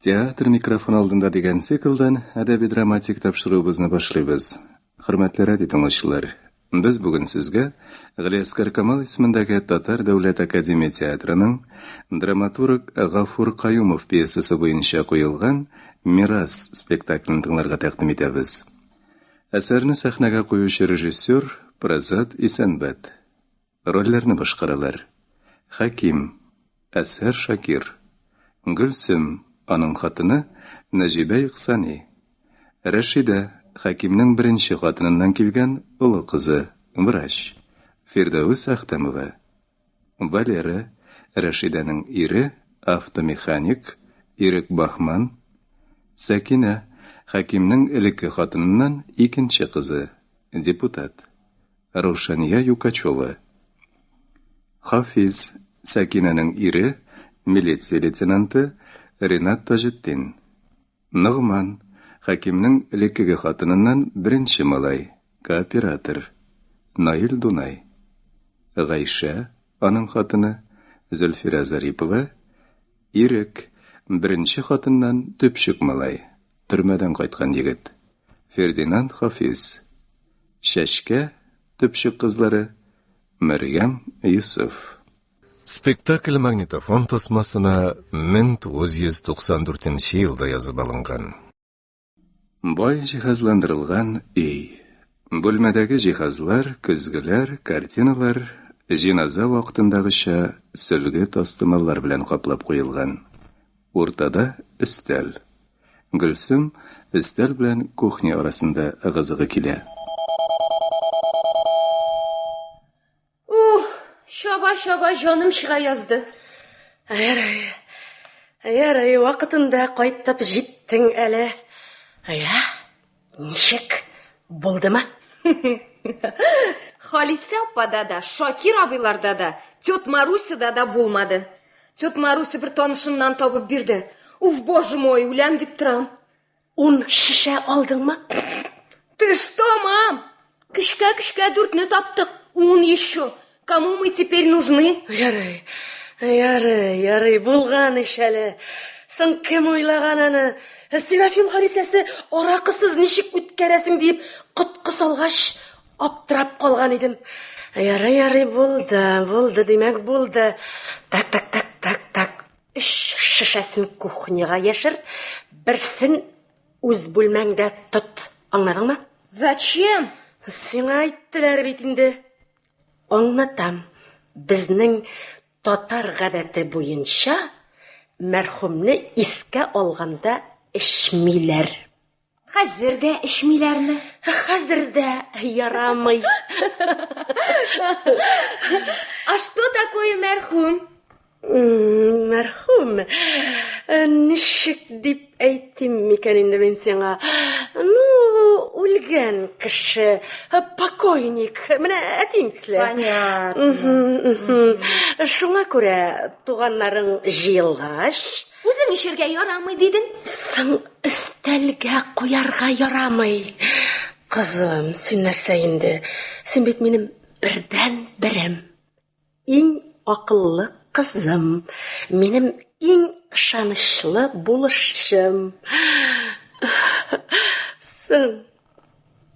Театр микрофон алдында дигән циклдан әдәби-драматик тапшыруыбызны башлыйбыз. Хөрмәтле радио тыңлаучылар, без бүген сезгә Галиәсгар Камал исемендәге Татар дәүләт академия театрының драматург Гафур Каюмов пьесасы буенча куелган Мирас спектаклен тыңларга тәкъдим итәбез. Әсәрне сәхнәгә куючы режиссер Празат Исәнбәт. Рольләрне башкаралар. Хәким, Әзһәр Шакир. Гөлсем, аның хатыны, Нәҗибә Икъсани. Рәшидә, Хәкимнең беренче хатыныннан килгән олы кызы, врач, Фирдәвес Әхтәмова. Валера, Рәшидәнең ире, автомеханик, Ирек Баһман. Сәкинә, Хәкимнең элекке хатыныннан икенче кызы, депутат. Раушания Юкачева. Хафиз, Сәкинәнең ире, милиция лейтенанты Ринат Таҗетдин. Ногман, Хәкимнең элеккеге хатыныннан беренче малай, кооператор, Наил Дунай. Гайшә, аның хатыны, Зөлфирә Зарипова, Ирек, беренче хатыннан төпчек малай, төрмәдән кайткан егет, Фердинанд Хафиз. Чәчкә, төпчек кызлары, Мәрьям, Йосыф. Спектакль магнитофон тасмасына 1994 нче елда язып алынган. Бай җиһазландырылган өй. Бүлмәдәге җиһазлар, көзгеләр, картиналар җеназа вакытындагыча сөлге-тастымаллар белән каплап куелган. Уртада өстәл. Гөлсем өстәл белән кухня арасында ыгы-зыгы килә. Ух, чаба-чаба җаным чыга язды. Ярый, ярый, вакытында кайтып җиттең әле. Я, ничек, булдымы? Халисә апада да, Шакир абыйларда да, тет Марусяда да булмады. Тет Маруся бер танышыннан табып бирде. Уф, боже мой, үләм дип торам. Ун шешә алдыңмы? Ты что, мам? Көчкә-көчкә дүртне таптык. Ун еще. Кому мы теперь нужны? Ярый, ярый, ярый, булган ич әле. Соң кем уйлаган аны? Серафим Халисәсе аракысыз ничек үткәрәсең диеп коткы салгач, аптырап калган идем. Ярый, ярый, булды, булды, димәк, булды. Так, так, так, так, так. Өч шешәсен кухняга яшер, берсен үз бүлмәңдә тот. Аңладыңмы? Зачем? Сиңа әйттеләр бит инде. Аңлатам. Безнең татар гадәте буенча мәрхүмне искә алганда эчмиләр. Хәзер дә эчмиләрме? Хәзер дә ярамый. А что такое мәрхүм? Мәрхүм, э, ничек дип әйтим микән инде мин сиңа? Ну, үлгән кеше, э, покойник, менә әтиң төсле. Понятно. Шуңа күрә туганнарың җыелгач, Үзең эчәргә ярамый дидең. Соң өстәлгә куярга ярамый. Кызым, син нәрсә инде? Син бит минем бердән-берем. Иң акыллы кызым, минем иң ышанычлы булышчым. Соң,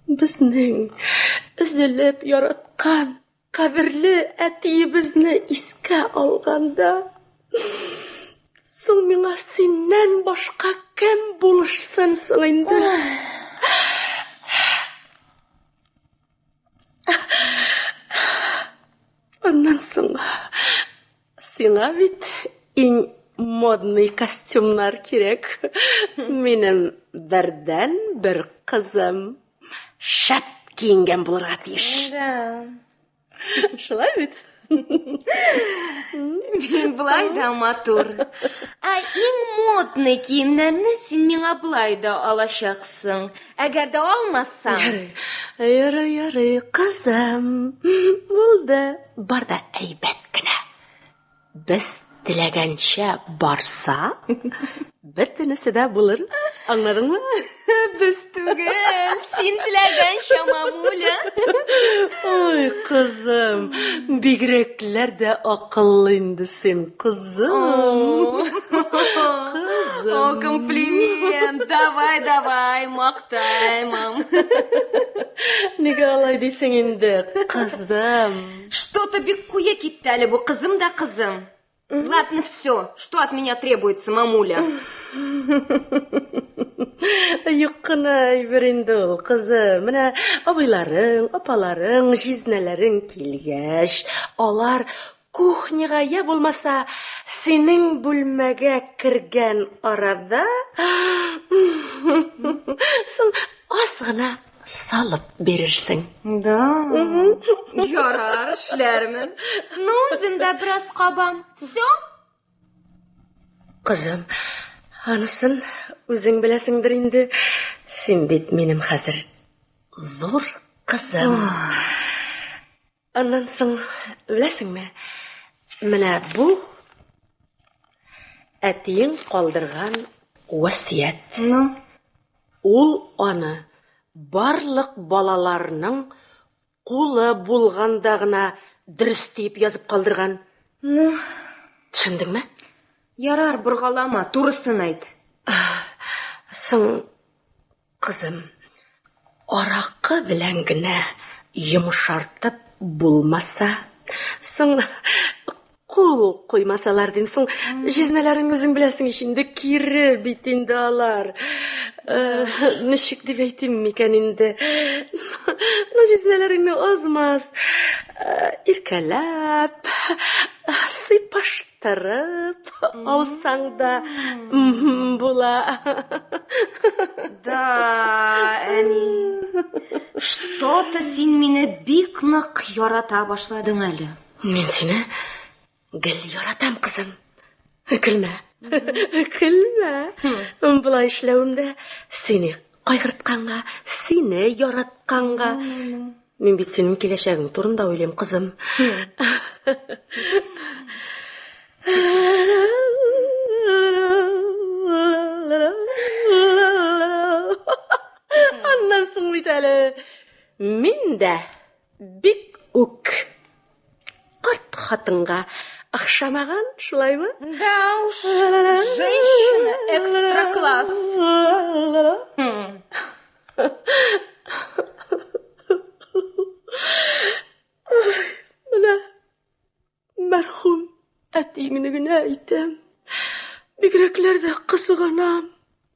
безнең өзелеп яраткан кадерле әтиебезне искә алганда, соң миңа синнән башка кем булышсын соң инде? Аннан соң сиңа бит иң модный костюмнар кирәк. Минем бердән бер кызым шәп киенгән булырга тиеш. Да. Шулай бит? Мин болай да матур. Ә иң модный киемнәрне син миңа болай да алачаксың. Әгәр дә алмасаң... Ярый, ярый, ярый, кызым. Булды, бар да әйбәт кенә. Без теләгәнчә барса, бөтенесе дә булыр. Аңладыңмы? Без түгел, син теләгәнчә, мамуля. Ой, кызым, бигрәкләр дә акыллы инде син, кызым. Кызым. кызым. О, комплимент! Давай, давай, мактай, мам. Нигә алай дисең инде, кызым? Что-то бик куе китте әле бу, кызым да кызым. Ладно, все. Что от меня требуется, мамуля? Юк кына әйбер инде ул, кызым. Менә абыйларың, апаларың, җизнәләрең килгәч, алар кухняга я булмаса синең бүлмәгә кергән арада соң аз гына салып бирерсең. Да. Ярар, эшләрмен. Ну, үзем дә бераз кабам. Все? Кызым, анысын үзең беләсеңдер инде. Син бит минем хәзер зур кызым. Аннан соң, беләсеңме, менә бу әтиең калдырган васыять. Ну? Ул аны барлык балаларның кулы булганда гына дөрес диеп язып калдырган. Ну? Төшендеңме? Ярар, боргалама, турысын әйт. Соң, кызым, аракы белән генә йомшартып булмаса, соң кул куймасалар дим, соң җизнәләрең үзең беләсең ич инде, кире бит инде алар. Ничек дип әйтим микән инде? Ну, җизнәләреңне аз-маз иркәләп, сыйпаштырып алсаң да була. Да, әни. Что-то син мине бик нык ярата башладың әле. Мин сине гел яратам, кызым. Көлмә. Көлмә. Болай эшләвем дә сине кайгыртканга, сине яратканга. Мин бит синең киләчәгең турында уйлыйм, кызым. Аннан соң бит әле мин дә бик үк карт хатынга охшамаган, шулаймы? Да уж, женщина экстра-класс. Менә мәрхүм әтиеңне генә әйтәм. Бигрәкләр дә кызганам.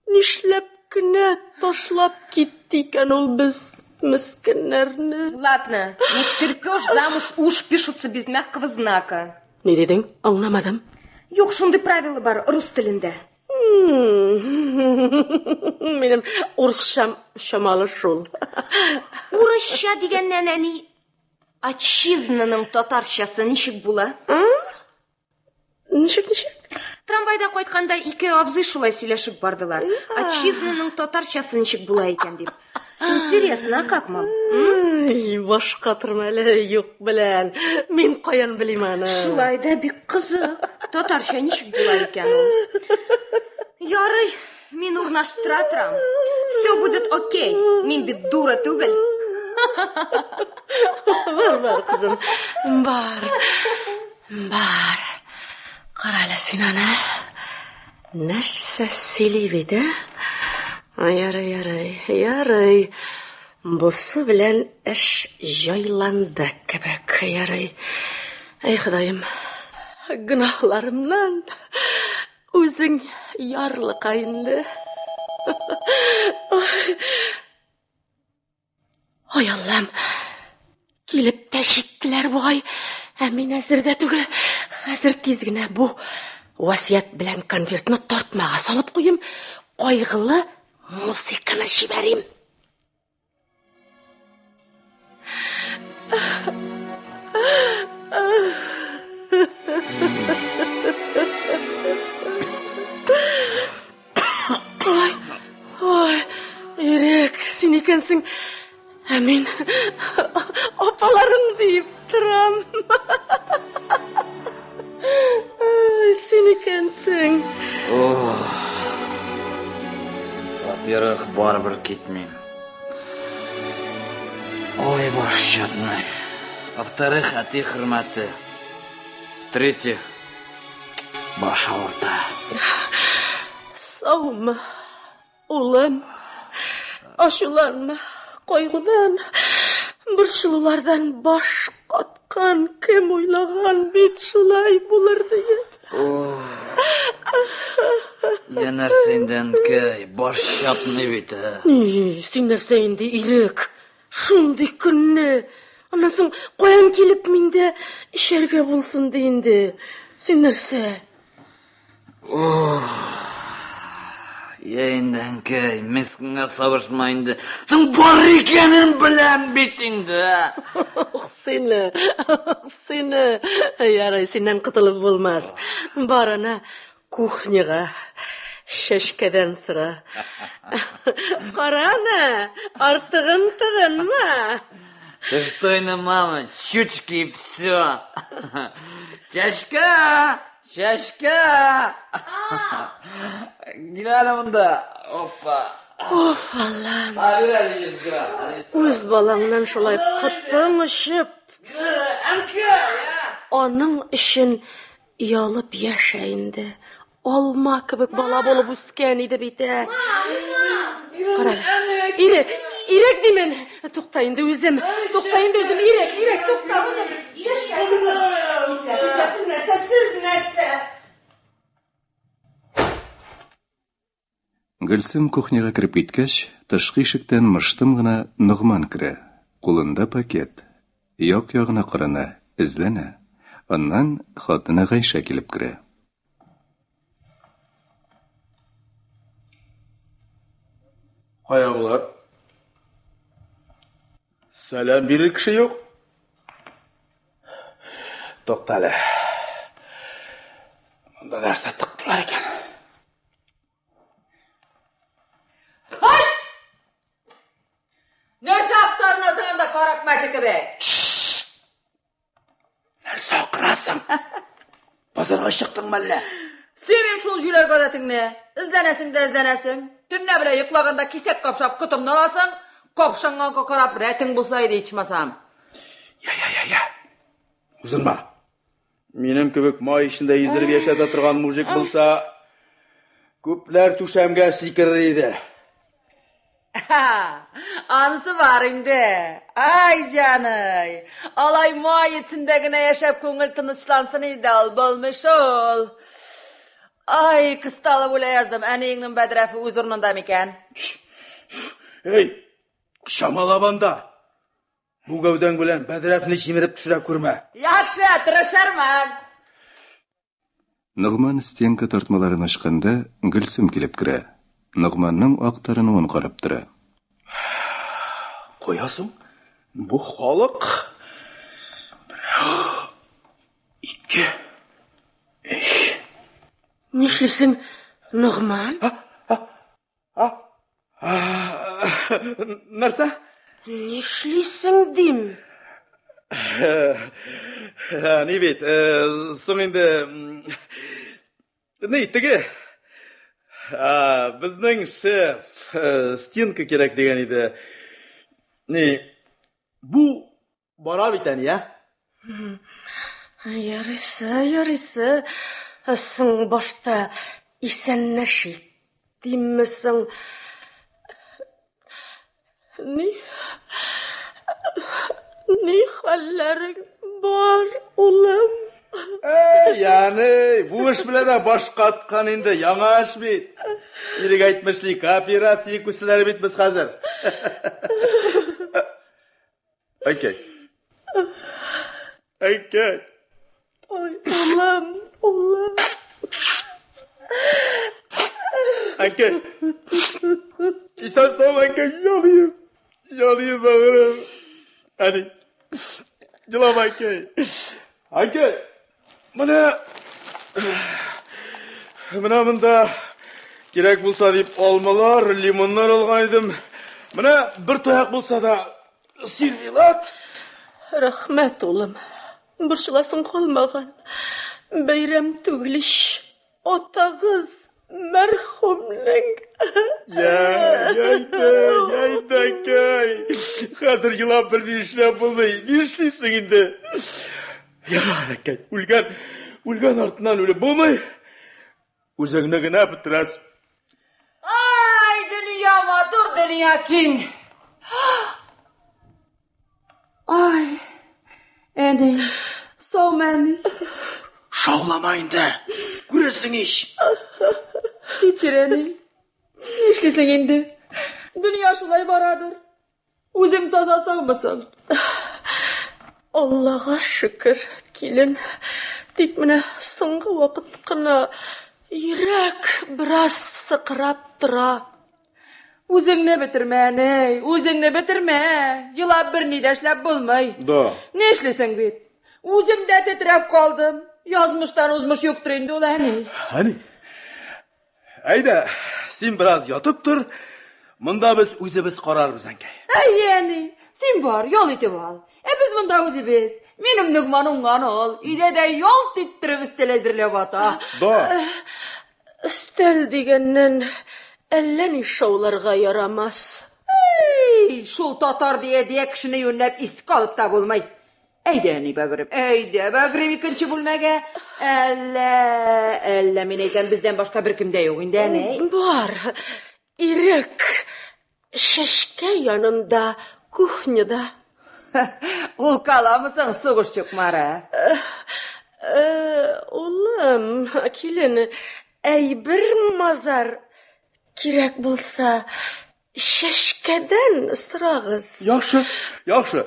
Нишләп кенә ташлап китте икән ул без мескеннәрне? Ладно, не втерпешь замуж, уж пишутся без мягкого знака. Ни дидең? Аңламадым. Юк, шундый правила бар рус телендә. Минем урысчам чамалы шул. Урысча дигәннән, әни, отчизнаның татарчасы ничек була? Ничек, ничек? Трамвайда кайтканда ике абзый шулай сөйләшеп бардылар. Отчизнаның татарчасы ничек була икән дип. Интересно, а как, мам? Ай, башка торма әле юк белән. Мин каян белим аны? Шулай да бик кызык. Татарча ничек була икән ул? Ярый, мин урнаштыра торам. Все будет окей. Мин бит дура түгел. Бар, бар, кызым. Бар. Бар. Кара әле син аны. Нәрсә сөйли бит, ә? Ярый, ярый, ярый. Бусы белән эш җайланды кебек, ярый. Әй, Ходаем, гөнаһларымнан үзең ярлыка инде. Ай, Аллам, килеп тә җиттеләр бугай. Ә мин әзер дә түгел. Хәзер тиз генә бу васыять белән конвертны тартмага салып куйым, кайгылы музыканы җибәрим. Ой, ой, Ирек, син икәнсең. Ә мин апаларың диеп торам. Ой, син икәнсең. Ох. Во-первых, барыбер китмим. Ой, баш чатный. Во-вторых, әти хөрмәте. В-третьих, баш авырта. Саумы, улым? Ачуланма, кайгыдан, борчылулардан баш каткан, кем уйлаган бит шулай булыр диеп. Я нәрсә инде, әнкәй, баш чапмый бит, ә. Ни, син нәрсә инде, Ирек? Шундый көнне. Аннан соң каян килеп миндә эчәргә булсын ди инде. Син нәрсә? Ох. Я инде, әнкәй, мескенгә сабышма инде. Соң бар икәнен беләм бит инде. Ох, сине, ох, сине. Ярый, синнән котылып булмас. Бар ана кухняга. Чәчкәдән сора. Кара аны, артыгын тыгынма. Ты что, инде, мама, чучки и все. Чәчкә! Чәчкә! Кил әле монда. Опа. Оф, Аллам. Бир әле 100 грамм. Үз балаңнан шулай котың очып, аның өчен оялып яшә инде. Алма кебек бала булып үскән иде бит, ә. Кара. Ирек, Ирек димен. Тукта инде үзем. Тукта инде үзем. Ирек, Ирек, тукта үзем. Чәчкә, кызым. Иплә, сез нәрсә, сез нәрсә? Гөлсем кухняга кереп киткәч, тышкы ишектән мыштым гына Ногман керә. Кулында пакет. Як-ягына карана, эзләнә. Аннан хатыны Гайшә килеп керә. Кая болар? Сәлам бирер кеше юк. Туктале. Монда нәрсә тыктылар икән? Ай! Нәрсә актарынасың анда карак мәче кебек? Нәрсә акырасың? Базарга чыктың мәллә? Сөймим шул җүләр гадәтеңне. Эзләнәсең дә эзләнәсең. Төнлә белән йоклаганда кисәк капшап котымны аласың. Капшанганга карап рәтең булса иде ичмасам. Я, я, я, я. Узынма. Минем кебек май эчендә йөздереп яшәтә торган мужик булса, күпләр түшәмгә сикерер иде. Анысы бар инде. Ай, җаный. Алай май эчендә генә яшәп күңел тынычлансын иде ул, булмый шул. Ай, кысталып үлә яздым. Әниеңнең бәдрәфе үз урынында микән? Эй, чамалап анда. Бу гәүдәң белән бәдрәфне җимереп төшерә күрмә. Яхшы, тырышырмын. Ногман стенка тартмаларын ачканда, Гөлсем килеп керә. Ногманның актарынуын карап тора. Куясың? Бу халык. Берәү, ике, өч. Нишлисең, Ногман? Нәрсә? Нишлисең дим? Ни бит, соң инде ни теге безнең шеф стенка кирәк дигән иде. Ни бу бара бит әни, ә? Ярыйсы, ярыйсы. Соң башта исәнләшик димме соң? Ни ни хәлләрең бар, улым? Әй, яны, бу эш белән дә баш каткан инде, яңа эш бит. Ирек әйтмешли, кооперация күселәре бит без хәзер. Әйкәй. Әйкәй. Ой, улым, улым. Әнкәй. Исән сау, әнкәй, ялыйм. Ялыйм, бәгырем. Әни. Елама, әнкәй. Әнкәй. Менә Менә монда кирәк булса дип алмалар, лимоннар алган идем. Менә бер таяк булса да сервелат. Рәхмәт, улым. Борчыласың калмаган. Бәйрәм түгел ич. Атагыз мәрхүмнең. Я, яйдә, яйдә, кәй. Хәзер елап бер ни эшләп булмый. Нишлисең инде? Ярар, әкәй, үлгән, үлгән артыннан үлеп булмый. Үзеңне генә бетерәсең. дөнья киң. Ай, әни, саумы, әни? Шаулама инде, күрәсең ич. Кичер, әни. Нишлисең инде? Дөнья шулай барадыр. Үзең таза саумысың? Аллага шөкер, килен. Тик менә соңгы вакыт кына йөрәк бераз сыкрап тора. Үзеңне бетермә, әни, үзеңне бетермә. Елап берни дә эшләп булмый. Да. Нишлисең бит? Үзем дә тетрәп калдым. Язмыштан узмыш юктыр инде ул, әни. Әни, әйдә, син бераз ятып тор. Монда без үзебез карарбыз, әнкәй. Әйе, әни, син бар, ял итеп ал. Ә без монда үзебез. Минем Ногман уңган ул. Өйдә дә ялт иттереп өстәл әзерләп ата. Да. Өстәл дигәннән, әллә ни шауларга ярамас. Әй, шул татар дия-дия кешене юньләп искә алып та булмый. Әйдә, әни бәгърем, әйдә, бәгърем икенче бүлмәгә. Әллә, әллә мин әйтәм, бездән башка беркем дә юк инде, әни. Бар, Ирек, Чәчкә янында, кухняда. Ул каламы соң сугыш чукмары? Э, улым, килен, әйбер мазар кирәк булса, Чәчкәдән сорагыз. Яхшы, яхшы.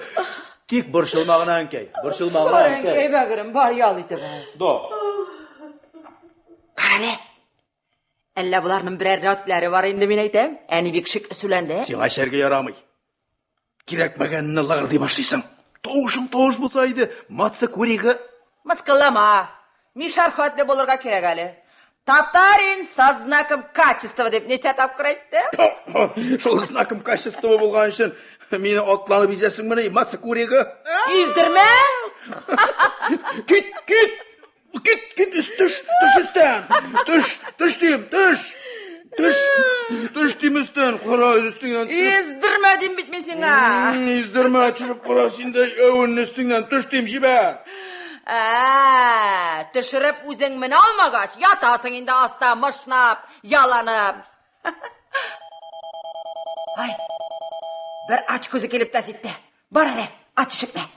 Тик борчылма гына, әнкәй. Борчылма гына, Бар, әнкәй. әнкәй, бәгырем, бар, ял итеп ал. Да. Карале. Әллә боларның берәр рәтләре бар инде, мин әйтәм. Әни бик шикле сүләнде. Сиңа эчәргә ярамый. Кирәкмәгәнне лыгырдый башлыйсың. Тавышың тавыш булса иде, матса күригы. Мыскыллама. Мишәр хәтле булырга кирәк әле. Татарин со знаком качества дип ничә тапкыр әйтте? Шул знаком качества булган өчен мине атланып изәсеңмени, матса күригы? Издермә! Кит, кит! Кит, кит, төш, төш өстән. Төш, төш дим, төш. Төш, төш дим өстән, кара өстеңнән төшеп. Издермә дим бит мин сиңа. Издермә, төшереп кара син дә әвен өстеңнән төш дим, җибәр. Ә, төшереп үзең менә алмагач, ятасың инде аста мышнап, яланып. Ай, бер ач күзе килеп тә җитте. Бар әле, ач ишекне.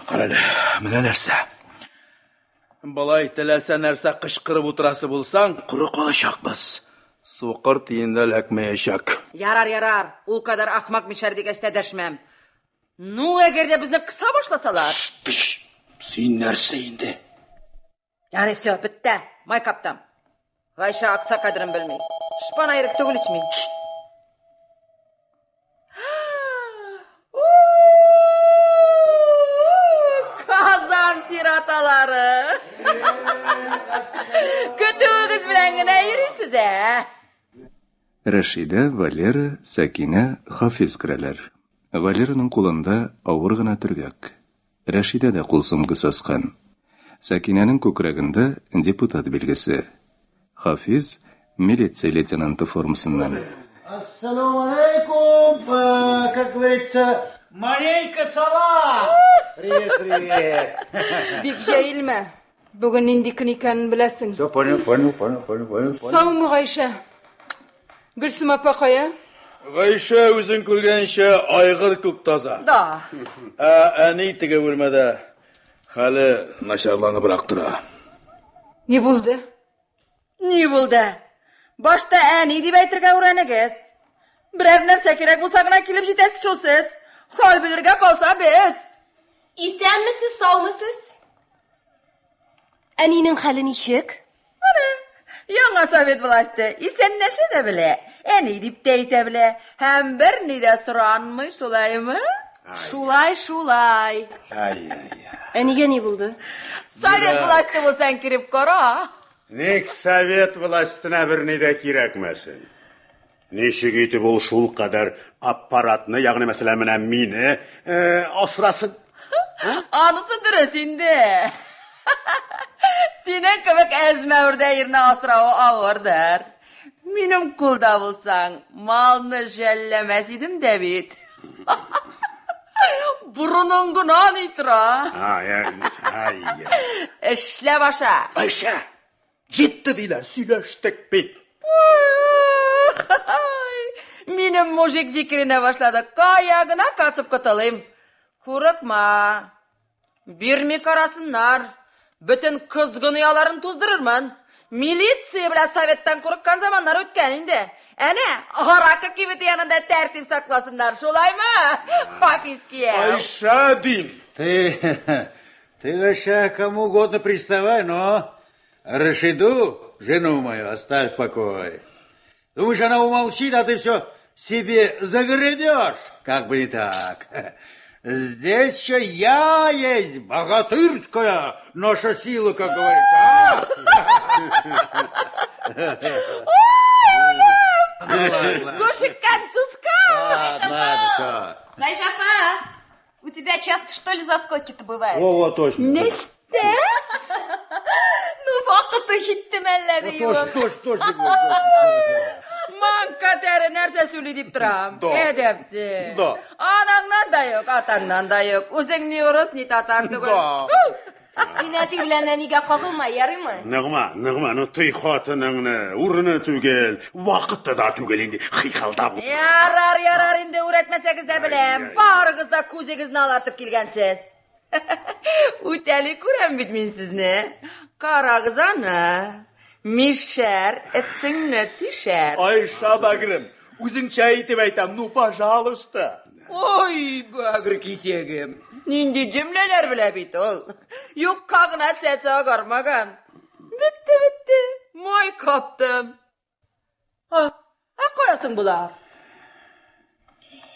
Кара әле, менә нәрсә. Болай теләсә нәрсә кычкырып утырасы булсаң, коры калачакбыз. Сукыр тиен дә эләкмәячәк. Ярар, ярар, ул кадәр ахмак мишәр дигәч тә дәшмәм. Ну, әгәр дә безне кыса башласалар. Тш, син нәрсә инде? Ярый, все, бетте. Май каптым. Гайшә акса кадерен белми. Шпана ирек түгел ич мин. Казан сираталары. Көтүегез белән генә йөрисез, ә? Рәшидә, Валера, Сәкинә, Хафиз керәләр. Валераның кулында авыр гына төргәк. Рәшидә дә кул сумкасы аскан. Сәкинәнең күкрәгендә депутат билгесе. Хафиз милиция лейтенанты формасыннан. Ассаламу алейкум, как говорится, маленько салам. Привет, привет. Бик җәелмә. Бүген нинди көн икәнен беләсең. Все, понял, понял, понял, понял, понял. Саумы, Гайшә? Гөлсем апа кая? Гайшә үзең күргәнчә айгыр күк таза. Да. Ә әни теге бүлмәдә хәле начарланыбрак тора. Ни булды? Ни булды? Башта әни дип әйтергә өйрәнегез. Берәр нәрсә кирәк булса гына килеп җитәсез шул сез. Хәл белергә калса без. Исәнмесез, саумысыз? Әнинең хәле ничек? Менә, яңа совет власте исәнләшә дә белә, әни дип тә әйтә белә һәм берни дә соранмый, шулаймы? Шулай, шулай. Әнигә ни булды? Совет власте булсаң кереп кара. Ник совет властена берни дә кирәкмәсен? Ничек итеп ул шул кадәр аппаратны, ягъни мәсәлән, менә мине э, асрасын? Анысы дөрес инде. Синең кебек әзмәвердә ирне асравы авырдыр. Минем кулда булсаң, малны жәлләмәс идем дә бит. Борының гына ни тора. Ай, ай, ай. Эшлә баша. Айша, җитте диләр, сөйләштек бит. Ай. Минем мужик җикеренә башлады. Кая гына качып котылыйм. Курыкма. Бирми карасыннар. Бөтен кызгын ояларын туздырырмын. Милиция белән советтан курыккан заманнар үткән инде. Әнә, аракы кибете янында тәртип сакласыннар, шулаймы? Хафиз кияү. Айша дим. Ты, ты вообще кому угодно приставай, но Рашиду, жену мою, оставь в покое. Думаешь, она умолчит, а ты все себе загребешь? Как бы не так. Здесь еще я есть, богатырская наша сила, как говорится. А? Гошиккан цуска. Ладно, ладно, все. Гайша апа, у тебя часто, что ли, заскоки-то бывают? Во, во, точно. Ништә? Ну, вакыты җитте мәллә Вот диюем. Точно, точно, точно, точно. Маңка тәре нәрсә сөйли дип торам. Да. Әдәпсез. Да. Анаңнан да юк, атаңнан да юк. Үзең ни урыс, ни татар түгел. Да. Син әти белән әнигә кагылма, ярыймы? Нигъма, Нигъма, ну тый хатыныңны, урыны түгел, вакыты да түгел инде, хыйкылдап. Ярар, ярар инде үрәтмәсәгез дә беләм. Барыгыз да күзегезне алартып килгәнсез. Үтәли күрәм бит мин сезне. Карагыз аны. Мишәр этсеңне тишәр. Айша бәгърем, үзеңчә итеп әйтәм, ну, пожалуйста. Ой, бәгырь кисәгем. Нинди җөмләләр белә бит ул. Юкка гына цәцә агармаган. Бетте, бетте. Май каптым. А, ә кая соң болар?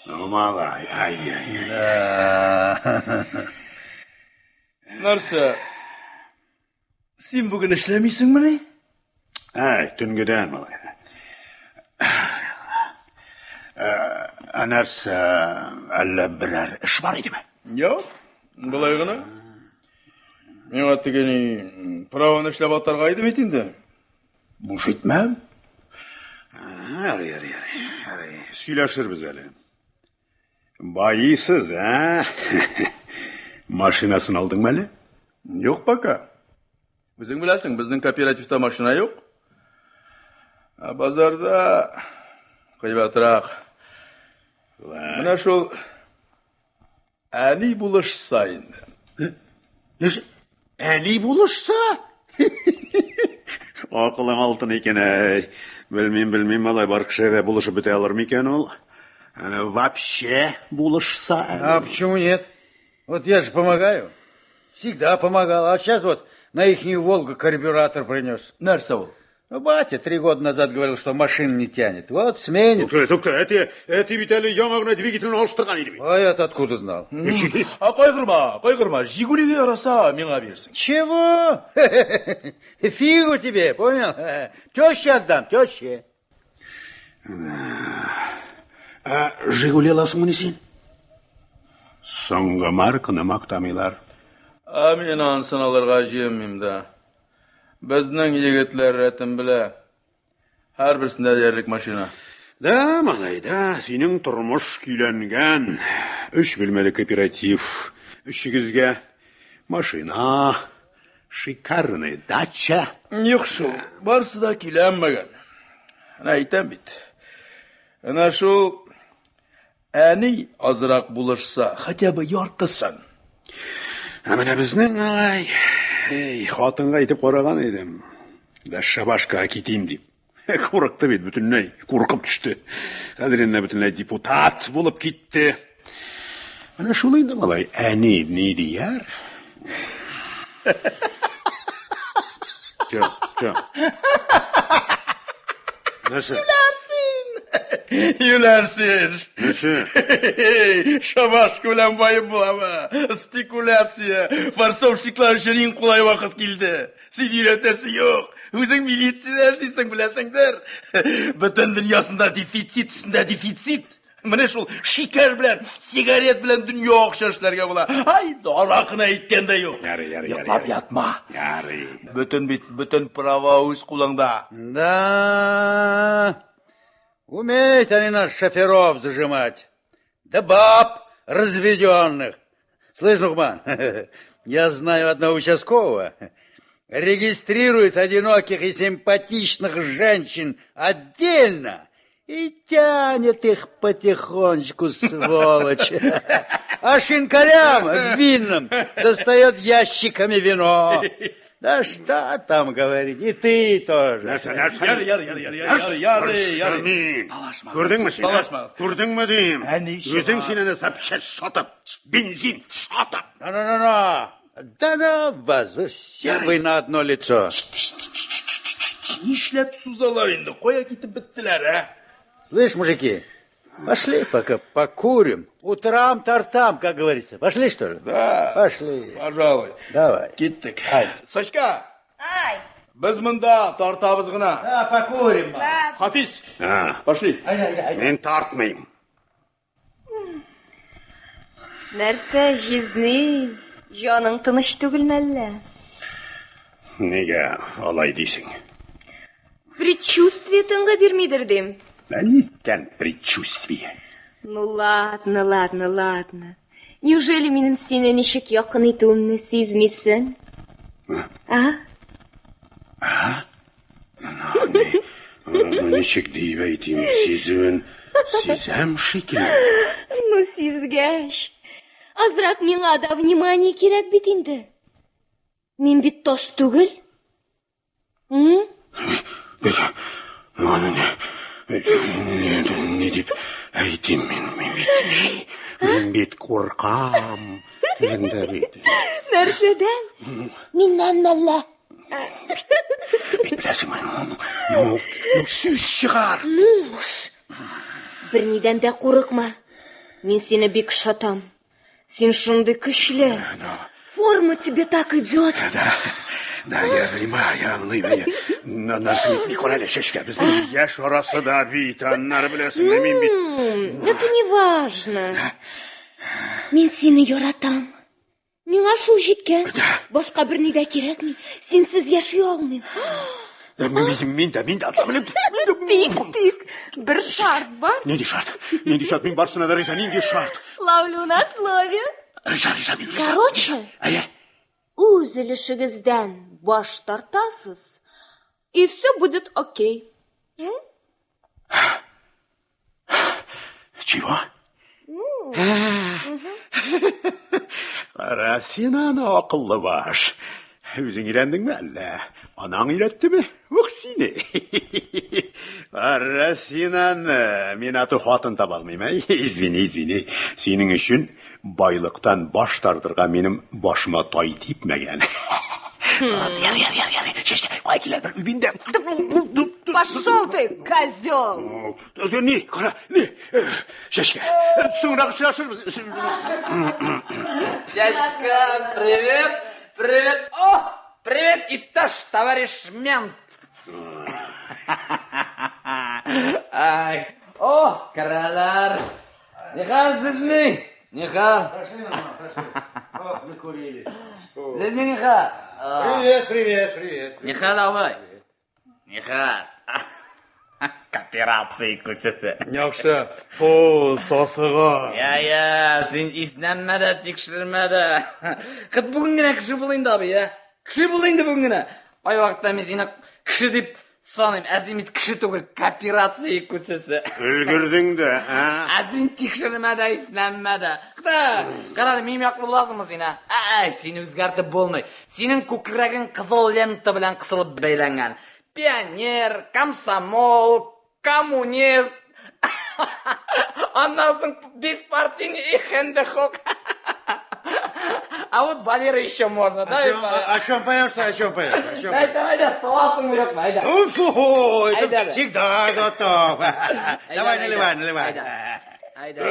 Ну, малай, ай-яй-яй. Да. Нәрсә? Син бүген эшләмисеңмени? Әй, төнгедән, малай. Ә нәрсә, әллә берәр эш бар идеме? Юк, болай гына. Миңа теге ни, праваны эшләп атарга иде бит инде. Буш итмәм. Ярый, ярый, ярый. Ярый. Сөйләшербез әле. Байыйсыз, ә? Машинасын алдыңмы әле? Юк пока. Үзең беләсең, безнең кооперативта машина юк. Ә базарда кыйбатрак. Менә шул әни булышса инде. Нәрсә? Әни булышса? Акылың алтын икән, әй. Белмим, белмим, малай, бар кешегә дә булышып бетә алыр микән ул? Әнә вообще булышса. А почему нет? Вот я же помогаю. Всегда помогал. А сейчас вот на ихнюю Волгу карбюратор принес. Нәрсә ул? Ну, батя 3 года назад говорил, что машина не тянет. Вот сменит. Тукта, тукта, әти, әти бит әле яңа гына двигателен алыштырган иде бит. А я-то откуда знал? А кайгырма, кайгырма, Жигулиге яраса миңа бирсен. Чего? Фигу тебе, понял? Теще отдам, теще. Ә Жигули аласыңмыни син? Соңгы марканы мактамыйлар. Ә мин анысын алырга җыенмыйм да. Безнең егетләр рәтен белә. Һәрберсендә диярлек машина. Да, малай, да, синең тормыш көйләнгән. Өч бүлмәле кооператив. Өчегезгә машина, шикарный дача. Юк шул, барысы да көйләнмәгән. Әнә әйтәм бит. Әнә шул әни азрак булышса, хотя бы яртысын. Ә менә безнең, ай, эй, хатынга әйтеп караган идем. Да шабашкага китим дип. Курыкты бит бөтенләй, куркып төште. Хәзер инде бөтенләй депутат булып китте. Менә шул инде, малай, әни ни дияр? Чё, чё? Нәрсә? Юләрсен. Нәрсә? Шабашка белән баеп буламы? Спекуляция. Форсовщиклар өчен иң кулай вакыт килде. Син өйрәтәсе юк. Үзең милициядә эшлисең, беләсеңдер. Бөтен дөньясында дефицит өстендә дефицит. Менә шул шикәр белән, сигарет белән дөнья акча эшләргә була. Ай, аракыны әйткән дә юк. Ярый, ярый, ярый. Йоклап ятма. Ярый. Бөтен бит, бөтен права үз кулыңда. Да, умеют они нас шоферов зажимать. Да баб разведенных. Слышь, Нугман, я знаю одного участкового. Регистрирует одиноких и симпатичных женщин отдельно. И тянет их потихонечку, сволочь. А шинкарям винным достает ящиками вино. Да что там говорить, и ты тоже. Нәрсә, нәрсә? Ярый, ярый, ярый, ярый, ярый, ярый, ярый. Мин. Талашмагыз. Күрдеңме син? а? Талашмагыз. Күрдеңме дим? Ә ни Үзең чыгар? син аны запчасть сатып, бензин сатып. Ну-ну-ну-ну. Да ну вас, вы все вы на одно лицо. Нишләп сузалар инде? Кая китеп беттеләр, ә? Слышь, мужики, пошли пока покурим. Утрам тортам, как говорится. Пошли, что ли? Да. Пошли. Пожалуй. Давай. Киттек. Ай. Сашка, Ай, без монда тартабыз гына. Да, покурим. ладно. Хафиз, А, пошли. мин тартмыйм. Нәрсә, җизни, җаның тыныч түгелме әллә? Нигә алай дисең? Предчувствие тынгы бирмидер дим. Ә ниткән предчувствие? Ну ладно, ладно, ладно. Неужели минем сине ничек якын итүемне сизмисең? А? Ну, ничек дип әйтим, сизүен сизәм шикелле. Ну сизгәч. Азрак миңа да внимание кирәк бит инде. Мин бит таш түгел. М? Бит, ну, аны не, не, не дип әйтим мин, мин бит, мин бит куркам. Тегендә бит. Нәрсәдән? Миннән мәллә? Бит беләсеңме, ну, ну, ну, сүз чыгар. Ну уж. Бернидән дә курыкма. Мин сине бик шатам. Син шундый көчле. Форма тебе так идет. Да, да, я понимаю, я аңлыйм. Я, Аннары бит Николай Чәчкә, безнең яшь арасы да бит, аннары беләсеңме, мин бит. Это не важно. Мин сине яратам. Миңа шул җиткән. Башка берни дә кирәкми. Синсез яши алмыйм. Да, Мин, мин, мин дә, мин дә, мин дә. Тик, тик. Бер шарт бар. Нинди шарт? Нинди шарт? Мин барысына да риза, нинди шарт? Ловлю на слове. Риза, риза, мин риза. Короче, Әйе. үз өлешегездән баш тартасыз, и все будет окей. М? Чего? Кара син аны акыллы баш. Үзең өйрәндеңме әллә? Анаң өйрәттеме? Ух сине. Кара син аны. Мин аты хатын таба алмыйм. әй. Извини, извини. Синең өчен байлыктан баш тартырга минем башыма тай типмәгән. Яр, яр, яр, яр. Чәчкә, кая килә бер үбиндә. Пошел ты, козел! Ни, кара, ни? Чәчкә. Соңрак очрашырбыз. Чәчкә, привет, привет. О, привет, иптәш, товарищ мент. Ай, о, каралар. Нихәл сезнең? Нихәл? Пошли, Норман, пошли. О, накурили. Сезнең нихәл? Привет, привет, привет. Нихәл абый? Нихәл? Кооперация күсесе. Яхшы. Фу, сасыга. Я, я, син иснәнмә дә, тикшермә дә. Хыт бүген генә кеше бул инде абый, я. Кеше бул инде бүген генә. Ай вакытта мин сине кеше дип саныйм. Ә син бит кеше түгел, кооперация күсесе. Өлгердең дә, ә? Ә син тикшермә дә, иснәнмә дә. Кыта, кара, минем яклы буласыңмы син, ә? Ә, сине үзгәртеп булмый. Синең күкрәгең кызыл лента белән кысылып бәйләнгән. Пионер, комсомол, коммунист. Аннан соң беспартийный и хендехок. А вот Валера еще можно, да? О чем, о чем поешь, о чем поешь? О чем Әйдә, әйдә, саласың юкмы, әйдә. Фу, это Айда. всегда готов. Давай, айда. наливай, наливай. Айда. Әйдә.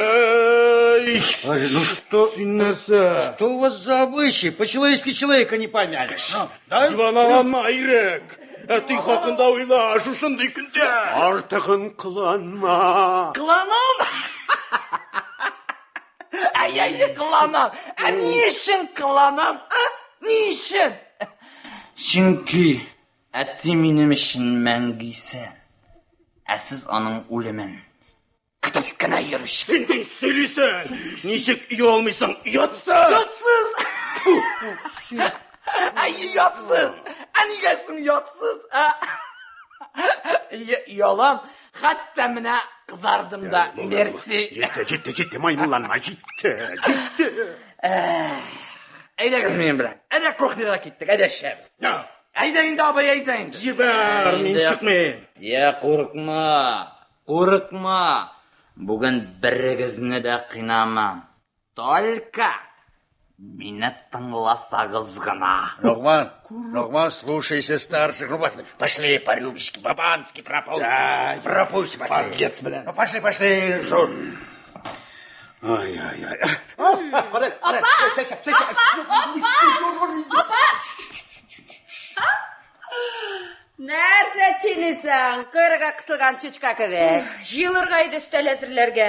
Эй, Слушай, ну что, нәрсә? что у вас за обычаи? По-человечески человека не помяли. Ну, да? Диваналанма, Ирек. Әти хакында уйла, шушындый көндә. Артыгын кыланма. Кыланам. Әй, әй, кыланам. Ә ни өчен кыланам? А? Ни өчен? Чөнки әти минем өчен мәңге исән. Ә сез аның үлемен көтеп кенә йөрүче. Син дә сөйлисең. Ничек оялмыйсың? Оятсыз. Ятсыз! Әй, ятсыз! Ә нигә соң ятсыз? Ә? Ялам Хәтта менә кызардым да. Мерси. Җитте, җитте, җитте, маймылланма, җитте, җитте. Әйдәгез минем белән. Әйдә кухняга киттек, әйдә эчәбез. Әйдә инде, абый, әйдә инде. Җибәр, мин чыкмыйм. Я, курыкма, курыкма. Бүген берегезне дә кыйнамам. Только мине тыңласагыз гына. Ногман, Ногман, слушайся старших. Ну, пошли, пошли по рюмочке, по-бански пропустим. Да, пропустим, пошли. Подлец, бля. Ну, пошли, пошли, что? Ай-ай-ай. Апа! Апа! Апа! Нәрсә чинисең? Койрыгы кысылган чучка кебек. Җыелырга иде өстәл әзерләргә.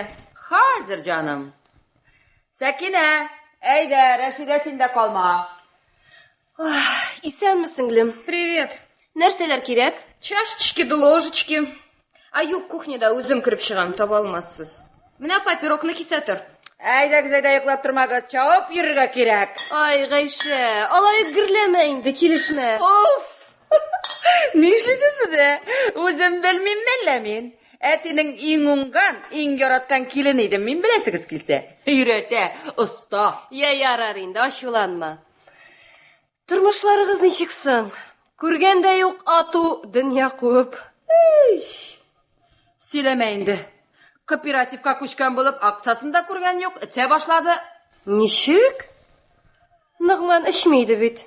Хәзер, җаным. Сәкинә, әйдә, Рәшидә син дә калма. Исәнме, сеңлем. Привет. Нәрсәләр кирәк? Чашечки да ложечки. А юк, кухняда үзем кереп чыгам, таба алмассыз. Менә апа, пирогны кисә тор. Әйдәгез, әйдә, йоклап тормагыз, чабып йөрергә кирәк. Ай, Гайшә, алай ук гөрләмә инде, килешмә. Уф! Нишлисез сез, ә? Үзем белмим мәллә мин? Әтинең иң уңган, иң яраткан килене идем мин, беләсегез килсә. Өйрәтә, оста. Я ярар инде, ачуланма. Тормышларыгыз ничек соң? Күргән дә юк, ату, дөнья куып. Сөйләмә инде. Кооперативка күчкән булып, акчасын да күргән юк, эчә башлады. Ничек? Ногман эчми иде бит.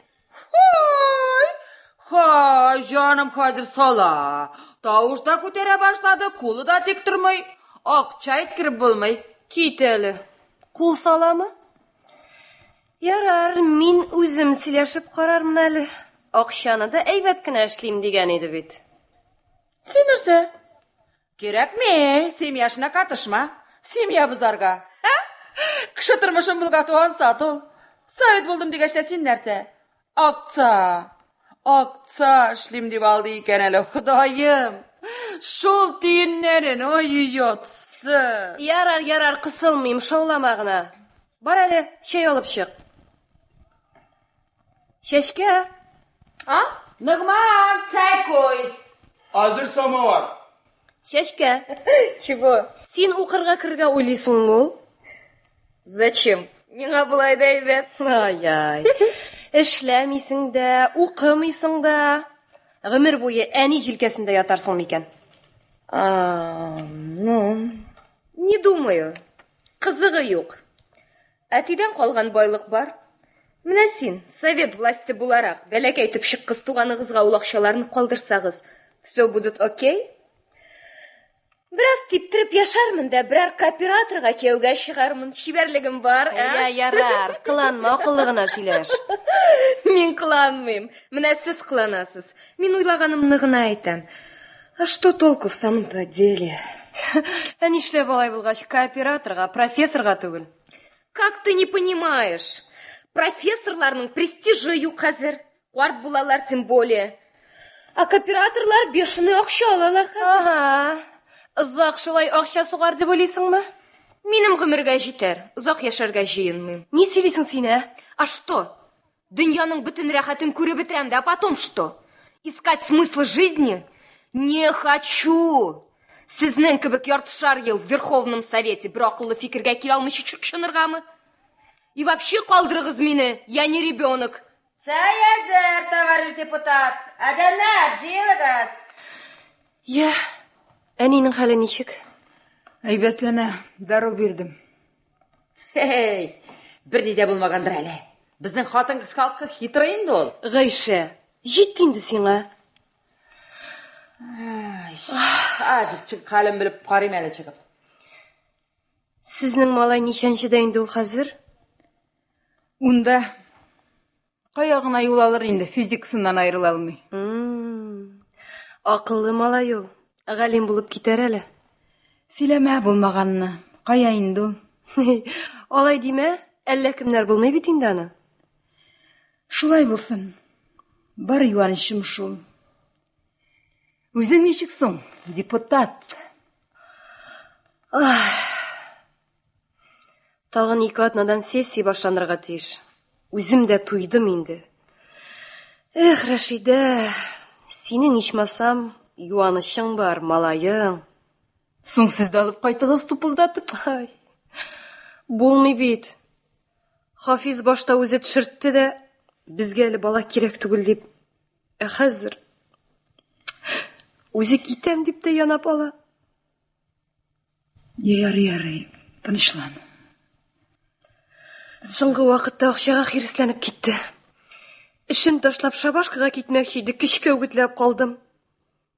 Ой! Һай, җаным хәзер сала. Тавыш да күтәрә башлады, кулы да тик тормый. Акча иткереп булмый. Кит әле. Кул саламы? Ярар, мин үзем сөйләшеп карармын әле. Акчаны да әйбәт кенә эшлим дигән иде бит. Син нәрсә? Кирәкми, семьяшына катышма. Семья бозарга. Ә? Кеше тормышын болгату ансат ул. Совет булдым дигәч тә син нәрсә? Акча. Акча эшлим дип алды икән әле, Ходаем. Шул тиеннәрен, ой, оятсыз. Ярар, ярар, кысылмыйм, шаулама гына. Бар әле, чәй алып чык. Чәчкә. А? Ногман, чәй куй. Әзер самовар. Чәчкә. Чего? Син укырга керергә уйлыйсыңмы ул? Зачем? Миңа болай да әйбәт. Ай-ай. Эшләмисең дә, укымыйсың да. Гомер буе әни җилкәсендә ятарсың микән? А, ну, не думаю. Кызыгы юк. Әтидән калган байлык бар. Менә син, совет власти буларак, бәләкәй төпчек кыз туганыгызга ул акчаларны калдырсагыз, все будет окей? Бераз типтереп яшәрмен дә, берәр кооператорга кияүгә чыгармын. Чибәрлегем бар, ә? Я, ярар, кыланма, акыллы гына сөйләш. Мин кыланмыйм. Менә сез кыланасыз. Мин уйлаганымны гына әйтәм. А что толку в самом-то деле? Ә нишләп алай булгач, кооператорга, профессорга түгел? Как ты не понимаешь? Профессорларның престижы юк хәзер. Карт булалар тем более. А кооператорлар бешеный акча алалар хәзер. Ага. Озак шулай акча сугар дип уйлыйсыңмы? Минем гомергә җитәр. Озак яшәргә җыенмыйм. Ни сөйлисең син, ә? А что? Дөньяның бөтен рәхәтен күреп бетерәм дә, а потом что? Искать смысла жизни? Не хочу! Сезнең кебек яртышар ел в Верховном Совете бер акыллы фикергә килә алмыйча чокчыныргамы? И вообще калдырыгыз мине, я не ребенок. Чәй әзер, товарищ депутат. Адәмнәр, җыелыгыз. Я, әнинең хәле ничек? Әйбәтләнә, дару бирдем. Хей, бер ни дә булмагандыр әле. Безнең хатын-кыз халкы хитрый инде ул. Гайшә, җитте инде сиңа. Хәзер чыгып хәлен белеп карыйм әле чыгып. Сезнең малай ничәнчедә инде ул хәзер? Унда кая гына юл алыр инде, физикасыннан аерыла алмый. Акыллы малай ул. Галим булып китәр әле. Сөйләмә булмаганны. Кая инде ул? Алай димә, әллә кемнәр булмый бит инде аны. Шулай булсын. Бар юанычым шул. Үзең ничек соң, депутат? Тагын ике атнадан сессия башланырга тиеш. Үзем дә туйдым инде. Эх, Рәшидә, синең ичмасам юанычың бар, малаең. Соң сез дә алып кайтыгыз тупылдатып. Ай, булмый бит. Хафиз башта үзе төшертте дә, безгә әле бала кирәк түгел дип. Ә хәзер үзе китәм дип тә янап ала. Ярый, ярый, тынычлан. Соңгы вакытта акчага хирсләнеп китте. Эшен ташлап шабашкага китмәкче иде, көчкә үгетләп калдым.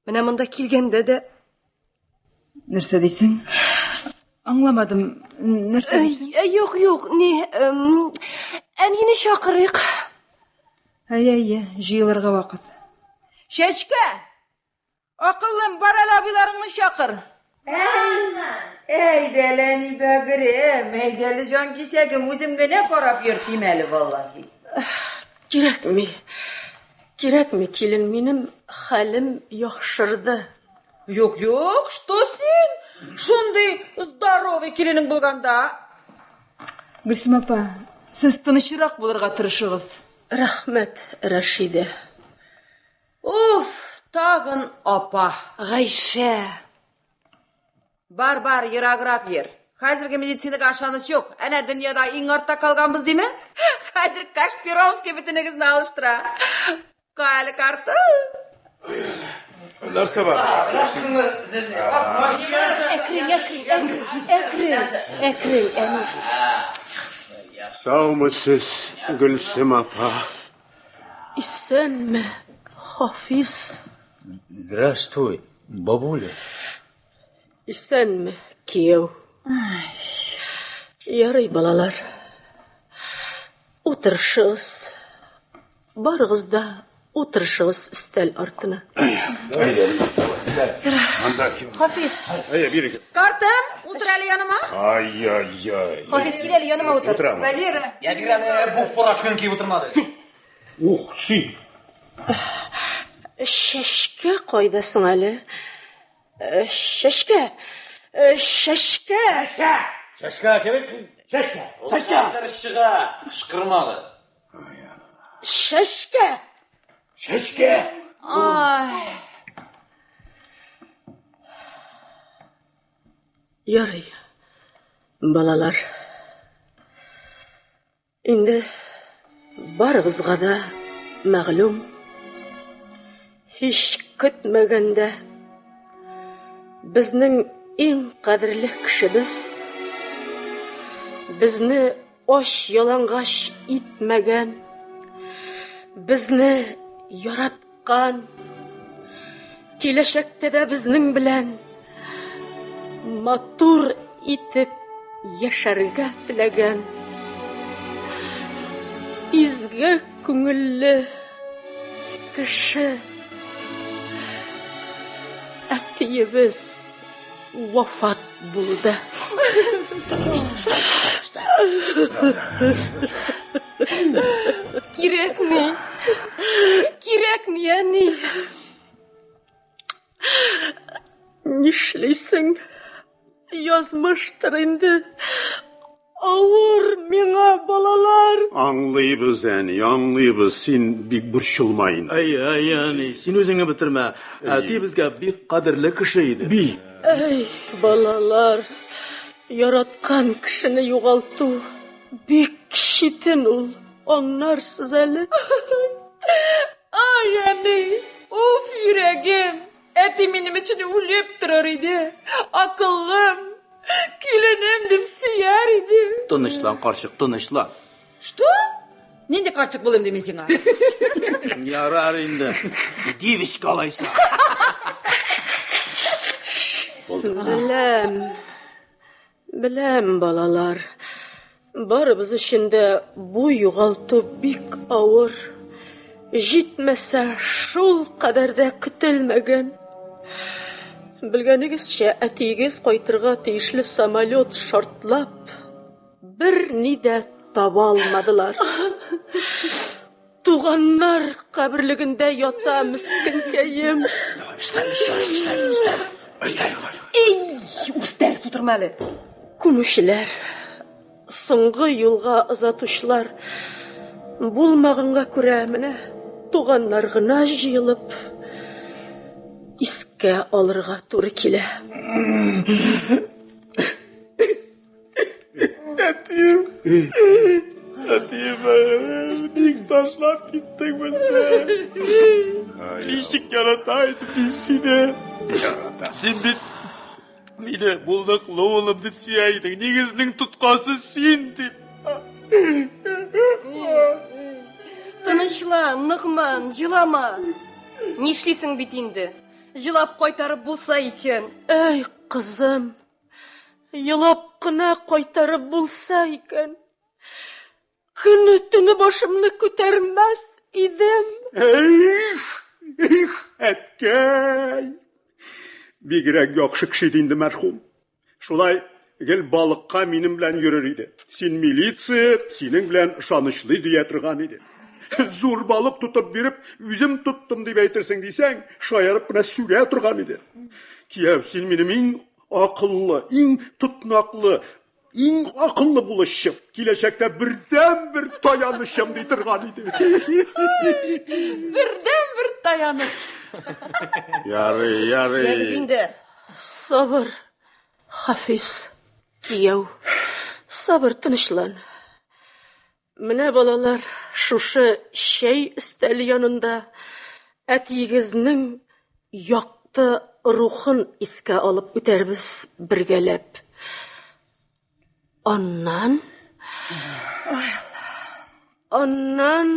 Менә монда килгәндә дә Нәрсә дисең? Аңламадым. Нәрсә дисең? Юк, юк, ни, әнине чакырыйк. Әйе, әйе, җыелырга вакыт. Чәчкә! Акыллым, бар әле абыйларыңны чакыр. Әйдә әле, әни бәгырем, әйдә әле, җан кисәгем, үзем генә карап йөртим әле, валлаһи. Кирәкми. Кирәкми, килен, минем хәлем яхшырды. Юк, юк, что син? Шундый здоровый киленең булганда. Гөлсем апа, сез тынычрак булырга тырышыгыз. Рәхмәт, Рәшидә. Уф, тагын апа. Гайшә. Бар, бар, ераграк йөр. Хәзерге медицинага ышаныч юк. Әнә дөньяда иң артта калганбыз диме? Хәзер Кашпировский бөтенегезне алыштыра. Кале карты. Нәрсә бар? Әкрен, әкрен, әкрен, әкрен, әкрен, әни. Саумысыз, Гөлсем апа. Исәнме, Хафиз? Здравствуй, бабуля. Исәнме, кияү? Ярый, балалар. Утырышыгыз. Барыгыз да утырышыгыз өстәл артына. Хафиз. Әйе, бирегез. Картым, утыр әле яныма. Ай-яй-яй. Хафиз, кил әле яныма утыр. Утырам. Валера. Я бир әле бу фуражканы киеп утырмады. Ух, син. Чәчкә кайда соң әле? Чәчкә! Чәчкә! Чәчкә кирәк. Чәчкә. Чәчкә. Чыга, кычкырмагыз. Чәчкә! Чәчкә. Ай. Ярый, балалар. Инде барыгызга да мәгълүм, һич көтмәгәндә безнең иң кадерле кешебез, безне ач ялангач итмәгән, безне яраткан, киләчәктә дә безнең белән матур итеп яшәргә теләгән изге күңелле кеше әтиебез вафат булды. Кирәкми. Кирәкми, әни. Нишлисең? Язмыштыр инде. Авыр миңа, балалар. Аңлыйбыз, әни, аңлыйбыз. Син бик борчылма инде. Әй, әй, әни, син үзеңне бетермә. Әти безгә бик кадерле кеше иде. Бик. Әй, балалар, яраткан кешене югалту бик читен ул, аңнарсыз әле. Ай, әни, уф, йөрәгем. Әти минем өчен үлеп торыр иде. Акыллым, киленем дип сөяр иде. Тынычлан, карчык, тынычлан. Что? Нинди карчык булыйм ди мин сиңа? Ярар инде. Девочка алайса. Беләм, беләм, балалар. Барыбыз өчен дә бу югалту бик авыр. Җитмәсә, шул кадәр дә көтелмәгән. Белгәнегезчә, әтиегез кайтырга тиешле самолет шартлап, берни дә таба алмадылар. Туганнар каберлегендә ята мескенкәем. Эй, үстәр, тутырма әле. Күмүчеләр, соңгы юлга озатучылар булмаганга күрә менә туганнар гына җыелып искә Искә алырга туры килә. Әтием. Әтием, ник ташлап киттең безне? Ничек ярата идем мин сине. Син бит мине булдыклы улым дип сөя идең. Нигезнең тоткасы син дип. Тынычлан, Ногман, җылама. Нишлисең бит инде? Җылап кайтарып булса икән. Әй, кызым, елап кына кайтарып булса икән. Көне төне башымны күтәрмәс идем. Эх, эх, әткәй. Бигрәк яхшы кеше иде инде мәрхүм. Шулай гел балыкка минем белән йөрер иде. Син милиция, синең белән ышанычлы дия торган иде. Зур балык тотып биреп, үзем тоттым дип әйтерсең дисәң, шаярып кына сүгә торган иде. Кияү, син минем иң акыллы, иң тотнаклы, иң акыллы булышчым, киләчәктә бердәнбер таянычым ди торган иде. Бердәнбер таяныч. Ярый, ярый. Ягез инде. Сабыр, Хафиз, кияү. Сабыр, тынычлан. Менә, балалар, шушы чәй өстәле янында әтиегезнең якты рухын искә алып үтәрбез бергәләп. Аннан... Аннан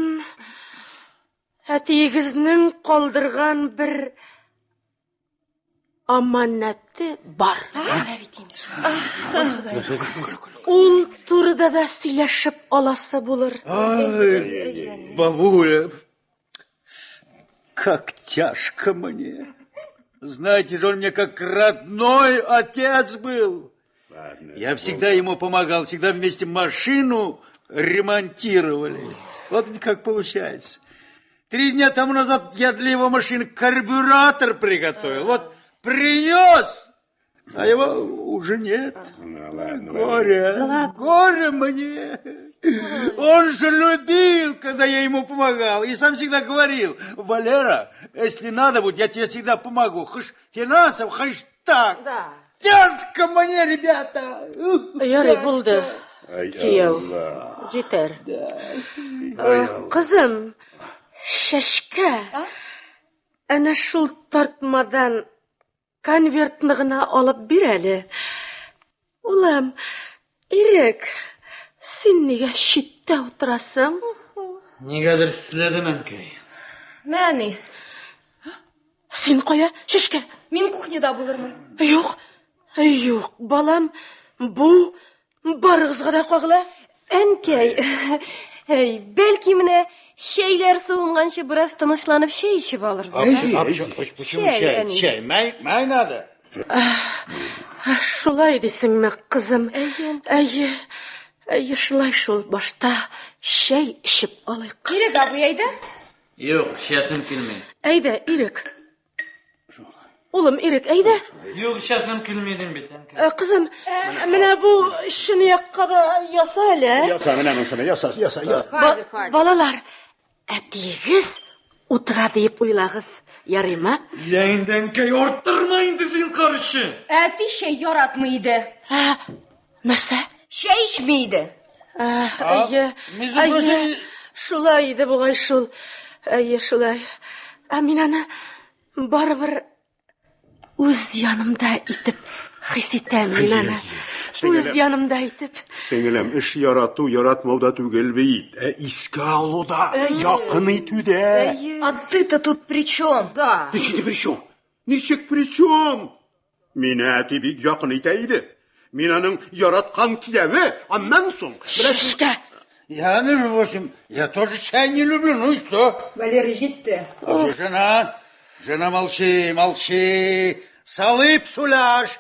әтиегезнең калдырган бер аманәте бар. Ул турыда да сөйләшеп аласы булыр. Ай, бабуля, как тяжко мне. Знаете же, он мне как родной отец был. Я всегда ему помогал, всегда вместе машину ремонтировали. Вот как получается. 3 дня тому назад я для его машины карбюратор приготовил. Вот принес, а его уже нет. Ну, ладно, Горе, Да горе мне. Он же любил, когда я ему помогал. И сам всегда говорил: Валера, если надо будет, я тебе всегда помогу. Хоть финансово, хоть так. Да. Тяжко мне, ребята. Ярый, булды. Ай, Кияү. Алла. Җитәр. Ай, Алла. Кызым, Шәшкә, әнә шул тартмадан конвертны гына алып бир әле. Улым, Ирек, син нигә читтә утырасың? Нигәдер эшләдем, әнкәй. Мәни, Син кая, Шәшкә? мин кухняда булырмын. Юк, юк, балам, бу барыгызга да кагыла. Әнкәй, әй, бәлки менә чәйләр суынганчы бераз тынычланып чәй эчеп алырбыз. Почему Чәй, чай? әни. Чай, май, май надо. Шулай дисеңме, кызым? Әйе. Әйе, әйе, шулай шул. Башта чәй эчеп алыйк. Ирек абый, әйдә. Юк, эчәсем килми. Әйдә, Ирек. Улым, Ирек, әйдә. Юк, эчәсем килми дим бит, әнкәй. Кызым, менә бу чынаякка да яса әле. Яса, менә монысына, яса, яса, яса. Балалар, әтиегез утыра диеп уйлагыз. Ярыймы? Я инде, әнкәй, арттырма инде зинһар өчен. Әти чәй яратмый иде. Нәрсә? Чәй эчми иде. Әйе, между әйе, прочим- шулай иде бугай шул. Әйе, шулай. Ә мин аны барыбер үз янымда итеп хис итәм мин аны. Үз Сеңелем. янымда итеп. Сеңелем, эш ярату, яратмауда түгел бит, ә искә алуда, якын итүдә. А ты-то тут при чем? Да. Ничек при чем? Ничек при чем? Мине әти бик якын итә иде. Мин аның яраткан кияве, аннан соң. Шешкә. Я, между прочим, я тоже чай не люблю, ну и что? Валера җитте. А жена, жена, молчи, молчи, салып суляш.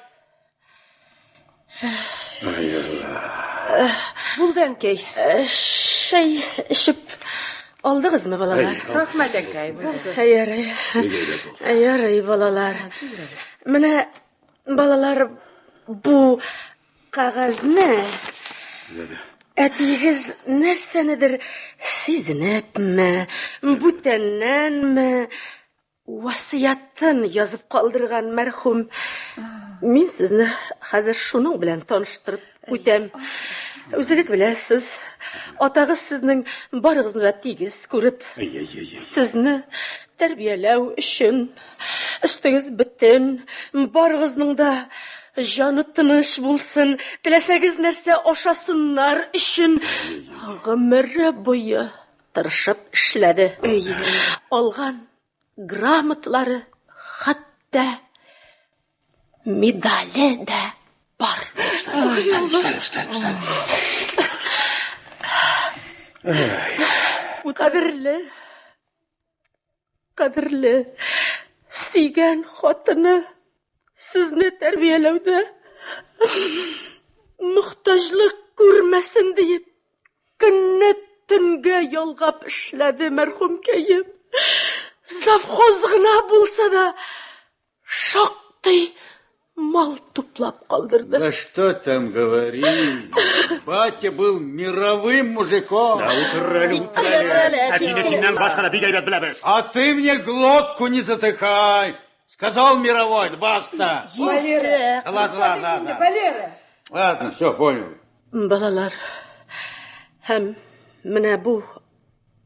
Булды, әнкәй. Чәй эчеп алдыгызмы, балалар? Рәхмәт, әнкәй. булды. Ярый. Ярый, балалар. Менә, балалар, бу кәгазьне әтиегез нәрсәнедер сизенепме, бүтәннәнме, васыятын язып калдырган мәрхүм. Мин сезне хәзер шуның белән таныштырып үтәм. Үзегез беләсез, атагыз сезнең барыгызны да тигез күреп, сезне тәрбияләү өчен өстегез бөтен, барыгызның да җаны тыныч булсын, теләсәгез нәрсә ашасыннар өчен гомере буе тырышып эшләде. Алган грамотлары, хәтта медале дә бар. Кадерле, кадерле, сөйгән хатыны сезне тәрбияләүдә мохтаҗлык күрмәсен диеп, көнне төнгә ялгап эшләде мәрхүмкәем. Завхоз гына булса да, шактый мал туплап калдырды. Да что там говорить. Батя был мировым мужиком. Да утыр әле, утыр әле. Әтине синнән башка да бик әйбәт беләбез. А ты мне глотку не затыкай. Сказал мировой, да баста. Валера, Ладно, ладно, ладно. Валера. Ладно, все, понял. Балалар, һәм менә бу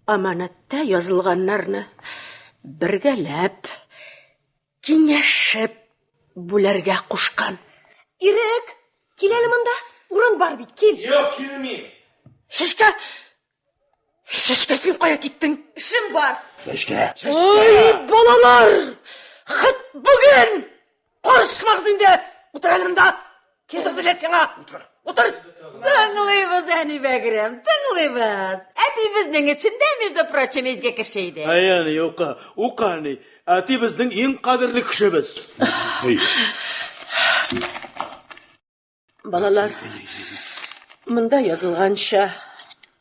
аманатта язылганнарны бергәләп, киңәшеп бүләргә кушкан. Ирек, кил әле монда. Урын бар бит, кил. Юк, килмим. Шешкә! Шешкә, син кая киттең? Эшем бар. Чәчкә. Ой, балалар! Хет бүген! Карышмагыз инде! Утыр әле монда! Утыр диләр сиңа! Утыр! Утыр! Тыңлыйбыз, әни бәгърем, тыңлыйбыз. Әти безнең өчен дә, между прочим, изге кеше иде. Әй, әни, укы, укы, әни. Әти безнең иң кадерле кешебез. Балалар, монда язылганча,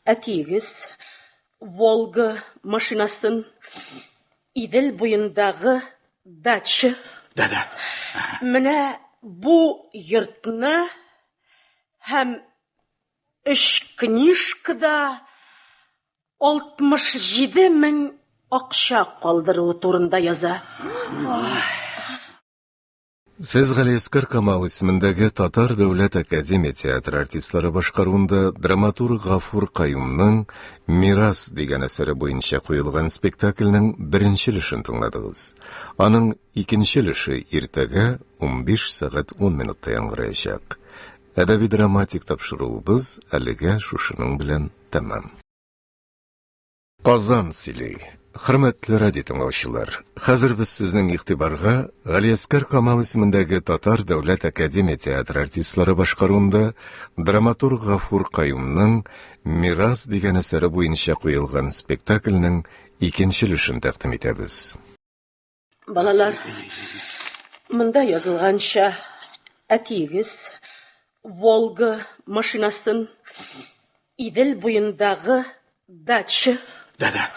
әтиегез Волга машинасын Идел буендагы дача. Да-да. Менә бу йортны һәм өч книжкада 67 мең акча калдыруы турында яза. Сез Галиәскар Камал исемендәге Татар дәүләт академия театры артистлары башкаруында драматург Гафур Каюмның Мирас дигән әсәре буенча куелган спектакльнең беренче өлешен тыңладыгыз. Аның икенче өлеше иртәгә 15 сәгать 10 минутта яңгыраячак. Әдәби-драматик тапшыруыбыз әлегә шушының белән тәмам. Казан сөйли. Хөрмәтле радио тыңлаучылар, хәзер без сезнең игътибарга Галиәскар Камал исемендәге Татар дәүләт академия театры артистлары башкаруында драматург Гафур Каюмның Мирас дигән әсәре буенча куелган спектакльнең икенче өлешен тәкъдим итәбез. Балалар, монда язылганча, әтиегез Волга машинасын Идел буендагы дача. Да-да.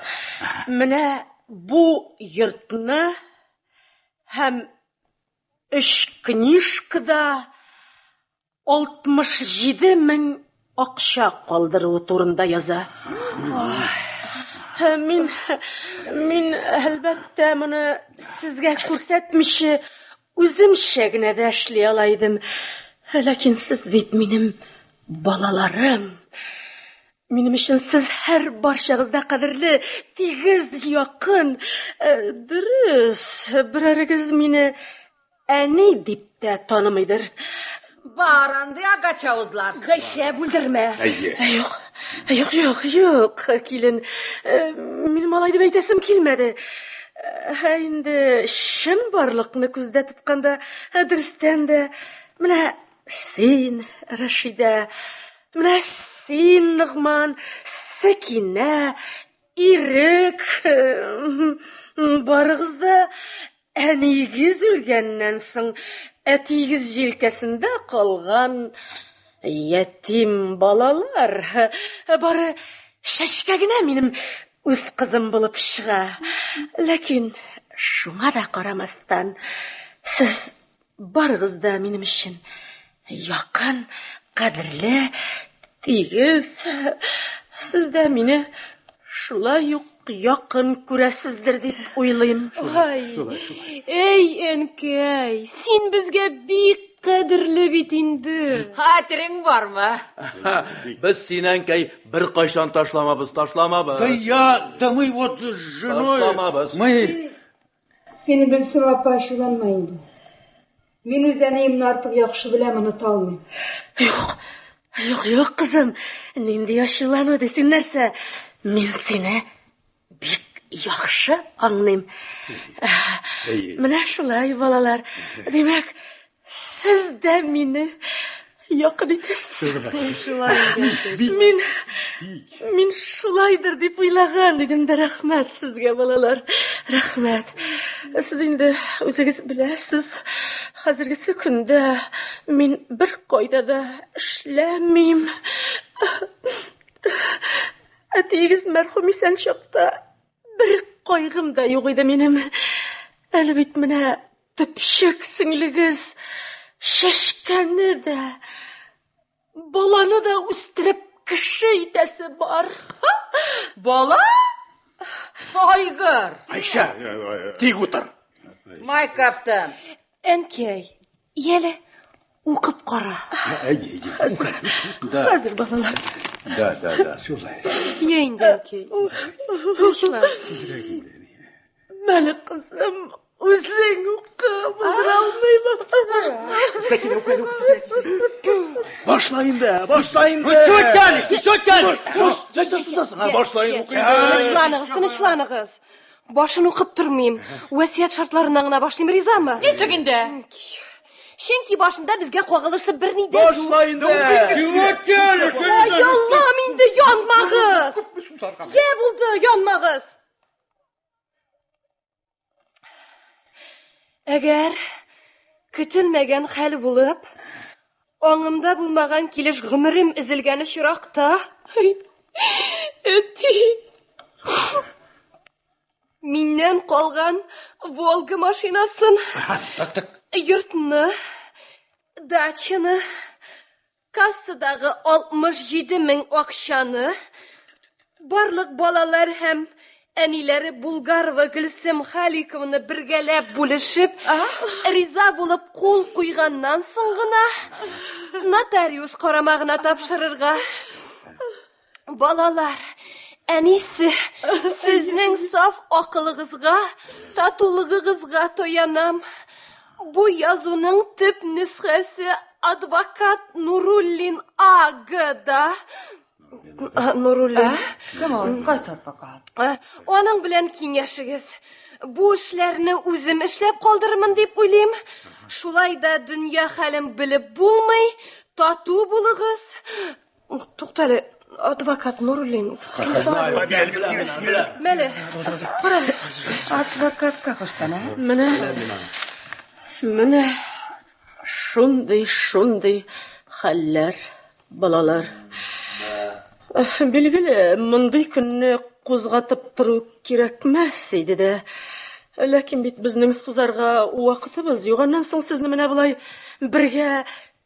Менә бу йортны һәм өч книжкада 67 мең акча калдыруы турында яза. Мин, мин, әлбәттә, моны сезгә күрсәтмичә, үземчә генә дә эшли ала идем. Ләкин сез бит минем балаларым. Минем өчен сез һәр барчагыз да кадерле, тигез, якын. Дөрес, берәрегез мине әни дип тә танымыйдыр. Бар андый агач авызлар. Гайшә, бүлдермә. Әйе. Юк, юк, юк, юк, килен. Минем алай дип әйтәсем килмәде. Ә инде чынбарлыкны күздә тотканда, дөрестән дә, менә син, Рәшидә, менә син, Ногман, Сәкинә, Ирек, барыгыз да Әниегез үлгәннән соң, әтиегез җилкәсендә калган ятим балалар. Бары Чәчкә генә минем үз кызым булып чыга. Ләкин шуңа да карамастан, сез барыгыз да минем өчен якын, кадерле, тигез. Сез дә мине шулай ук якын күрәсездер дип уйлыйм. Ай, эй, әнкәй, син безгә бик кадерле бит инде. Хәтерең бармы? Без сине, әнкәй, беркайчан ташламабыз, ташламабыз. Да я, да мы вот с женой... Ташламабыз. Мы... Син, Гөлсем апа, ачуланма инде. Мин үз әниемне артык яхшы беләм, оныта алмыйм. Юк, юк, юк, кызым, нинди ачулану ди, син нәрсә? Мин сине бик яхшы аңлыйм. Менә шулай, балалар. Димәк, сез дә мине якын итәсез. Шулай инде. Мин мин шулайдыр дип уйлаган идем дә, рәхмәт сезгә, балалар. Рәхмәт. Сез инде үзегез беләсез, хәзергесе көндә мин бер кайда да эшләмим. Әтиегез мәрхүм исән чакта бер кайгым да юк иде минем. Әле бит менә төпчек сеңлегез Чәчкәне дә, баланы да үстереп кеше итәсе бар. Бала? Айгыр! Айша, тик утыр. Май каптым. Әнкәй, яле, укып кара. Хәзер, хәзер балалар. Да, да, да. Шулай. Я инде, әнкәй. Тынычлан. Мәле, кызым, үзең укы, булдыра алмыйм. Башла инде, башла инде. Ну что тянешь, ты что тянешь? Башла инде, укы инде. Тынычланыгыз, тынычланыгыз. Башын укып тормыйм. Васыять шартларыннан гына башлыйм, ризамы? Ничек инде? Чөнки башында безгә кагылышлы берни дә юк. Башла инде. Чего тянешь? Ай, Аллам инде, янмагыз! Я булды, янмагыз! Әгәр көтелмәгән хәл булып, аңымда булмаган килеш гомерем өзелгән очракта, әти, миннән калган Волга машинасын, йортны, дачаны, кассадагы 67 мең акчаны, барлык балалар һәм әниләре Булгарова Гөлсем Халиковны бергәләп бүлешеп, риза булып кул куйганнан соң гына нотариус карамагына тапшырырга. Балалар, әнисе, сезнең саф акылыгызга, татулыгыгызга таянам. Бу язуның төп нөсхәсе адвокат Нуруллин А.Г.да. Нуруллин. Кем ул? Кайсы адвокат? Аның белән киңәшегез. Бу эшләрне үзем эшләп калдырырмын дип уйлыйм. Шулай да дөнья хәлен белеп булмый. Тату булыгыз. Туктале, адвокат Нуруллин. Кем соң әле? Мәле, кара әле. Адвокатка кушкан, ә? Менә, менә шундый, шундый хәлләр, балалар. Билгеле, мондый көнне кузгатып тору кирәкмәс иде дә. Ләкин бит безнең сузарга вакытыбыз юк. Аннан соң сезне менә болай бергә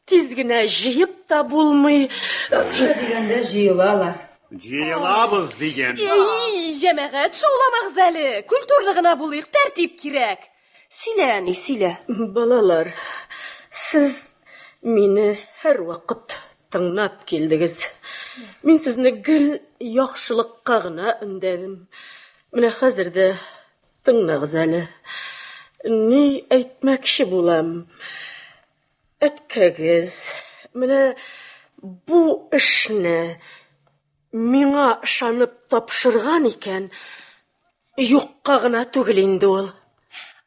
тиз генә җыеп та булмый. Дигәндә җыелалар. Җыелабыз дигән. Эй, җәмәгать, шауламагыз әле. Культурлы гына булыйк, тәртип кирәк. Сөйлә, әни, сөйлә. Балалар, сез мине һәрвакыт тыңлап килдегез. Мин сезне гел яхшылыкка гына өндәдем. Менә хәзер дә тыңлагыз әле. Ни әйтмәкче булам? Әткәгез, менә бу эшне миңа ышанып тапшырган икән, юкка гына түгел инде ул.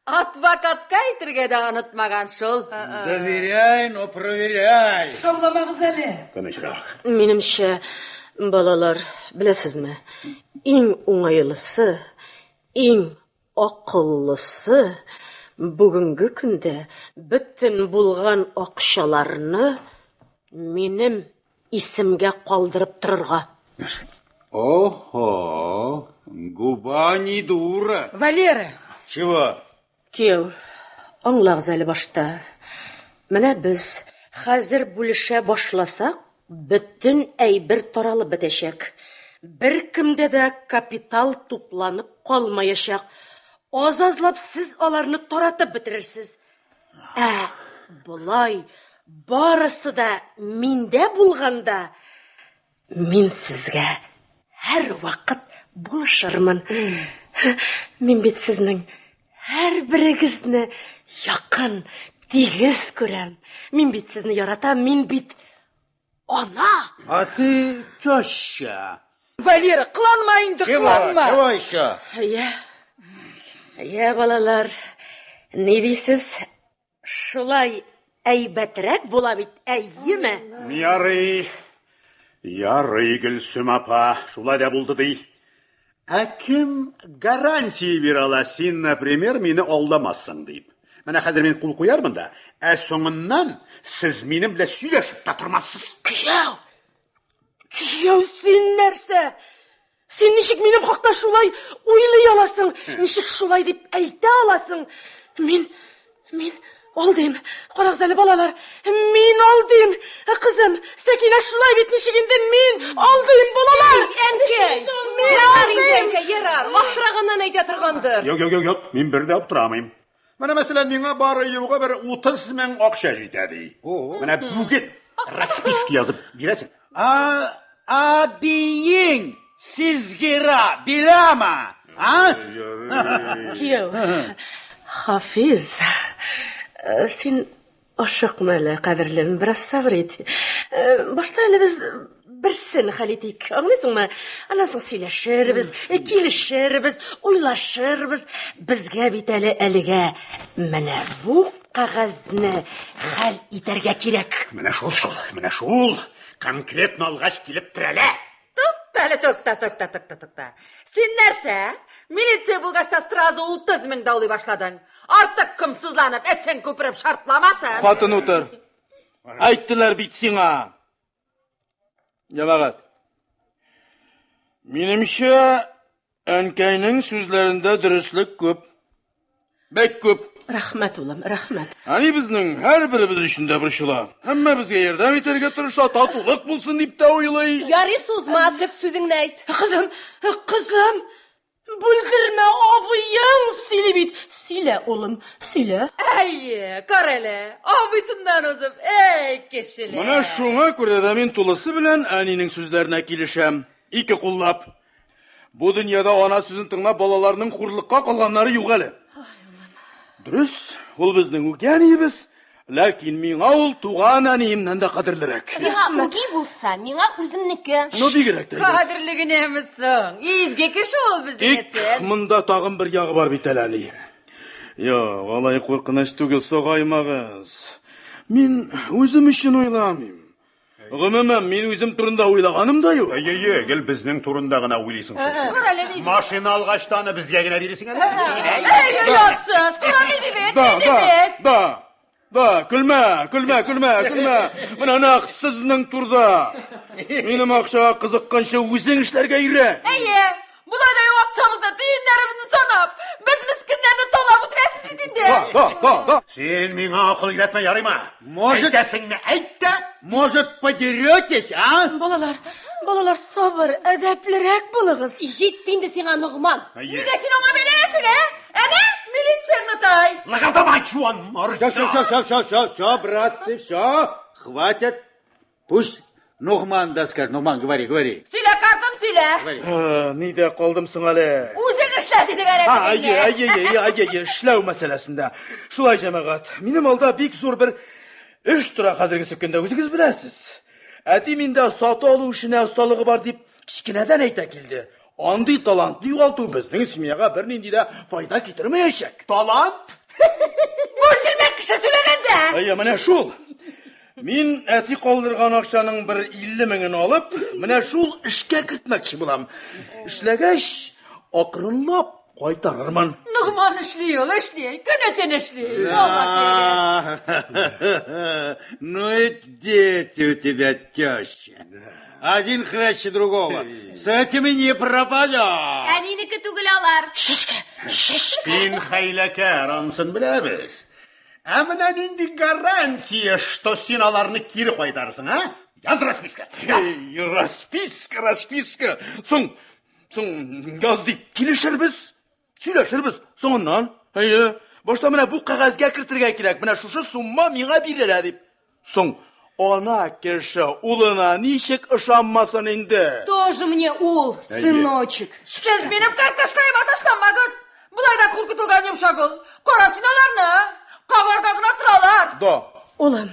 Адвокатка әйтергә дә онытмаган шул. Доверяй, но проверяй. Шауламагыз әле. Тынычрак. Минемчә, балалар, беләсезме, иң уңайлысы, иң акыллысы бүгенге көндә бөтен булган акчаларны минем исемгә калдырып торырга. Ого, губа не дура. Валера! Чего? Кияү, аңлагыз әле башта. Менә без хәзер бүлешә башласак, бөтен әйбер таралып бетәчәк. Беркемдә дә капитал тупланып калмаячак. Аз-азлап сез аларны таратып бетерерсез. Ә болай барысы да миндә булганда, мин сезгә һәрвакыт булышырмын. Мин бит сезнең һәрберегезне якын, тигез күрәм. Мин бит сезне яратам, мин бит ана. А ты теща. Валера, кыланма инде, Чего? кыланма. Чего еще? Әйе. Әйе, балалар. Ни дисез? Шулай әйбәтрәк була бит, әйеме? Ярый. Ярый, Гөлсем апа, шулай да булды ди. Ә кем гарантия бирә ала, син, например, мине алдамассың дип? Менә хәзер мин кул куярмын да, ә соңыннан сез минем белән сөйләшеп тә тормассыз. Кияү! Кияү, син нәрсә? Син ничек минем хакта шулай уйлый аласың? Ничек шулай дип әйтә аласың? Мин, мин алдыйм. Карагыз әле, балалар. Мин алдыйм. Кызым, Сәкинә шулай бит ничек инде мин алдыйм, балалар. Әнкәй! Мин Ярар инде, алдыйм. әнкәй, ярар. Аптыраганнан әйтә торгандыр. Юк, юк, юк, юк, мин бер дә аптырамыйм. Менә мәсәлән, миңа бары югы бер 30 мең акча җитә ди. Менә бүген расписка язып бирәсең. А абиең сизгера беләме? А? Кияү, Хафиз, син ашыкма әле, кадерлем, бераз сабыр ит. Башта әле без берсен хәл итик, аңлыйсыңмы? Аннан соң сөйләшербез, килешербез, уйлашырбыз. Безгә бит әле әлегә менә бу кәгазьне хәл итәргә кирәк. Менә шул шул, менә шул. Конкретно алгач килеп терәлә. Тукта әле, тукта, тукта, тукта, тукта. Син нәрсә? Милиция булгач та сразу 30 мең даулый башладың. Артык комсызланып, әтсәң күпереп шартламасын. Хатын утыр. Әйттеләр бит сиңа. Җәмәгать. Минемчә, әнкәйнең сүзләрендә дөреслек күп. Бик күп. Рәхмәт, улым, рәхмәт. Әни безнең һәрберебез өчен дә борчыла. Һәммәбезгә ярдәм итәргә тырыша, татулык булсын дип тә уйлый. Ярый сузма, төп сүзеңне әйт. Кызым, кызым, бүлдермә, абыең сөйли бит. Сөйлә, улым, сөйлә. Әйе, кара әле, абыйсыннан узып, әй, кешеләр. Менә шуңа күрә дә мин тулысы белән әнинең сүзләренә килешәм. Ике куллап. Бу дөньяда ана сүзен тыңлап балаларның хурлыкка калганнары юк әле. Дөрес, ул безнең үги әниебез, ләкин миңа ул туган әниемнән дә кадерлерәк. Сиңа үги булса, миңа үземнеке. Ну, бигрәк тә. Кадерле генәме соң? Изге кеше ул безнең Тик әтен. монда тагын бер ягы бар бит әле, әни. Юк, алай куркыныч түгел, сагаймагыз. Мин үзем өчен уйламыйм. Гомумән, мин үзем турында уйлаганым да юк. Әйе, әйе, гел безнең турында гына уйлыйсың шул син. Кара әле, ни ди? Машина алгач та аны безгә генә бирәсең әле. Әй, оятсыз, кара ни ди бит, Да, ни ди да, бит? да. Да, көлмә, көлмә, көлмә, көлмә. Менә нәкъ сезнең турда. Минем акчага кызыкканчы үзең эшләргә өйрән. Әйе, болай да юк акчабызны, тиеннәребезне санап, без мескеннәрне талап үтерәсез бит инде. Да, да, да, да. Син миңа акыл өйрәтмә, ярыймы? Может- Әйтәсеңне әйт тә. Может, подеретесь, а? Балалар, балалар, сабыр, әдәплерәк булыгыз. Җитте инде сиңа, Ногман. Әйе. Нигә син аңа бәйләнәсең, ә? Әнә, милицияңне тай. Лыгырдама, чуан морза. Все, все, все, все, все, все, братцы, все, хватит. Пусть Нугман доскажет. Нугман, говори, говори. Сөйлә, картым, сөйлә. Говори. Нидә калдым соң әле? Үзең эшлә дидек әле Ha, әйе, тегеңне. әйе, әйе, әйе, әйе, эшләү мәсьәләсендә. Шулай, җәмәгать, минем алда бик зур бер эш тора хәзерге көндә, үзегез беләсез. Әти миндә сату алу эшенә осталыгы бар дип кечкенәдән әйтә килде. Андый талантны югалту безнең семьяга бернинди дә файда китермәячәк. Талант? Бүлдермә кеше сөйләгәндә. Әйе, менә шул. Мин әти калдырган акчаның бер 50 меңен алып, менә шул эшкә кертмәкче булам. Эшләгәч, акрынлап кайтарырмын. Ногман эшли ул, эшли. Көне-төн эшли. Валлаһи. Ну и дети у тебя, теща. Один хлеще другого. С этим и не пропадешь. Әнинеке түгел алар. Шешкә, шешкә. Син хәйләкәр, анысын беләбез. Ә менә нинди гарантия, что син аларны кире кайтарсың, а? Яз расписка. Эй, расписка, расписка. Соң, соң, яз дип килешербез, сөйләшербез. Соңыннан, әйе, башта менә бу кәгазьгә кертергә кирәк. Менә шушы сумма миңа бирелә дип. Соң, ана кеше улына ничек ышанмасын инде? Тоже мне ул, сыночек. Сез минем картошкаема ташланмагыз. Болай да куркытылган йомшак ул. Кара син аларны. Кабарга гына торалар. Да. Улым,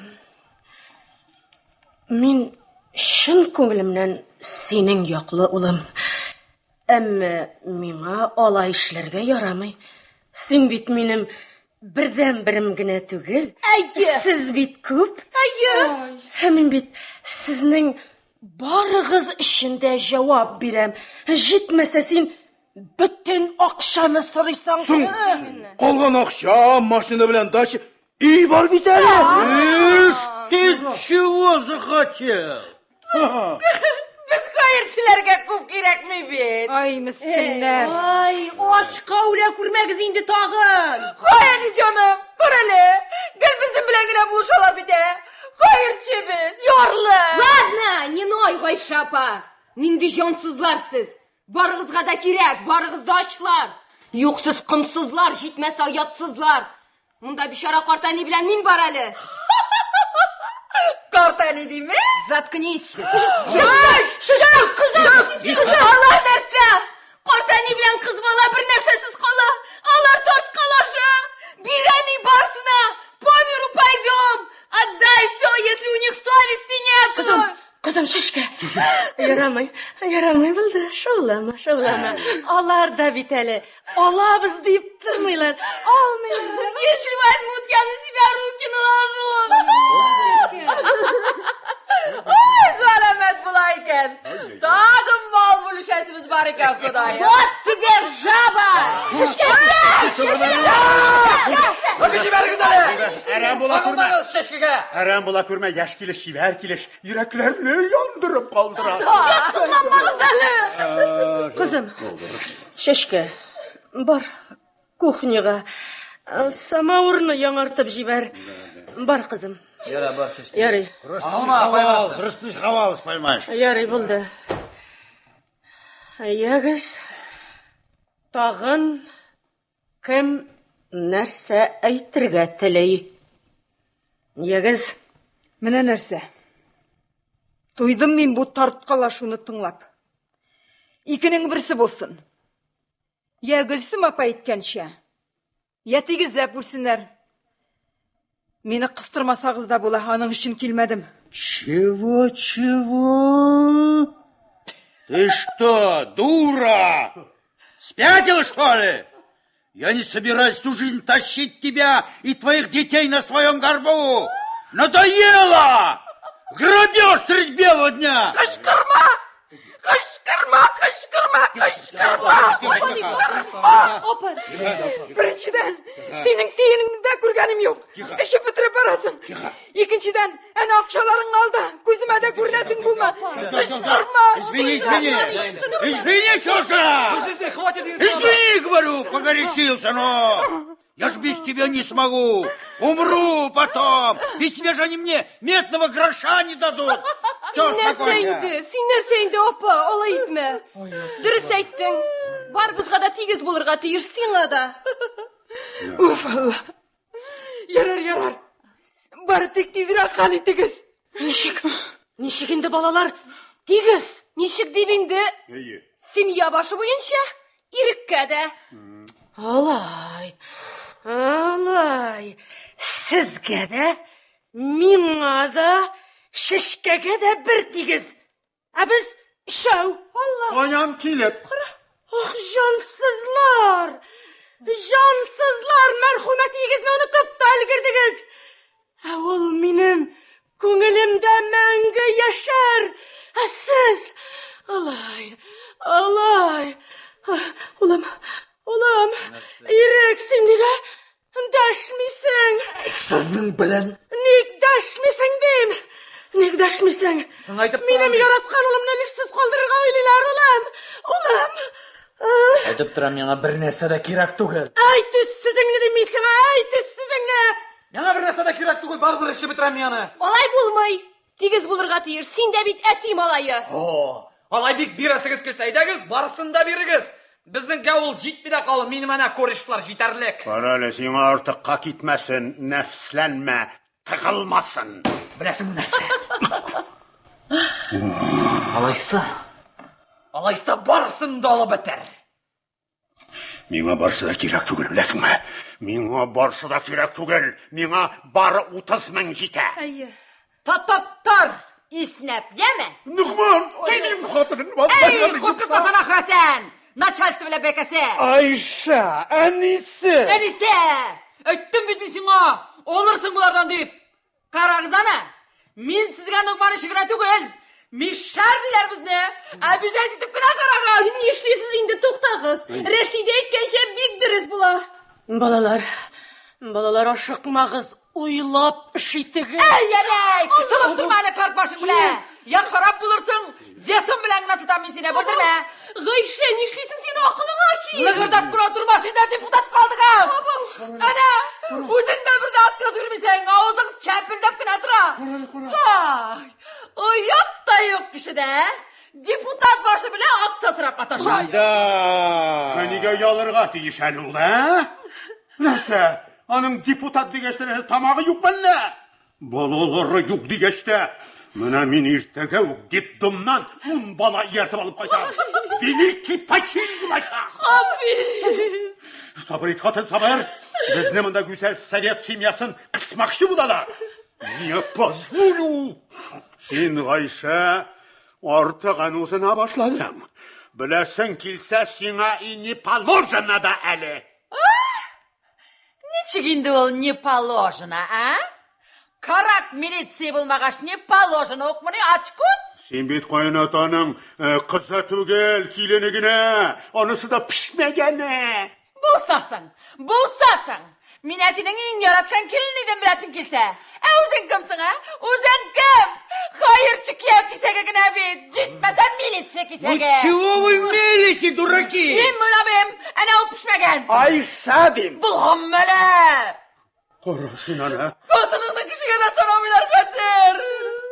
мин чын күңелемнән синең яклы, улым. Әмма миңа алай эшләргә ярамый. Син бит минем бердәнберем генә түгел. Әйе. Сез бит күп. Әйе. Һәм мин бит сезнең барыгыз өчен дә җавап бирәм. Җитмәсә син бөтен акчаны сорыйсың. Соң, калган акча, машина белән дача, өй бар бит әле. Ишь, ты чего захотел? Без хәерчеләргә күп кирәкми бит. Ай, мескеннәр. Ай, ашка үлә күрмәгез инде тагын. Кай әни җаным, күр әле. Гел безнең белән генә булышалар бит, ә. Хәерче без, ярлы. Ладно, не ной, Гайшә апа. Нинди җансызлар сез. Барыгызга да кирәк, барыгыз да ачлар. Юк, сез комсызлар, җитмәсә оятсызлар. Монда бичара картәни белән мин бар әле. Картәни диме? Заткнись. Шешкә, шешкә, кызым, кызым. Алар нәрсә? Картәни белән кыз бала бер нәрсәсез кала. Алар тарткалаша. Бир әни барсына. По миру пойдем. Отдай все, если у них совести нет. Кызым, кызым, шешкә. Ярамый, ярамый булды. Шаулама, шаулама. Алар да бит әле алабыз дип тормыйлар. Алмыйлар. Если возьмут, я на себя руки наложу. Ай, галәмәт була икән. Тагын мал бүлешәсебез бар икән, Ходаем. Вот тебе жаба! Шешкә! Җибәрегез әле! Әрәм була күрмә. Кагылмагыз чәчкегә! Әрәм була күрмә, яшь килеш, чибәр килеш, йөрәкләрне яндырып калдыра. Оятсызланмагыз әле! Кызым, Чәчкә, бар кухняга. Самавырны яңартып җибәр. Бар, кызым. Яра, бар чәчкә. Ярый. Распиховалась, распиховалась, понимаешь. Ярый, булды. Ягез, тагын кем нәрсә әйтергә тели? Ягез, Менә нәрсә. Туйдым мин бу тарткалашуны тыңлап. Икенең берсе булсын. Я Гөлсем апа әйткәнчә, я тигезләп бүлсеннәр. Мине кыстырмасагыз да була, аның өчен килмәдем. Чего, чего? Ты что, дура? Спятила, что ли? Я не собираюсь всю жизнь тащить тебя и твоих детей на своем горбу. Надоело! Грабеж средь белого дня! Кычкырма! Кычкырма, кычкырма, кычкырма! Кычкырма! Опа! Беренчедән, синең тиенеңне дә күргәнем юк. Эчеп бетереп барасың. Икенчедән, әнә акчаларыңны ал да, күземә дә күренәсең булма. Кычкырма! Извини, извини! Извини, Сюша! Хватит! Извини, говорю, погорячился, но... Я ж без тебя не смогу. Умру потом. Без тебя же они мне медного гроша не дадут. Все, Син нәрсә успокойся. инде? Син нәрсә инде, апа? Алай итмә. Дөрес әйттең. Барыбызга да тигез булырга тиеш, сиңа да. Уф, Алла. Ярар, ярар. Бары тик тизрәк хәл итегез. ничек? Ничек инде балалар? Тигез. Ничек дип инде? Семья башы буенча иреккә дә. Алай. Алай. Сезгә дә, миңа да, шешкәгә дә бер тигез. Ә без өчәү. Алла. Анам килеп. Ах, җансызлар! Җансызлар, мәрхүм әтиегезне онытып та өлгердегез. Ә ул минем күңелемдә мәңге яшәр. Ә сез алай, алай. Улым, улым, Ирек, син нигә дәшмисең? Сезнең белән Ник дәшмисең дим? Ник дәшмисең? Әйтеп Минем яраткан улымны өлешсез калдырырга уйлыйлар, улым. Улым. Әйтеп торам, миңа бер нәрсә дә кирәк түгел. Әйт үз сүзеңне дим мин сиңа, әйт үз сүзеңне. Миңа бер нәрсә дә кирәк түгел, барыбер эчеп бетерәм мин аны. Алай булмый. Тигез булырга тиеш. Син дә бит әти малае. О, алай бик бирәсегез килсә, әйдәгез, барысын да бирегез. Безнеңгә ул җитми дә калыр, минем әнә корешлар җитәрлек. Кара әле, сиңа артыкка китмәсен, нәфсләнмә, тыгылмасын. Беләсеңме нәрсә? Алайса, алайса барысын да алып бетер. Миңа барсы да кирәк түгел, беләсеңме? Миңа барсы да кирәк түгел. Миңа бары 30 мең җитә. Әйе. Тотып тор, иснәп, яме? Ногман, тидем хатынын. Эй, куркытмасана Хәсән! Начальство белән бәкәсе! Айша, әнисе! Әнисе! Әйттем бит мин сиңа, алырсың болардан дип. Карагыз аны, мин сезгә Ногман ише генә түгел, мишәр диләр безне. Обижать итеп кенә карагыз. Нишлисез инде, туктагыз. Рәшидә әйткәнчә бик дөрес була. Балалар, балалар, ашыкмагыз, уйлап эш итегез. Әй, әй, кысылып торма әле карт башың белән. Я харап булырсың, весом белән генә тотам мин сине, бүлдермә. Гайшә, нишлисең син, акылыңа кил. Лыгырдап кына торма, син дә депутат калдың. Әнә, үзең дә бер дә отказ бирмисең, авызың чәпелдәп кенә тора. Ай, оят та юк кешедә. Депутат башы белән акча сорап маташа. Да. Ә нигә оялырга тиеш әле ул, ә? Нәрсә? Аның депутат дигәч тә тамагы юк мәллә? Балалары юк дигәч тә, менә мин иртәгә үк детдомнан 10 бала ияртеп алып кайтам. Великий почин булачак. Хафиз! Сабыр ит, хатын, сабыр. Безне монда гүзәл совет семьясын кысмакчы булалар. Не позволю. Син, Гайшә, артыгын узына башладың. Беләсең килсә, сиңа и не положено да әле. Ничек инде ул не положено, а? Карак милиция булмагач, не положено укмыни, ачкүз? Син бит каенатаның кызы түгел, килене генә. Анысы да пешмәгәне. Булсасың, булсасың. Мин әтинең иң яраткан килене идем, беләсең килсә. Ә үзең кемсең, ә? Үзең кем? Хәерче кияү кисәге генә бит. Җитмәсә милиция Ну кисәге. чего вы мелите, дураки? Мин мөләбем, әнә ул пешмәгән. Айша дим. Булган мәле. Кара син аны. Хатыныңны кешегә дә санамыйлар хәзер.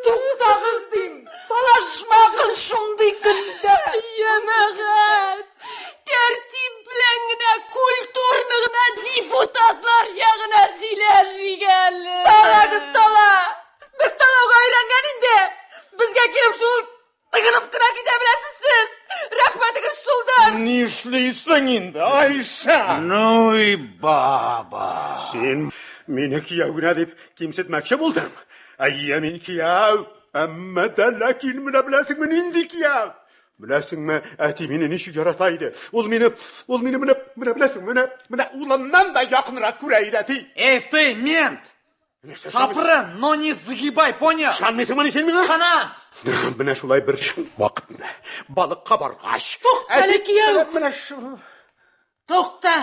Туктагыз дим. Талашмагыз шундый көндә. Җәмәгать, тәртип белән генә, культурны гына депутатлар ягына сөйләшик әле. Талагыз, тала. Без талауга өйрәнгән инде. Безгә килеп шул тыгынып кына китә беләсез сез. Рәхмәтегез шулдыр. Нишлисең инде, Айша? Ну и баба. Син мине кияү генә дип кимсетмәкче булдың. Әйе, мин кияү. Әмма дә ләкин менә беләсеңме нинди кияү? Беләсеңме, әти мине ничек ярата иде. Ул мине, ул мине менә, менә беләсеңме, менә, менә улыннан да якынрак күрә иде әти. Эй, ты, мент! Нәрсә, Шапрын, но не загибай, понял? Ышанмыйсыңмыни син миңа? Хана! Менә шулай бер вакытны балыкка баргач. Тукта әле, кияү! Менә шу. Тукта!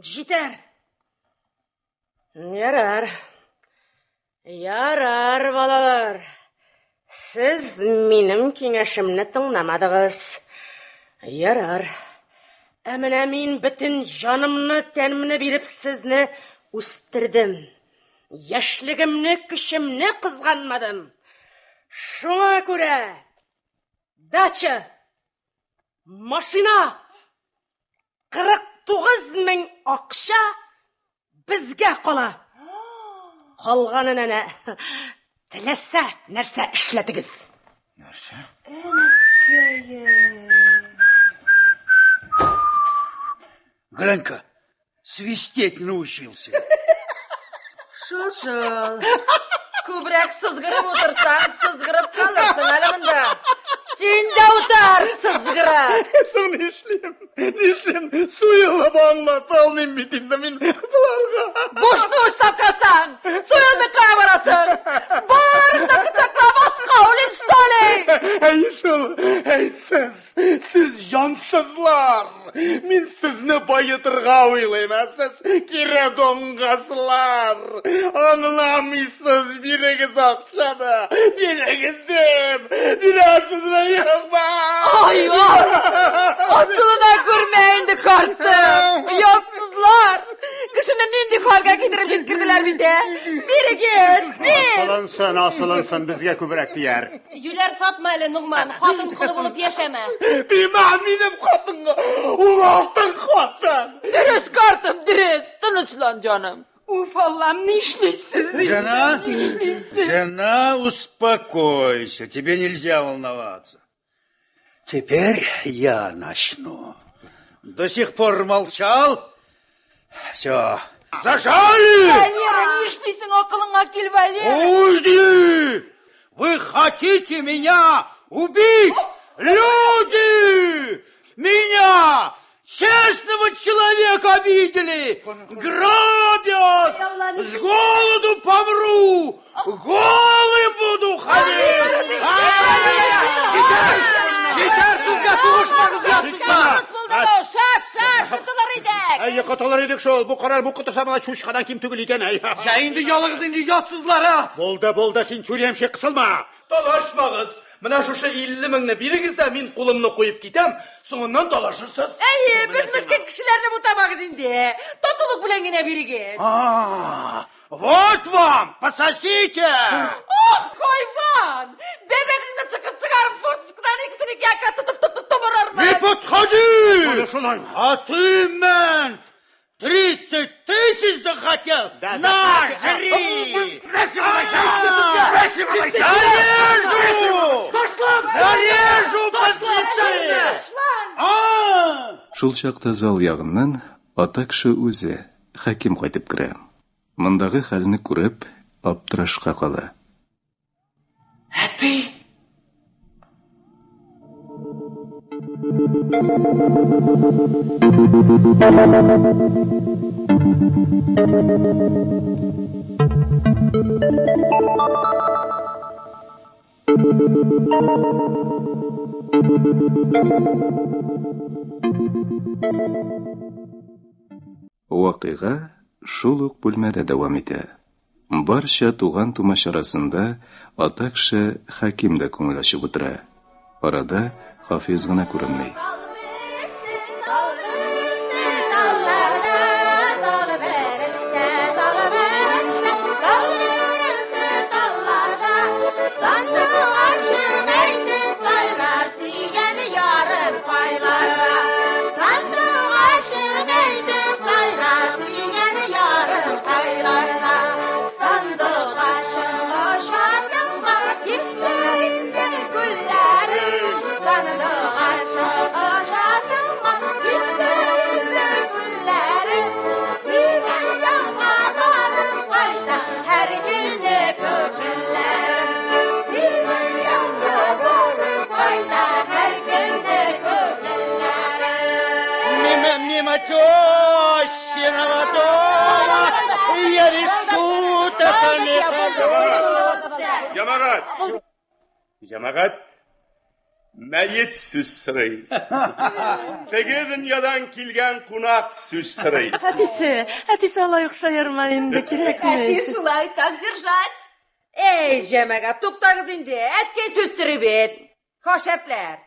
Җитәр! Ярар. Ярар, балалар. Сез минем киңәшемне тыңламадыгыз. Ярар. Ә менә мин бөтен җанымны, тәнемне биреп сезне үстердем. Яшьлегемне, көчемне кызганмадым. Шуңа күрә дача, машина, 49 мең акча безгә кала. Калганын әнә теләсә нәрсә эшләтегез. Нәрсә? Глянь-ка, свистеть научился. Шул шул. Күбрәк сызгырып утырсаң, сызгырып калырсың әле монда. Син дә утыр, сызгырып. Соң нишлим? Нишлим? Суелып аңлата алмыйм бит инде мин боларга. Бушны учлап калсаң, суелмый кая барасың? Барың да кочаклап ачка үлим, что ли? Әй шул, әй сез, сез җансызлар. Мин сезне баетырга уйлыйм, ә сез кире дуңгызлар. Аңламыйсыз, бирегез акчаны. Бирегез дим. Бирәсезме, юкмы? Ай, ай! Асылына күрмә инде картым. Оятсызлар. Кешене нинди Шундый хәлгә китереп җиткерделәр бит, ә? Бирегез, бир! Асылынсын, асылынсын, безгә күбрәк тияр. Юләр сатма әле, Ногман, хатын колы булып яшәмә. Тимә минем хатынга, ул алтын хатын. Дөрес, картым, дөрес. Тынычлан, җаным. Уф, Аллам, нишлисез? Жена, Нишлисез? жена, успокойся, тебе нельзя волноваться. Теперь я начну. До сих пор молчал. Все. Зажали! Валера, нишлисең, акылыңа кил, Валера. Уйди! Вы хотите меня убить? Люди! Меня, честного человека, обидели! Грабят! С голоду помру! Голым буду ходить! Җитәр, сезгә сугышмагыз, Дөрес булды бу. Шаш, шаш, котылыр идек. Әй, котылыр идек шул. Бу карар бу котырса моңа чучкадан ким түгел икән, әй. Җә инде ялыгыз инде ятсызлар, а! Булды, булды, син тюремщик, кысылма. Талашмагыз. Менә шушы 50 меңне бирегез дә, мин кулымны куеп китәм, соңыннан талашырсыз. Әйе, без мескен кешеләрне бутамагыз инде. Татулык белән генә бирегез. А, вот вам, пососите! Ох, хайван! Бәбәгеңне чыгып чыгарып, форточкадан икесен ике якка тотып тотып томырырмын. Не подходи! Шулай. А ты, мент, 30 тысяч захотел? На, жри! Зарежу! Зарежу, подлецы! А! Шул чакта зал ягыннан ата кеше үзе, Хәким кайтып керә. Мондагы хәлне күреп, аптырашка кала. Әти! Вакыйга шул ук бүлмәдә дәвам итә. Барча туган-тумач арасында ата кеше Хәким дә күңел ачып утыра. Арада Хафиз гына күренми. Мимо, мимо тещиного дома я рисую Җәмәгать! Җәмәгать, мәет сүз сорый. Теге дөньядан килгән кунак сүз сорый. Әтисе, әтисе алай ук шаярма инде, кирәкми. Әти шулай, так держать. Эй, җәмәгать, туктагыз инде. Әткәй сүз сорый бит. Хашәпләр.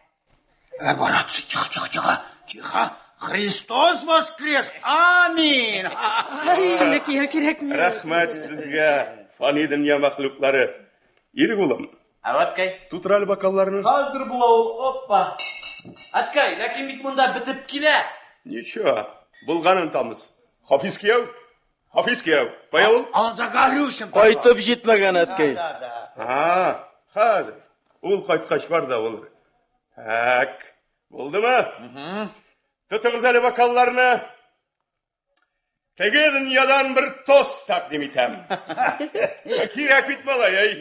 Э, братцы, тихо, тихо, тихо, тихо. Христос воскрес! Аминь! Ай, инде кияү кирәкми. Рәхмәт сезгә, фани дөнья мәхлуклары. Ирек улым, Әткәй. тутыр әле бокалларны. Хәзер була ул, опа. Әткәй, ләкин бит монда бетеп килә. Ничего, булганын тамыз. Хафиз кияү, Хафиз кияү, кая ул? Он за горючим. Кайтып җитмәгән, әткәй. Да, да. А, хәзер. Ул кайткач бар да булыр. Так, булдымы? Тотыгыз әле бокалларны. Теге дөньядан бер тост тәкъдим итәм. Кирәк бит малай, әй.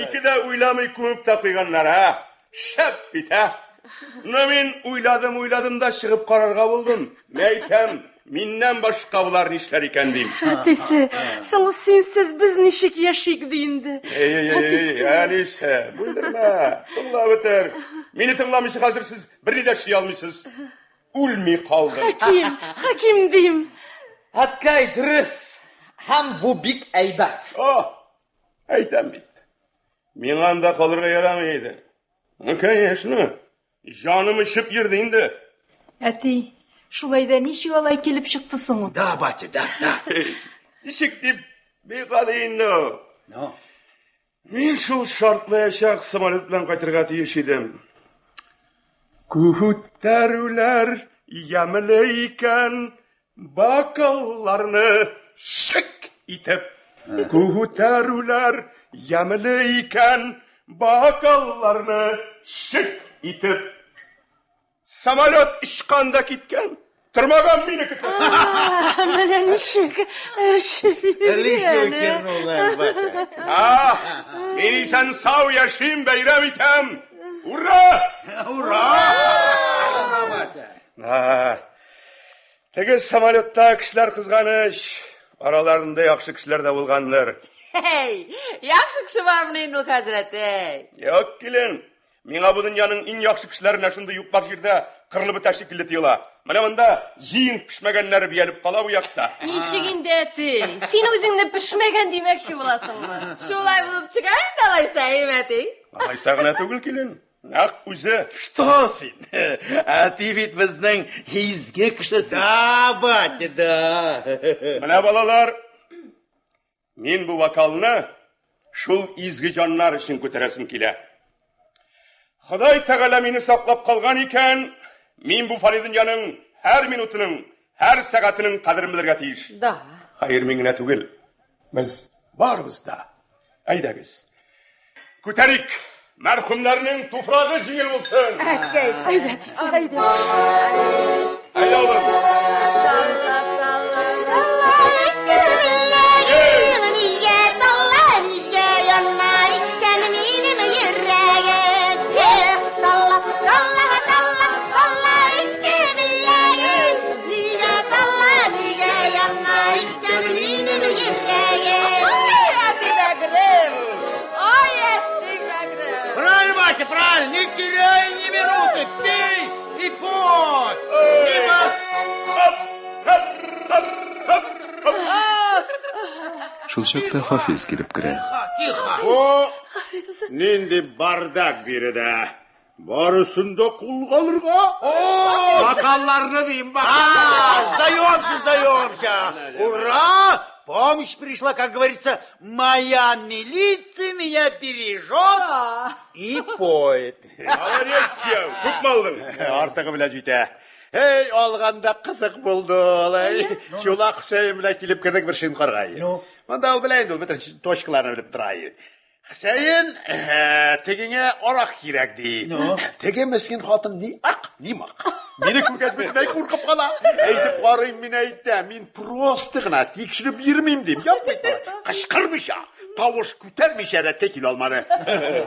Ике дә уйламый күмеп тә куйганнар, а? Шәп бит, ә? Но мин уйладым, уйладым да чыгып карарга булдым. Мәйтәм, миннән башка болар нишләр икән дим. Әтисе, соң синсез без ничек яшик ди инде. Эй, эй, эй, Әтисе. Алиса, бүлдермә, тыңлап бетер. Мине тыңламыйча хәзер сез берни дә эшли алмыйсыз. Үлми калдым. Хәким, Хәким дим. Әткәй, дөрес. Һәм бу бик әйбәт. О, әйтәм бит. Миңа анда калырга ярамый иде. Ну, конечно. Җаным эчеп йөрде инде. Әти, шулай да ничек алай килеп чыкты соң ул? Да, батя, да, да. Ничек дип, бик гади инде ул. Ну? Мин шул шартлаячак самолет белән кайтырга тиеш идем. Күтәрүләр ямьле икән, бокалларны шик итеп. Күтәрүләр ямьле икән, бокалларны шик итеп. Самолет очкан да киткән. Тормаган мине көтеп. Менә ничек Лишнего кивнула, батя. А, мин исән сау яшим, бәйрәм итәм. Ура! Ура! Батя. А, теге самолетта кешеләр кызганыч. Араларында яхшы кешеләр дә булгандыр. Эй, яхшы кеше бармыни инде ул хәзер, әтәй? Юк, килен. Миңа бу дөньяның иң яхшы кешеләренә шундый юк бар җирдә кырылып бетә шикелле тоела. Менә монда җыен пешмәгәннәре биялеп кала бу якта. Ничек инде, әти? Син үзеңне пешмәгән димәкче буласыңмы? Шулай булып чыга инде алайса, әйме, әти? Алайса гына түгел, килен. Нәкъ үзе. Что син? Әти бит безнең изге кешесе. Да, батя, да. Менә балалар, мин бу вокалны шул изге җаннар өчен күтәрәсем килә. Ходай Тәгалә мине саклап калган икән, мин бу фани дөньяның һәр минутының, һәр сәгатенең кадерен белергә тиеш. Да. Хәер, мин генә түгел. Без барыбыз да. Әйдәгез. Күтәрик. Мәрхүмнәрнең туфрагы җиңел булсын. Әткәй, Әйдә, әтисе, әйдә. Әйдә, улым. Нигә тала, нигә яна икән минем йөрәгем? Эх, тала, тала, тала, тала ике беләгем. Нигә тала, нигә яна икән минем йөрәгем? Ай, әти бәгърем. Ай, әти бәгърем. Правильно, батя, правильно. Не теряй ни минуты. Пей и пой. Мимо. Шул чакта Хафиз килеп керә. Тихо. Бу нинди бардак биредә? Барысын да кулга алырга. Бокалларны дим, бокалларны. Сдаемся, сдаемся. Ура! Помощь пришла, как говорится, моя милиция меня бережет и поет. Молодец, кияү. Күпме алдың? Артыгы белән җитә. Эй, алганда кызык булды ул. Эй, Чулак Хөсәен белән килеп кердек бер шинкарга. Ну? Монда ул белә инде ул бөтен точкаларны белеп тора. Хөсәен, тегеңә арак кирәк ди. Ну? Теге мескен хатын ни ак, ни мак. Мине күргәч бөтенләй куркып кала. Әйтеп карыйм, мин әйтәм, мин просто гына тикшереп йөрмим дим. Юк бит, малай. Кычкырмыйча, тавыш күтәрмичә рәткә килә алмады.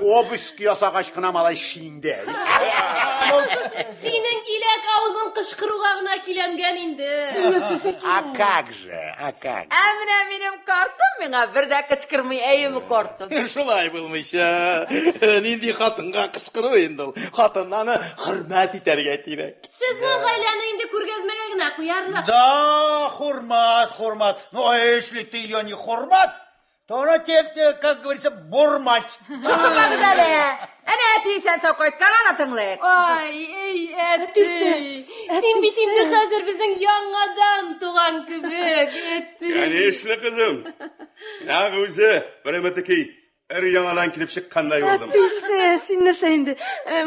Обыск ясагач кына малай шинде. Синең иләк авызың кычкыруга гына көйләнгән инде. А как же, а как? Ә менә минем картым миңа бер дә кычкырмый, әйеме картым? Шулай булмыйча. Нинди хатынга кычкыру инде ул. Хатыннаны хөрмәт итәргә кирәк. Сезнең гаиләне инде күргәзмәгә генә куярлык. Да, хурмат, хурмат. Ну, а если ты ее не хурмат, то она тебе, как говорится, бурмать. Чукынмагыз әле. Әнә әти исән сау кайткан, аны тыңлыйк. Ай, эй, әти. Син бит инде хәзер безнең яңадан туган кебек, әти. Конечно, кызым. Нәкъ үзе, бер өметеки, өр-яңадан килеп чыккандай булдым. Әтисе, син нәрсә инде?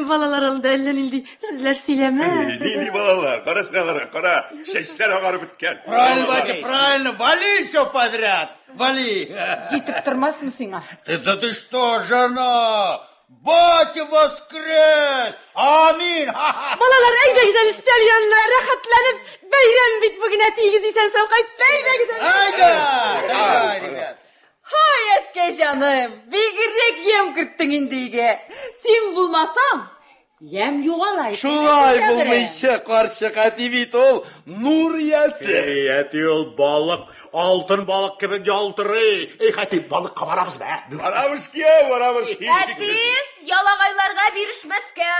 Балалар алдында әллә нинди сүзләр сөйләмә. Нинди балалар? Кара син аларга, кара. Чәчләр агарып беткән. Правильно, батя, правильно. Вали все подряд. Вали. Җитеп тормасмы сиңа? Ты, да ты что, жена? Батя воскрес! Амин! Ха-ха! Балалар, әйдәгез әле өстәл янына, рәхәтләнеп, бәйрәм бит бүген әтиегез исән сау кайтты. Әйдәгез әле. Әйдә! Давай, ребят. Һай, әткәй җаным, бигрәк ямь керттең инде өйгә. Син булмасаң, ямь югала икән. Шулай булмыйча, карчык, әти бит ул нур иясе. Эй, әти ул балык, алтын балык кебек ялтырый. Эй, әти, балыкка барабыз ба? Барабыз, кияү, барабыз. Әти, ялагайларга бирешмәскә.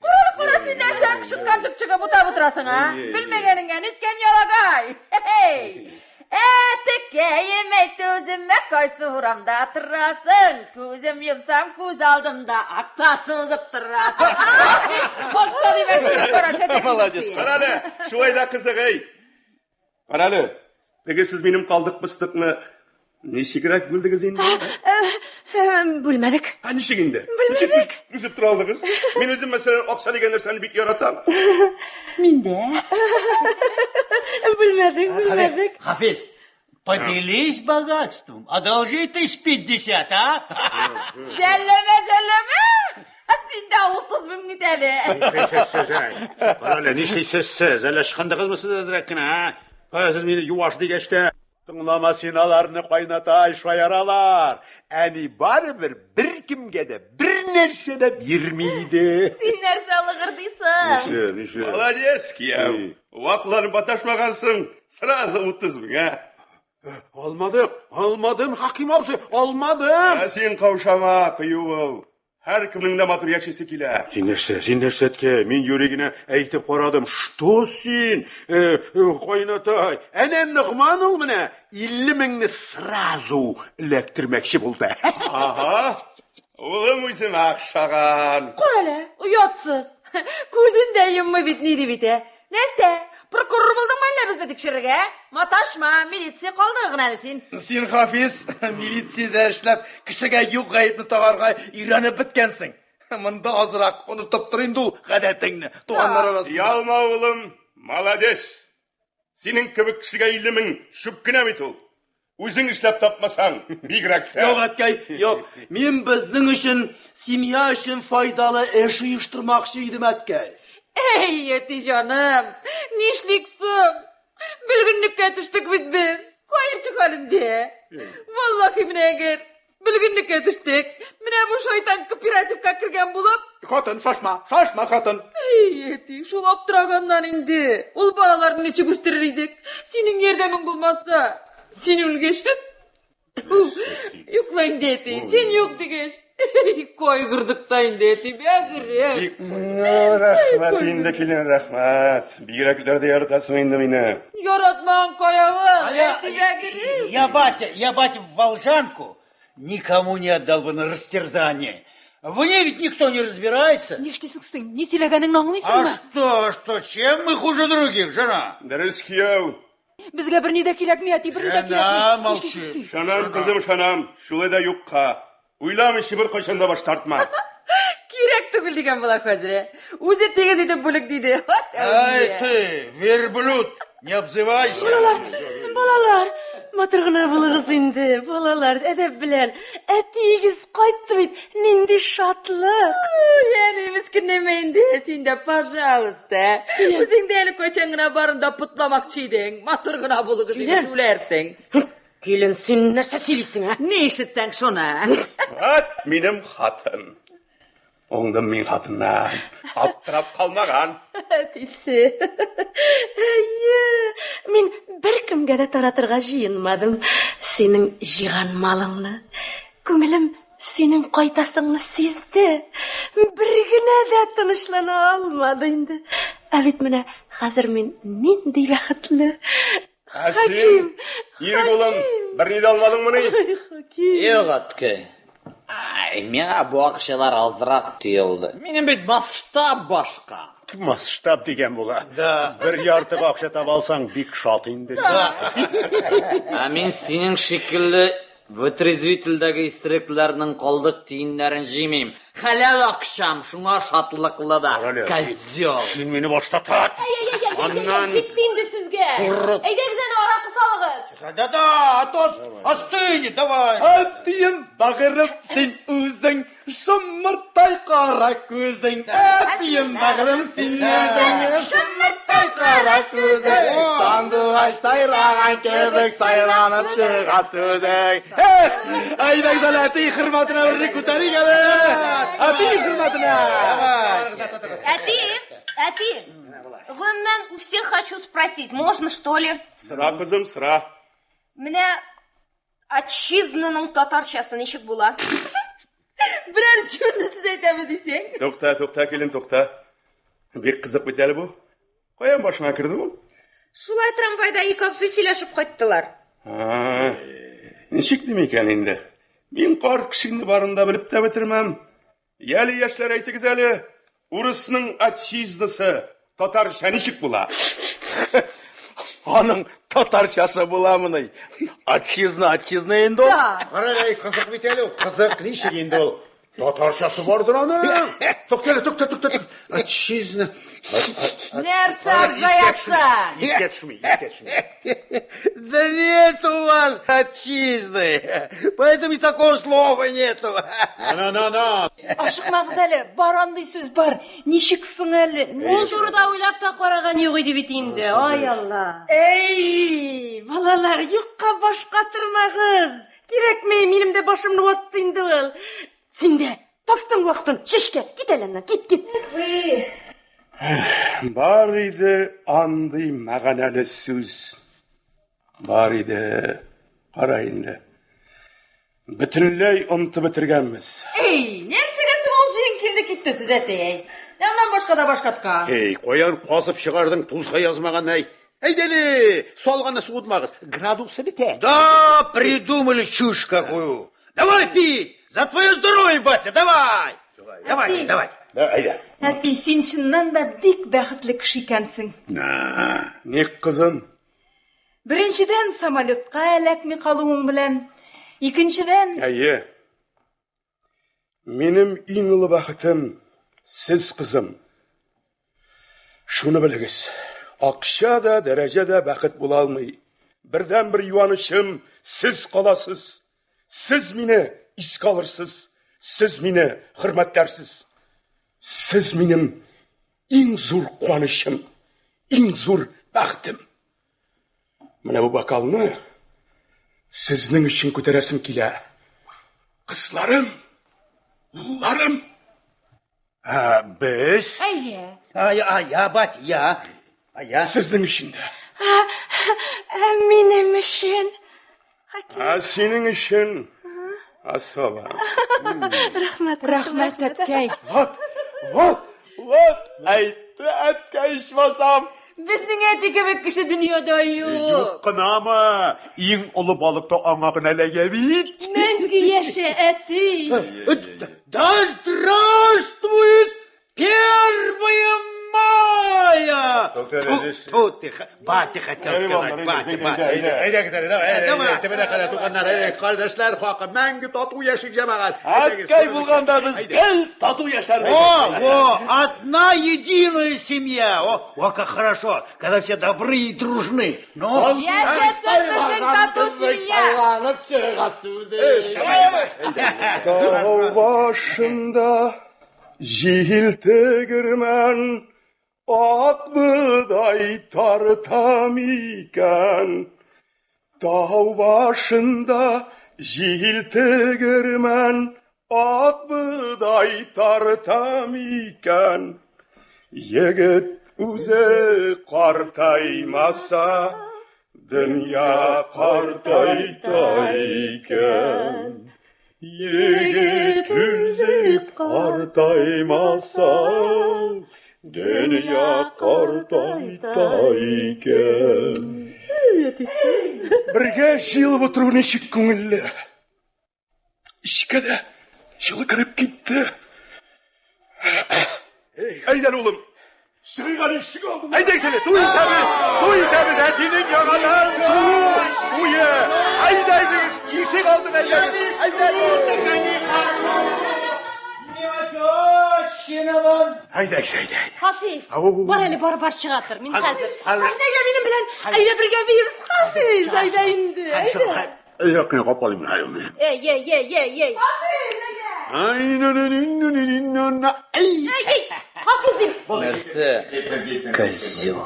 Кара, кара, син нәрсә кычыткан чыпчыгы бутап утырасың, а? Белмәгәнеңә ниткән ялагай? Хей! Әтекәем, әйт үземә, кайсы урамда торасың? Күзем йомсам, күз алдымда акча сузып торасың. Акча димәк, кара, чәчәк. Молодец. Кара әле, шулай да кызык, эй. Кара әле. Теге сез минем калдык пыстыкны ничегрәк бүлдегез инде? Бүлмәдек. Ә ничек инде? Бүлмәдек. Ничек түзеп тора алдыгыз? Мин үзем, мәсәлән, акча дигән нәрсәне бик яратам. Мин дә. Бүлмәдек, бүлмәдек. Хафиз, поделись богатством, одолжи 1050, а? Жәлләмә, жәлләмә! Синдә 30 мең бит әле. Нишлисез сез, әй? Карале, нишлисез сез? Әллә ычкындыгызмы сез әзрәк кенә, ә? Кая сез мине юаш дигәч тә, тыңлама син аларны, кайнатай, шаяралар. Әни барыбер беркемгә дә бер нәрсә дә бирми иде. Син нәрсә лыгырдыйсың? Нишле, нишле? Молодец, кияү. Вакланып баташмагансың, сразу 30 мең, ә? Алмадым, алмадым, Хаким абзый, алмадым. Ә син каушама, кыю бул. Һәркемнең дә матур яшисе килә. Син нәрсә, син нәрсә, әткәй? Мин юри генә әйтеп карадым. Что син, кайнатай? Әнә Ногман ул менә 50 меңне сразу эләктермәкче булды. Ага. Улым үземә охшаган. Карале, оятсыз. Күзен дә йоммый бит, ни ди бит, ә? Нәрсә? Прокурор булдыңмы әллә безне тикшерергә? Маташма, милиция калдыгы гына әле син. Син, Хафиз, милициядә эшләп, кешегә юк гаепне тагарга өйрәнеп беткәнсең. Монда азрак онытып тор инде ул гадәтеңне, туганнар арасында. Ялма, улым, молодец. Синең кебек кешегә 50 мең чүп кенә бит ул. Үзең эшләп тапмасаң, бигрәк тә. Юк, әткәй, юк. Мин безнең өчен, семья өчен файдалы эш оештырмакчы идем, әткәй. Әй, әти җаным, нишлик соң? Бөлгенлеккә төштек бит без. Каенчы хәлендә. Валлахи менә әгәр бөлгенлеккә төштек. Менә бу шайтан кооперативка кергән булып. Хатын, шашма, шашма, хатын. Әй, әти, шул аптыраганнан инде. Ул балаларны ничек үстерер идек? Синең ярдәмең булмаса, син үлгәч. Юк ла инде, әти, син юк дигәч. Кайгырдык та инде, әти, бәгырем. Ну, рәхмәт инде, килен, рәхмәт. Бигрәкләр дә яратасың инде мине. Яратмаган каявың, әти, бәгырем. Я, батя, я, батя, волжанку никому не отдал бы на растерзание. В ней ведь никто не разбирается. Нишлисең син? Ни сөйләгәнеңне А аңлыйсыңмы? что, что, чем мы хуже других, жена? Дөрес, кияү. Безгә берни дә кирәкми, әти, берни дә Жена, кирәкми. молчи. Нишлисең син? Ышанам, кызым, ышанам. Шулай да юкка. Уйламыйча беркайчан да баш тартма. Кирәк түгел дигән була хәзер. Үзе тигез итеп бүлек диде. Вот Ай әүлия. ты, верблюд, не обзывайся. Балалар, балалар, матур гына булыгыз инде, балалар, әдәп белән. Әтиегез кайтты бит, нинди шатлык. Ой, әни, мескенләмә инде, син дә, пожалуйста. Үзең дә әле кайчан гына барында потламакчы идең. Матур гына булыгыз инде, Килен. түләрсең. Килен, син нәрсә сөйлисең, ә? Ни ишетсәң шуны. Ат, минем хатын. Уңдым мин хатыннан. Аптырап калмаган. Әтисе. Әйе, мин беркемгә дә таратырга җыенмадым синең җыйган малыңны. Күңелем синең кайтасыңны сизде. Бер генә дә тынычлана алмады инде. Ә бит менә хәзер мин нинди бәхетле. Ә син, Ирек улым, берни дә алмадыңмыни? Ай, Хаким. Юк, әткәй. Ай, миңа бу акчалар азрак тоелды. Минем бит масштаб башка. Масштаб дигән була. Да. Бер яртыга акча таба алсаң, бик шат инде син. Ә мин синең шикелле вытрезвительдәге истерикләрнең калдык тиеннәрен җыймыйм. Хәләл акчам, шуңа шатлыклы да. Карале, Козел. Син мине башта тат. Әй-әй-әй-әй, Аннан җитте инде сезгә. Курык. Әйдәгез әнә аракы салыгыз. Да-да, а то остынет, давай. Әтием, бәгырем, син үзең, шомырттай кара күзең. Әтием, бәгырем, син үзең, шомырттай кара күзең. Сандугач сайраган кебек сайранып чыга сүзең. Эх, әйдәгез әле әти хөрмәтенә берне күтәрик әле. Әти хөрмәтенә. Әти, әти. Гомумән, у всех хочу спросить, можно что ли? Сора, кызым, сора. Менә отчизнаның татарчасы ничек була? Берәр чүрне сез әйтәме дисең? Тукта, тукта, килен, тукта. Бик кызык бит әле бу. Каян башыңа керде бу? Шулай трамвайда ике абзый сөйләшеп кайттылар. А, ничек дим икән инде? Мин карт кешеңне барын да белеп тә бетермәм. Яле, яшьләр, әйтегез әле, урысның отчизнасы татарча ничек була? Аның татарчасы буламыни? Отчизна, отчизна инде ул. Да. Кара әле, кызык бит әле ул. Кызык, ничек инде ул? Татарчасы бардыр аның. Тукта әле, тукта, тукта. Отчизна. Нәрсә ыржаясың? Искә төшми, искә төшми. Да нет у вас отчизны, поэтому и такого слова нету. На-на-на. Ашыкмагыз әле, бар андый сүз бар. Ничек соң әле? Ул турыда уйлап та караган юк иде бит инде. Ай Алла. Эй, балалар, юкка баш катырмагыз. Кирәкми, минем дә башымны ватты инде ул. Син дә таптың вакытын, чәчкә, кит әле аннан, кит, кит. Вы. Бар иде андый мәгънәле сүз. Бар иде. Кара инде. Бөтенләй онытып бетергәнбез. Эй, нәрсәгә соң ул җыен килде китте сүз әти? Аннан башка да баш каткан. Эй, каян казып чыгардың тузга язмаган әй. Әйдәле, салганны суытмагыз. Градусы бетә. Да, придумали чушь какую. Давай пить! За твое здоровье, батя, давай! Давайте, давайте. Да, әйдә. Әти, син чыннан да бик бәхетле кеше икәнсең. Ник, кызым? Беренчедән, самолетка эләкми калуың белән. Икенчедән, Әйе. Минем иң олы бәхетем сез, кызым. Шуны белегез. Акча да, дәрәҗә дә бәхет була алмый. Бердән-бер юанычым сез каласыз. Сез мине искә алырсыз. Сез мине хөрмәтләрсез. Сез минем иң зур куанычым, иң зур бәхетем. Менә бу бокалны сезнең өчен күтәрәсем килә. Кызларым, улларым. А, без? Әйе. А, я, а, я, бать, я. А я? Сезнең өчен дә. Ә минем өчен. Ә синең өчен особо. Рәхмәт, рәхмәт, әткәй. Вот, вот, вот, әйтте әткәй ичмасам. Безнең әти кебек кеше дөньяда юк. Юк кынамы? Иң олы балык та аңа гына эләгә бит. Мәңге яшә, әти. Да здравствует первое мая! Ту, ты, батя хотел сказать, батя, батя. Әйдәгез әле, давай, әйдә, Давай. әйдә, төбенә кадәр туганнар, әйдәгез, кардәшләр хакы, мәңге тату яшик җәмәгать. Әйдәгез, Әткәй булганда без Әйдә. гел тату яшәрбез. О, во, одна единая семья. О, о, как хорошо, когда все добры и дружны. Ну, Яшәсен безнең тату семья. Сайланып чыга сүзе. Тау башында җил тегермән, ак бодай тартам икән. Тау башында җил тегермән, ак бодай тартам икән. Егет үзе картаймаса, дөнья картайта икән. Егет үзе картаймаса, дөнья картайта икән. Бергә җыелып утыру ничек күңелле. Эчкә дә җылы кереп китте. Әйдә, улым. Чыгыйк әле ишек алдына. Әйдәгез әле, туй итәбез, туй итәбез, әтинең яңадан туу туе. Әйдә, әйдәгез, ишек алдына әйдәгез. Әйдәгез. Әйдәгез, әйдә. Хафиз, Ау. бар әле, бар, бар, чыга тор. Мин хәзер. Хафиз, әйдә минем белән, әйдә бергә биебез, Хафиз, әйдә инде, әйдә. Якын капалым, hayır. Эй, эй, эй, эй, эй. Ay, no, no, no, no, no, no, no. Ay. Эй, эй, Хафиз дим. Нәрсә? Козел.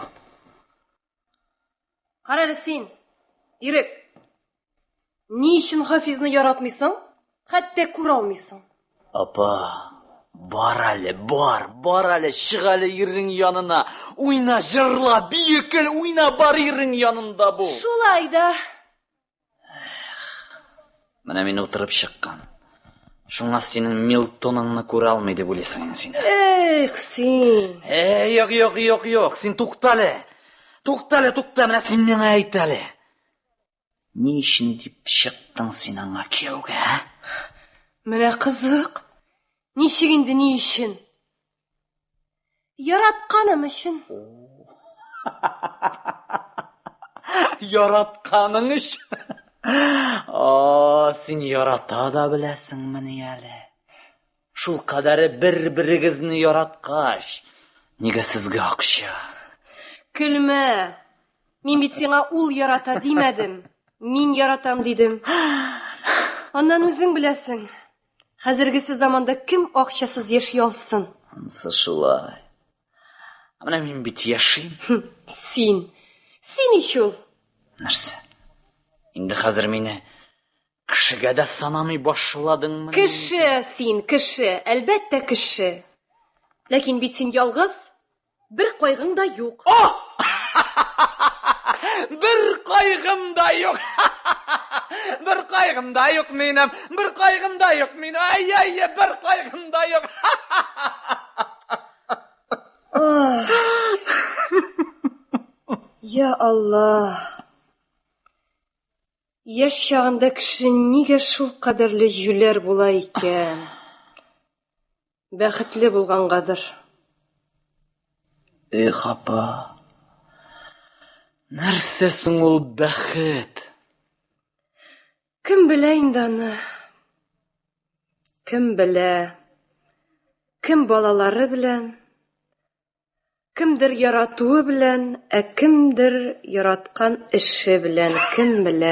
Кара әле син, Ирек. Ни өчен Хафизны яратмыйсың? Хәтта күрә алмыйсың. Апа, бар әле, бар, бар әле, чык әле ирең янына. Уйна, җырла, бие, көл, уйна, бар ирең янында бул. Шулай да. Менә мин утырып чыккан. Шуңа синең Милтоныңны күрә алмый дип уйлыйсың инде син. Эх, син. Эй, юк, юк, юк, юк, син туктале. Туктале, тукта, менә син миңа әйт әле. Ни өчен дип чыктың син аңа кияүгә? ә? Менә кызык. Ничек инде ни өчен? Яратканым өчен. Яратканың өчен. О, син ярата да беләсеңмени әле? Шул кадәре бер-берегезне яраткач, нигә сезгә акча? Көлмә. Мин бит сиңа ул ярата димәдем. Мин яратам дидем. Аннан үзең беләсең. Хәзергесе заманда кем акчасыз яши алсын? Ансы шулай. Ә менә мин бит яшим. Син. Син ич ул. Нәрсә? Инде хәзер мине кешегә дә санамый башладыңмы? Кеше син, кеше, әлбәттә кеше. Ләкин бит син ялгыз, бер кайгың да юк. О! Бер кайгым да юк. Бер кайгым да юк минем. Бер кайгым да юк минем. Ай-ай, бер кайгым да юк. Я Аллаһ. Яшь чагында кеше нигә шул кадәрле җүләр була икән? Бәхетле булгангадыр. Эх, апа. Нәрсә соң ул бәхет? Кем белә инде аны? Кем белә? Кем балалары белән, Кемдер яратуы белән, ә кемдер яраткан эше белән, кем белә.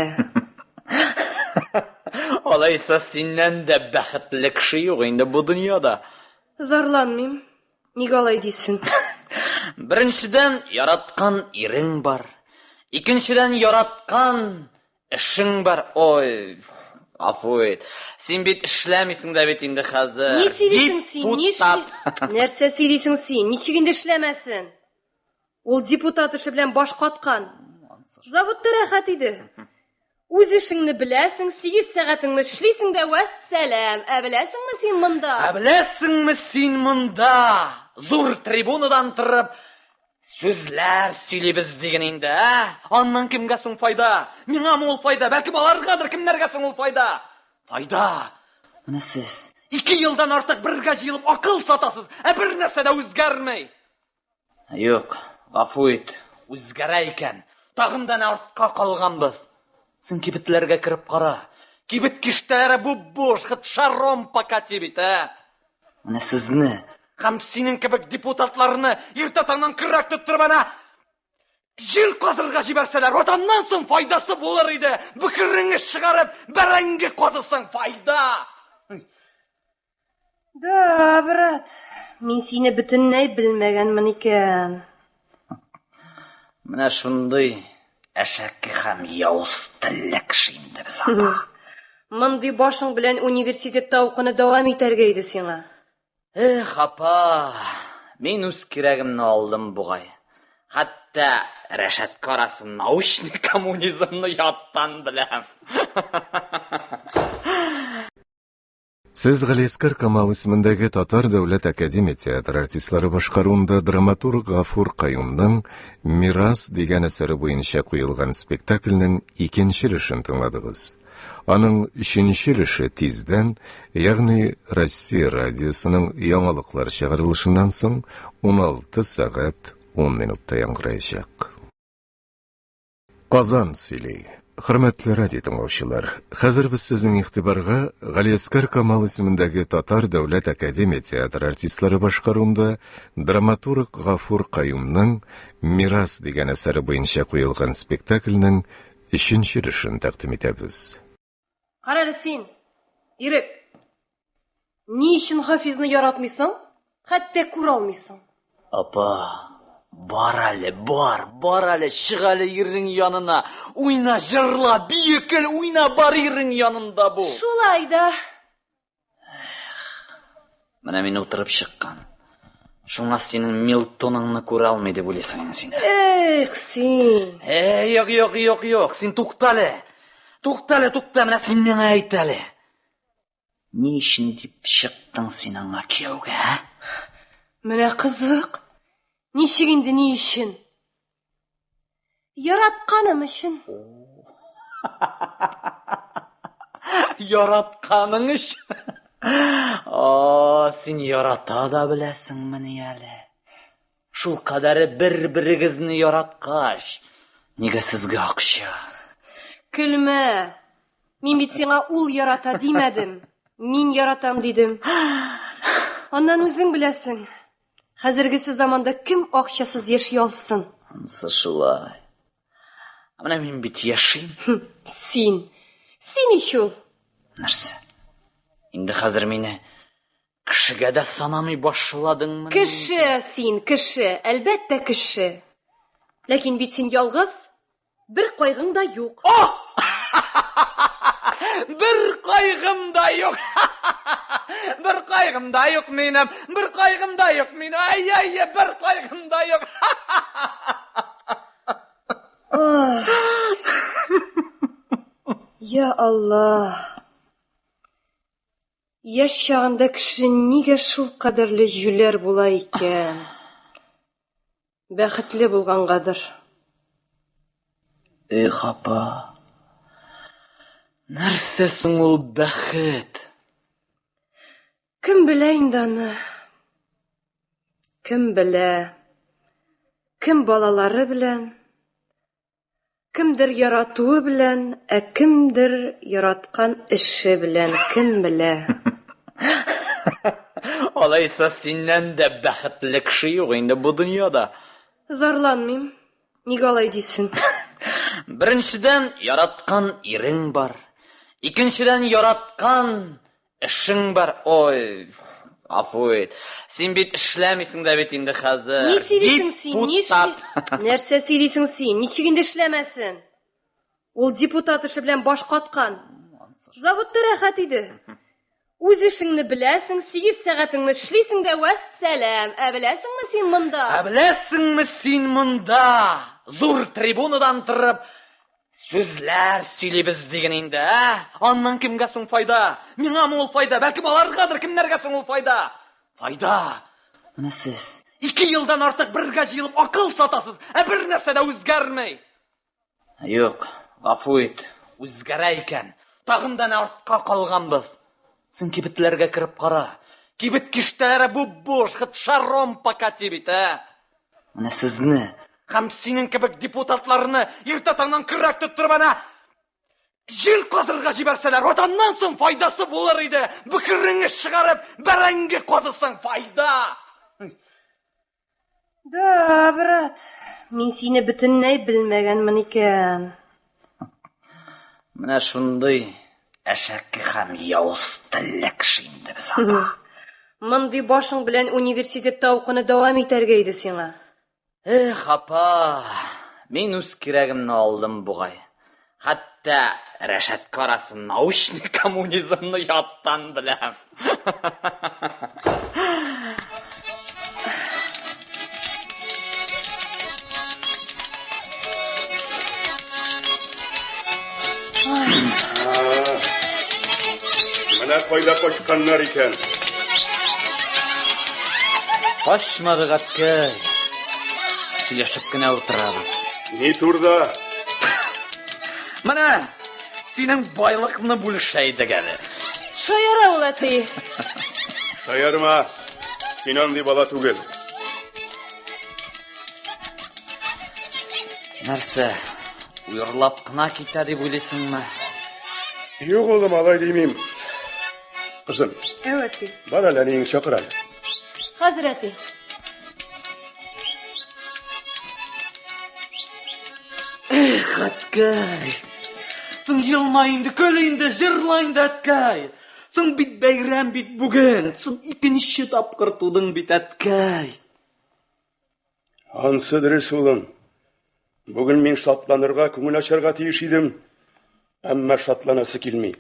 Алайса синнән дә бәхетле кеше юк инде бу дөньяда. Зарланмыйм. Нигә алай дисең? Беренчедән, яраткан ирең бар. Икенчедән, яраткан Эшең бар, ой, гафу ит. Син бит эшләмисең дә бит инде хәзер. Ни сөйлисең син? Ни Нәрсә сөйлисең син? Ничек инде эшләмәсен? Ул депутат эше белән баш каткан. Заводта рәхәт иде. Үз эшеңне беләсең, 8 сәгатеңне эшлисең дә вәссәлам. Ә беләсеңме син монда? Ә беләсеңме син монда? Зур трибунадан торып, Сүзләр сөйлибез диген инде, ә? Аннан кемгә соң файда? Миңамы ул файда? Бәлкем аларгадыр, кемнәргә соң ул файда? Файда! Менә сез ике елдан артык бергә җыелып акыл сатасыз, ә бер нәрсә дә үзгәрми. Юк, гафу ит, үзгәрә икән. Тагын да артка калганбыз. Син кибетләргә кереп кара. Кибет киштәләре буп-буш, хет шаром покати бит, ә? Менә сезне һәм синең кебек депутатларны иртә таңнан көрәк тоттырып әнә җир казырга җибәрсәләр, вот аннан соң файдасы булыр иде. Бөкереңне чыгарып, бәрәңге казысаң файда. Да, брат, мин сине бөтенләй белмәгәнмен икән. Менә шундый әшәке һәм явыз телле кеше инде без ата. Мондый башың белән университетта укуны дәвам итәргә иде сиңа. Эх, апа, мин үз кирәгемне алдым бугай. Хәтта рәшәткә арасын научный коммунизмны яттан беләм. Сез Галиәскар Камал исемендәге Татар дәүләт академия театры артистлары башкаруында драматург Гафур Каюмның Мирас дигән әсәре буенча куелган спектакльнең икенче өлешен тыңладыгыз. Аның өченче өлеше тиздән, ягъни Россия радиосының яңалыклар чыгарылышыннан соң 16 сәгать 10 минутта яңгыраячак. Казан сөйли. Хөрмәтле радио тыңлаучылар, хәзер без сезнең игътибарга Галиәскар Камал исемендәге Татар дәүләт академия театры артистлары башкаруында драматург Гафур Каюмның Мирас дигән әсәре буенча куелган спектакльнең өченче өлешен тәкъдим итәбез. Кара әле син, Ирек. Ни өчен Хафизны яратмыйсың? Хәтта күрә алмыйсың. Апа, бар әле, бар, бар әле, чык әле ирең янына. Уйна, җырла, бие, көл, уйна, бар ирең янында бу. Шулай да. Менә мин утырып чыккан. Шуңа синең Милтоныңны күрә алмый дип уйлыйсың инде син. Эх, син. Эй, юк, юк, юк, юк, син туктале. Туктале, тукта, менә син миңа әйт әле. Ни өчен дип чыктың син аңа кияүгә, ә? Менә кызык. Ничек инде ни өчен? Яратканым өчен. Яратканың өчен. О, син ярата да беләсеңмени әле? Шул кадәре бер-берегезне яраткач, Нигә сезгә акча? Көлмә. Мин бит сиңа ул ярата димәдем. Мин яратам дидем. Аннан үзең беләсең. Хәзергесе заманда кем акчасыз яши алсын? Ансы шулай. Ә менә мин бит яшим. Син. Син ич ул. Нәрсә? Инде хәзер мине кешегә дә санамый башладыңмы? Кеше син, кеше, әлбәттә кеше. Ләкин бит син ялгыз, бер кайгың да юк. Бер кайгым да юк. Бер кайгым да юк минем. Бер кайгым да юк минем. Ай-яй, бер кайгым да юк. Я Аллаһ. Яшь чагында кеше нигә шул кадәрле җүләр була икән? Бәхетле булгангадыр. Эх, апа. Нәрсә соң ул бәхет? Кем белә инде аны? Кем белә? Кем балалары белән, Кемдер яратуы белән, ә кемдер яраткан эше белән, кем белә. Алайса синнән дә бәхетле кеше юк инде бу дөньяда. Зарланмыйм. Нигә алай дисең? Беренчедән, яраткан ирең бар. Икенчедән, яраткан Эшең бар, ой, гафу ит. Син бит эшләмисең дә бит инде хәзер. Ни сөйлисең син? Ни Нәрсә сөйлисең син? Ничек инде эшләмәсен? Ул депутат эше белән баш каткан. Заводта рәхәт иде. Үз эшеңне беләсең, 8 сәгатеңне эшлисең дә вәссәлам. Ә беләсеңме син монда? Ә беләсеңме син монда? Зур трибунадан торып, Сүзләр сөйлибез диген инде, ә? Аннан кемгә соң файда? Миңамы ул файда? Бәлкем аларгадыр, кемнәргә соң ул файда? Файда! Менә сез ике елдан артык бергә җыелып акыл сатасыз, ә бер нәрсә дә үзгәрми. Юк, гафу ит, үзгәрә икән. Тагын да артка калганбыз. Син кибетләргә кереп кара. Кибет киштәләре буп-буш, хет шаром покати бит, ә? Менә сезне һәм синең кебек депутатларны иртә таңнан көрәк тоттырып әнә җир казырга җибәрсәләр, вот аннан соң файдасы булыр иде. Бөкереңне чыгарып, бәрәңге казысаң файда. Да, брат, мин сине бөтенләй белмәгәнмен икән. Менә шундый әшәке һәм явыз телле кеше инде без ата. Мондый башың белән университетта укуны дәвам итәргә иде сиңа. Эх, апа, мин үз кирәгемне алдым бугай. Хәтта рәшәткә арасын научный коммунизмны яттан беләм. Менә кайда качканнар икән. Качмадык, әткәй. Сөйләшеп кенә утырабыз. Ни турда? Менә синең байлыкны бүлешә идек әле. Шаяра ул, әти. Шаярма. Син андый бала түгел. Нәрсә, уйырлап кына китә дип уйлыйсыңмы? Юк, улым, алай димим. Кызым. Әү, әти. Бар әле, әниеңне чакыр әле. Хәзер, әти. Эх, әткәй. Соң елма инде, көл инде, җырла инде, әткәй. Соң бит бәйрәм бит бүген. Соң икенче тапкыр тудың бит, әткәй. Ансы дөрес, улым. Бүген мин шатланырга, күңел ачарга тиеш идем. Әмма шатланасы килми.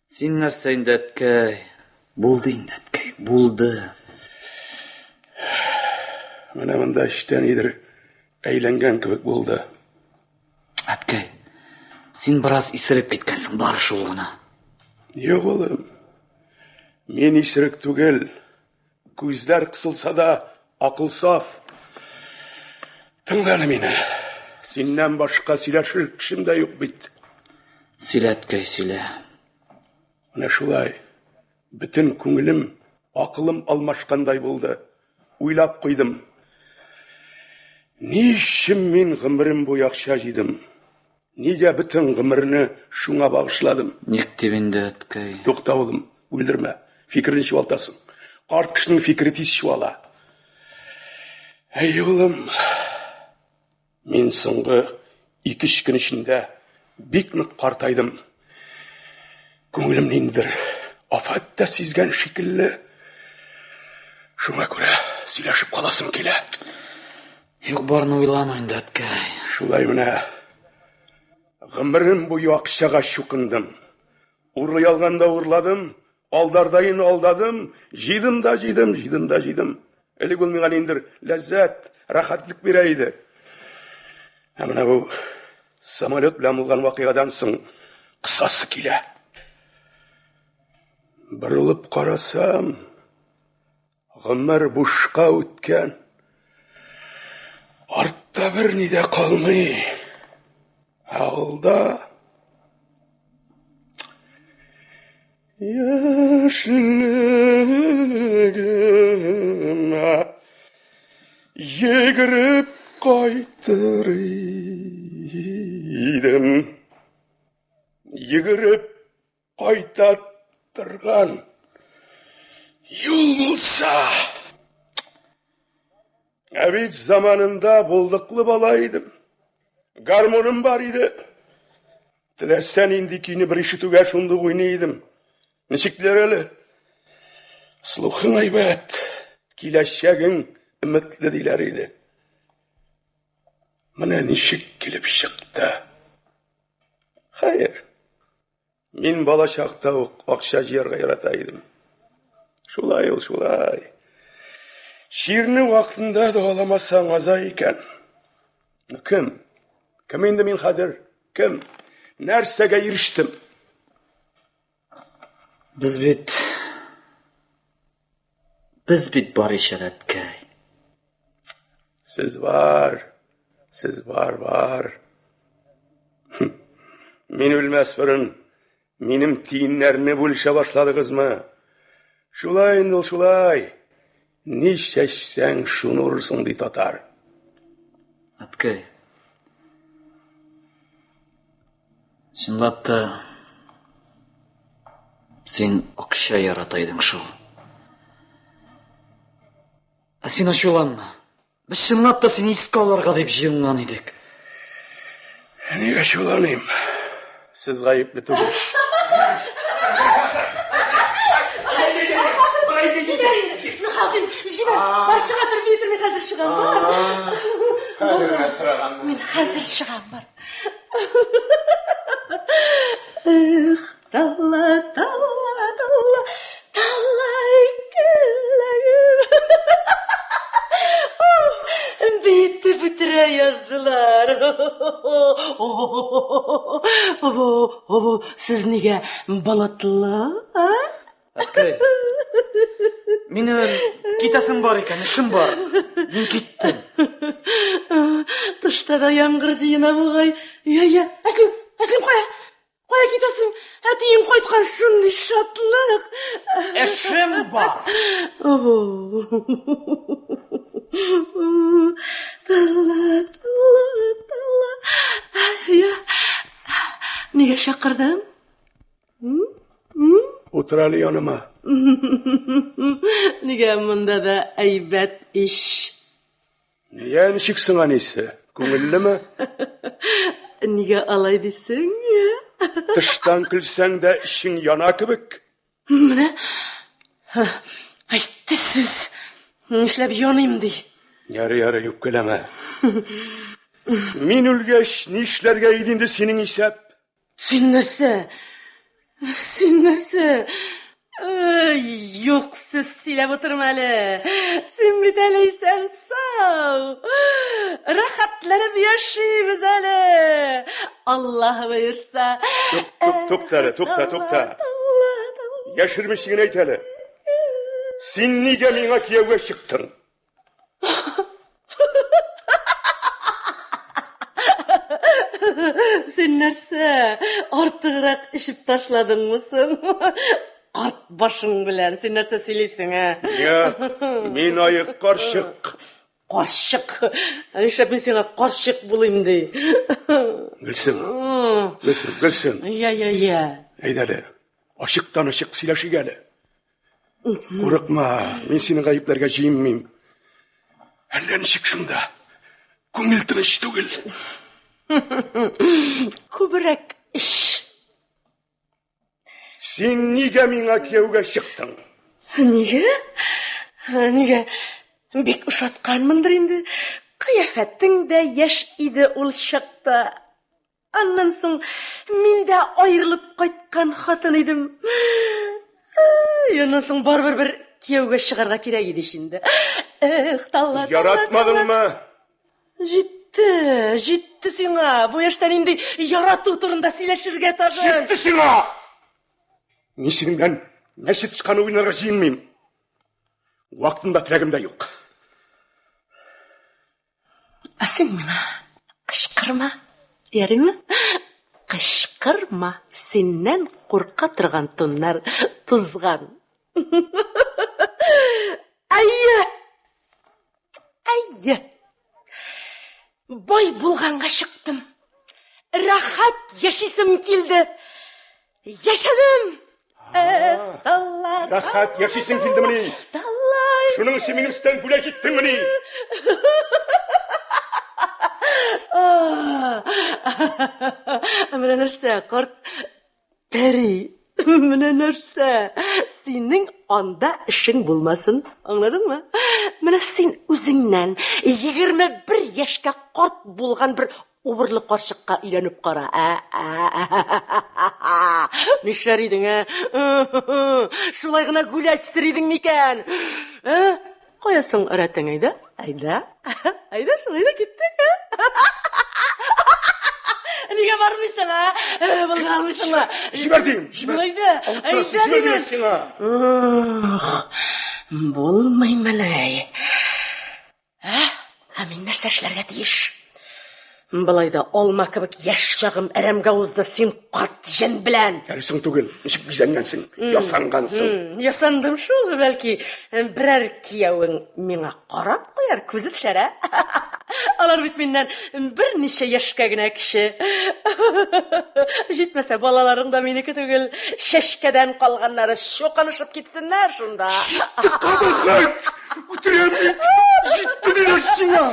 Син нәрсә инде, әткәй? Булды инде, әткәй, булды. Менә монда эчтә нидер әйләнгән кебек булды. Әткәй, син бераз исереп киткәнсең, бары шул гына. Юк, улым. Мин исерек түгел. Күзләр кысылса да, акыл саф. Тыңла әле мине. Синнән башка сөйләшер кешем дә юк бит. Сөйлә, әткәй, сөйлә. Менә шулай. Бөтен күңелем, акылым алмашкандай булды. Уйлап куйдым. Ни өчен мин гомерем буе акча җыйдым? Нигә бөтен гомерне шуңа багышладым? Ник дип инде, әткәй? Тукта, улым, бүлдермә. Фикерен чуалтасың. Карт кешенең фикере тиз чуала. Әй, улым, мин соңгы ике-өч көн эчендә бик нык картайдым. Күңелем ниндидер афәт тә сизгән шикелле. Шуңа күрә сөйләшеп каласым килә. Юк барны уйлама инде, әткәй. Шулай менә. Гомерем буе акчага чукындым. Урлый алганда урладым, алдардаен алдадым, җыйдым да җыйдым, җыйдым да җыйдым. Элек ул миңа ниндидер ләззәт, рәхәтлек бирә иде. Ә менә бу самолет белән булган вакыйгадан соң кысасы килә. Борылып карасам, гомер бушка үткән. Артта берни дә калмый. Ә алда яшьлегемә йөгереп кайтыр идем. Йөгереп кайта торган юл булса. Ә бит заманында булдыклы бала идем. Гармоным бар иде. Теләсә нинди көйне бер ишетүгә шундук уйный идем. Ничекләр әле? Слухың әйбәт, киләчәгең өметле диләр иде. Менә ничек килеп чыкты. Хәер, мин бала чакта ук акча җыярга ярата идем. Шулай ул, шулай. Чирне вакытында дәваламасаң аза икән. Кем? Кем инде мин хәзер? Кем? Нәрсәгә ирештем? Без бит Без бит бар ич, әткәй. Сез бар, сез бар, бар. Мин үлмәс борын минем тиеннәрне бүлешә башладыгызмы? Шулай инде ул шулай. Ни чәчсәң, шуны урырсың, ди татар. Әткәй. Чынлап та син акча ярата идең шул. Ә син ачуланма. Без чынлап та сине искә алырга дип җыенган идек. Нигә ачуланыйм? Сез гаепле түгел. Хафиз, җибәр. Бар чыга тор, битер, мин хәзер чыгам. Бар. Хәзер менә сораганны. Мин хәзер чыгам, бар. Эх, талла, талла, талла, талла икеләгем. Битеп бетерә яздылар. Сез нигә болытлы, а? Әткәй, минем китәсем бар икән, эшем бар. Мин киттем. Тышта да яңгыр җыена бугай. Я, я, Әслим, Әслим кая? Кая китәсең? Әтиең кайткан шундый шатлык. Эшем бар. Талла, талла, талла. Я, нигә чакырдың? Утыр әле яныма. Нигә монда да әйбәт ич. Нигә ничек соң әнисе? Күңеллеме? Нигә алай дисең? Тыштан көлсәң дә эчең яна кебек. Менә әйтте сүз. Нишләп яныйм ди. Ярый, ярый, үпкәләмә. Мин үлгәч, нишләргә иде инде синең исәп? Син нәрсә? Син нәрсә? Эй, юк сүз сөйләп утырма әле. Син бит әле исән сау. Рәхәтләнеп яшибез әле. Аллаһ боерса. Тук, тукта әле, тукта, тукта. Яшермичә генә әйт әле. Син нигә миңа кияүгә чыктың? Син нәрсә, артыграк эчеп ташладыңмы соң? Карт башың белән син нәрсә сөйлисең, ә? Юк, мин аек карчык. Карчык. Ә нишләп мин сиңа карчык булыйм ди? Гөлсем. Гөлсем, Гөлсем. Я, я, я. Әйдә әле. Ачыктан ачык сөйләшик әле. Курыкма, мин сине гаепләргә җыенмыйм. Әллә ничек шунда. Күңел тыныч түгел. Күбрәк эш. Син нигә миңа кияүгә чыктың? Нигә? Нигә? Бик ошатканмындыр инде. Кыяфәтең дә яшь иде ул чакта. Аннан соң мин дә аерылып кайткан хатын идем. Аннан соң барыбер бер кияүгә чыгарга кирәк иде инде. Эх, талла, Яратмадыңмы? Җитте, җитте сиңа. Бу яшьтә нинди ярату турында сөйләшергә тагын. Җитте сиңа! Мин синең белән мәчет тычканы уйнарга җыенмыйм. Вакытым да, теләгем дә юк. Ә син миңа кычкырма, ярыймы? Кычкырма, синнән курка торган туннар тузган. Әйе! Әйе! Бай булганга чыктым. Рәхәт яшисем килде. Яшәдем! Эх, таллар, Рәхәт яшисең килдемени? таллар. Шуның өчен минем өстән бүләк иттеңмени? Менә нәрсә, карт пәри. Менә нәрсә, синең анда эшең булмасын, аңладыңмы? Менә син үзеңнән 21 яшькә карт булган бер убырлы карчыкка өйләнеп кара. Ә, Нишләр идең, ә? Шулай гына гулять итер идең микән? Ә? Кая соң рәтең, әйдә? Әйдә. Әйдә соң, әйдә киттек, ә? Нигә бармыйсың, ә? Булдыра алмыйсыңмы? Җибәр дим, җибәр. Әйдә, Алып торасың, әйдә җибәр дим. дим сиңа. Булмый менә. Ә? Ә мин нәрсә эшләргә тиеш? Болай да алма кебек яшь чагым әрәмгә узды син карт җен белән. Әле соң түгел, ничек бизәнгәнсең, ясангансың. Ясандым шул, бәлки берәр кияүең миңа карап куяр, күзе төшәр, ә? Алар бит миннән берничә яшькә генә кече. Җитмәсә, балаларың да минеке түгел, чәчкәдән калганнары чукынышып китсеннәр шунда. Җитте, кабахәт! Үтерәм бит! Җитте диләр сиңа!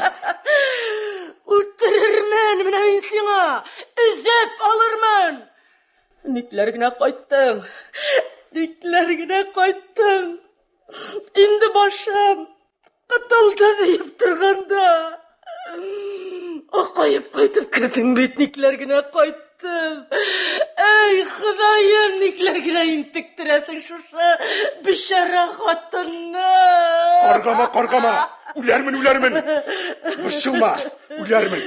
Үтерермен менә мин сиңа! Өзеп алырмын! Никләр генә кайттың? Никләр генә кайттың? Инде башым кытылды диеп торганда. Акаеп кайтып кердең бит, никләр генә кайттың? Әй, Ходаем, никләр генә интектерәсең шушы бичара хатынны? Каргама, каргама! Үләрмен, үләрмен! Борчылма, үләрмен!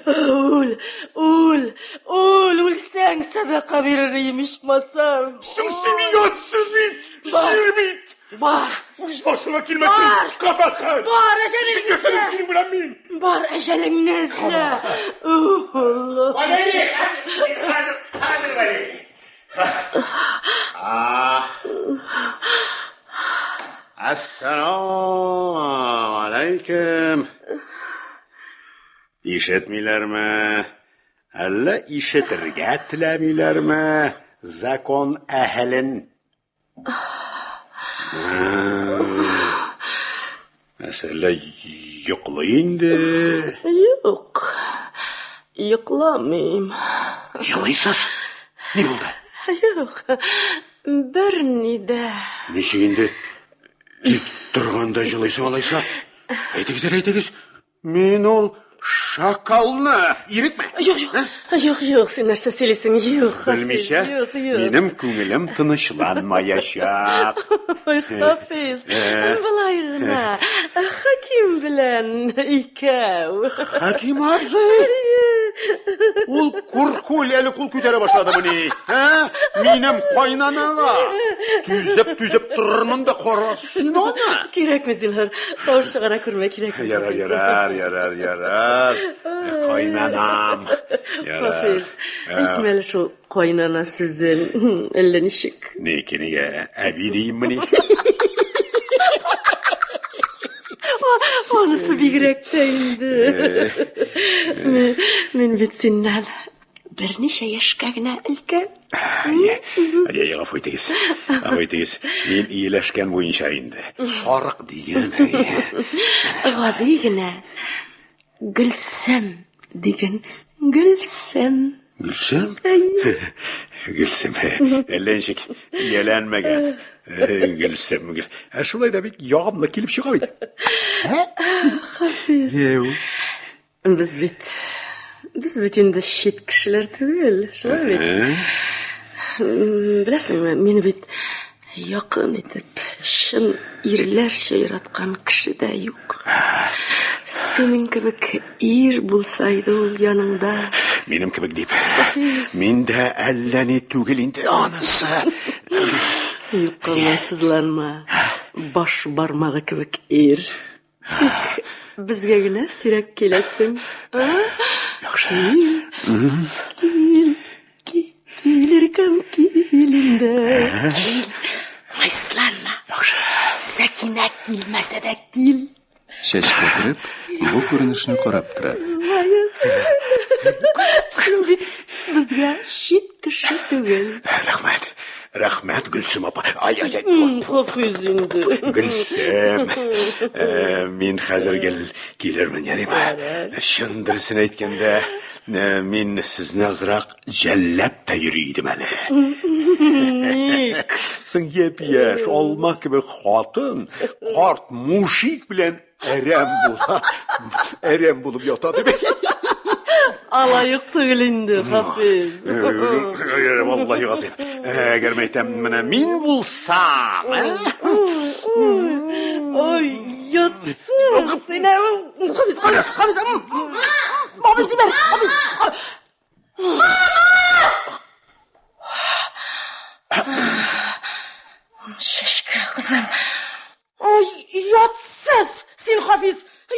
Үл, үл, үл, үлсәң сәдака бирер идем ичмасам. Соң син оятсыз бит! Җир бит! Бар! Үз башыңа килмәсен! Бар! Кабахәт! Бар, әҗәлеңне Ничек яшәдем эзлә! синең белән мин? Бар, әҗәлеңне эзлә! Алла! Валерий, хәзер, хәзер, хәзер, Валерий. Ассаламу алейкум. Ишетмиләрме? Әллә ишетергә теләмиләрме закон әһелен? Нәрсә, әллә йоклый инде? Юк, йокламыйм. Елыйсыз? Ни булды? Юк, берни дә. Ничек инде? Тик торганда җылыйсың алайса? Әйтегез әле, әйтегез. Мин ул шакалны ирекме? Юк, юк, юк, юк, син нәрсә сөйлисең? Юк, Хафиз, Белмичә, юк, юк. минем күңелем тынычланмаячак. Ой, Хафиз, болай гына, Хаким белән икәү. Хаким абзый! Ул курку әле кул күтәрә башладымыни? Ә? Минем кайнанага. Түзеп, түзеп торырмын да кара син аны. Кирәкме, зинһар, тавыш чыгара күрмә, кирәкме. Ярар, ярар, ярар, ярар. Кайнанам. Ярар. Хафиз, әйтмә әле шул кайнана сүзен, әллә ничек. Ники, нигә, әби диммени? Анысы бигрәк тә инде. Мин бит синнән берничә яшькә генә өлкән. Әйе, әйе, гафу итегез. Гафу итегез. Мин ияләшкән буенча инде. Сарык диген. Гади генә Гөлсем диген. Гөлсем. Гөлсем? Гөлсем. Әллә ничек ияләнмәгән. Гөлсем. Ә шулай да бик ягымлы килеп чыга бит. Хафиз. Без бит без бит инде чит кешеләр түгел, шулай бит? Беләсеңме, мине бит якын итеп, чын ирләрчә яраткан кеше дә юк. Синең кебек ир булса иде ул яныңда. Минем кебек дип. Мин дә әллә ни түгел инде анысы. Юкка уңайсызланма. Баш бармагы кебек ир. Тик безгә генә сирәк киләсең. Яхшы. Кил, кил, кил, иркәм, кил инде. Кил. Уңайсызланма. Яхшы. Сәкинә килмәсә дә кил. Чәчкә кереп, бу күренешне карап тора. Син бит безгә чит кеше түгел. Рәхмәт. Рәхмәт, Гөлсем апа. Ай, ай, ай. Хафиз инде. Гөлсем, э, мин хәзер гел килермен, ярыймы? Чын дөресен әйткәндә, э, мин сезне азрак җәлләп тә йөри идем әле. Ник? Соң япь-яшь, алма кебек хатын, карт мужик белән Әрәм була. Әрәм булып ята дип. Алай ук түгел инде, Хафиз. Валлаһи газыйм. Әгәр мәйтәм, менә мин булсам, ә? Ой, ятсың син, ә, Хафиз, Хафиз, Хафиз. Бабай җибәр, Хафиз. Чәчкә, кызым. Ой, ятсыз! Син, Хафиз,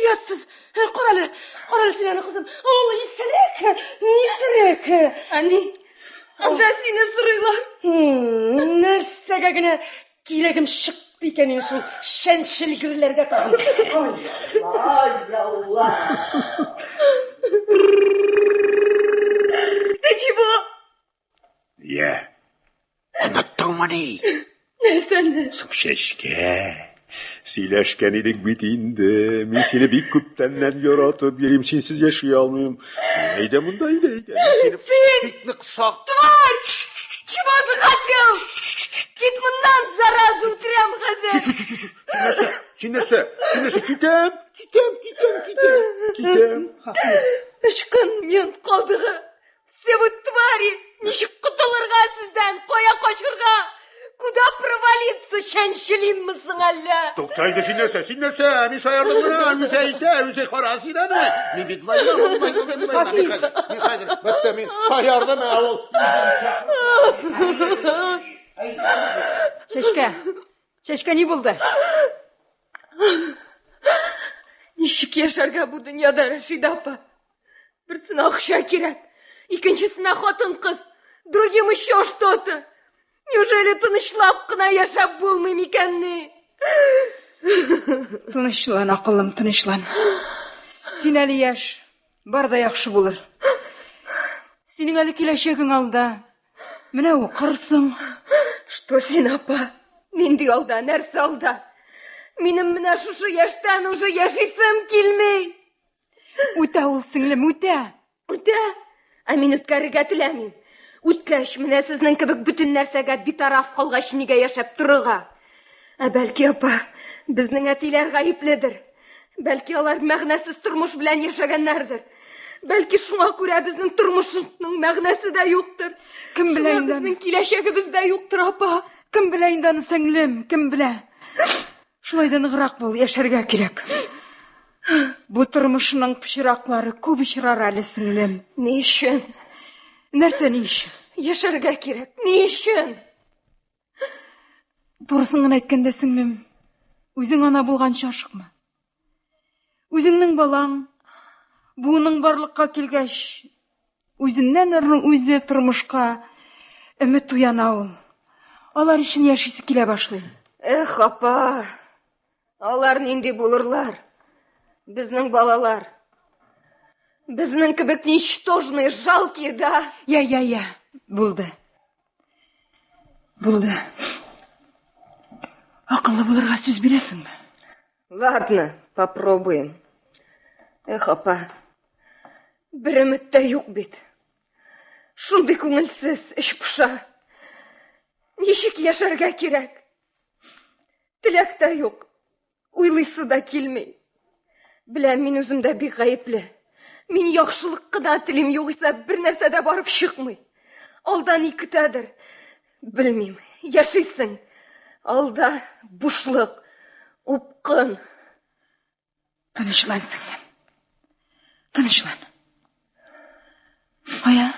ятсыз! Карале, карале син аны, кызым. Ул исерек, исерек. Әни, анда сине сорыйлар. Нәрсәгә генә кирәгем чыкты икән инде шул чәнчелгерләргә тагын. Ай, Алла! Ты чего? Я, оныттыңмыни? Нәрсәне? Соң чәчкә. Сөйләшкән идек бит инде. Мин сине бик күптәннән яратып йөрим, синсез яши алмыйм. Әйдә монда, әйдә, әйдә. Мин сине Син! бик нык сак. Тварь! Чего захотел? Кит моннан, зараза, үтерәм хәзер. Чү, чү, чү, чү. Син нәрсә? Син нәрсә? Син нәрсә? Китәм, китәм, китәм, китәм. Китәм. Ычкын, мент калдыгы. Все вы твари! Ничек котылырга сездән? Кая качырга? Куда провалиться? Чәнчелимме соң әллә? Тукта инде, син нәрсә? Син нәрсә? Мин шаярдым гына. Үзе әйтә, үзе кара син аны. Мин бит болай гына, болай гына, болай гына. Мин хәзер, мин хәзер. Бетте, мин шаярдым, ә ул. Чәчкә, Чәчкә ни булды? Ничек яшәргә бу дөньяда, Рәшидә апа? Берсенә акча кирәк, икенчесенә хатын-кыз, другим еще что-то. Неужели тынычлап кына яшәп булмый микәнни? Тынычлан, акыллым, тынычлан. Син әле яшь, бар да яхшы булыр. Синең әле киләчәгең алда. Менә укырсың. Что син, апа? Нинди алда, нәрсә алда? Минем менә шушы яшьтән уже яшисем килми. Үтә ул, сеңлем, үтә. Үтә. Ә мин үткәрергә теләмим. Үткәч, менә сезнең кебек бөтен нәрсәгә битараф калгач, нигә яшәп торырга? Ә бәлки, апа, безнең әтиләр гаепледер. Бәлки, алар мәгънәсез тормыш белән яшәгәннәрдер. Бәлки, шуңа күрә безнең тормышның мәгънәсе дә юктыр. Кем белә Шуңа инде безнең киләчәгебез дә юктыр, апа. Кем белә инде аны, сеңлем, кем белә? Шулай да ныграк бул, яшәргә кирәк. Бу тормышның пычраклары күп очрар әле, сеңлем. Ни өчен? Нәрсә ни өчен? Яшәргә кирәк. Ни өчен? Турысын гына әйткәндә, сеңлем, үзең ана булганчы ашыкма. Үзеңнең балаң, буының барлыкка килгәч, үзеннән үзе тормышка өмет уяна ул. Алар өчен яшисе килә башлый. Эх, апа, алар нинди булырлар? Безнең балалар. Безнең кебек ничтожные, жалкие, да? Я, я, я. Булды. Булды. Акыллы булырга сүз бирәсеңме? Ладно, попробуем. Эх, апа, бер өмет тә юк бит. Шундый күңелсез, эч поша. Ничек яшәргә кирәк? Теләк тә юк. Уйлыйсы да килми. Беләм, мин үзем дә бик гаепле. Мин яхшылык кына телим, югыйсә бер нәрсә дә барып чыкмый. Алда ни көтәдер? Белмим. Яшисең. Алда бушлык, упкын. Тынычлан, сеңлем. Тынычлан. Кая?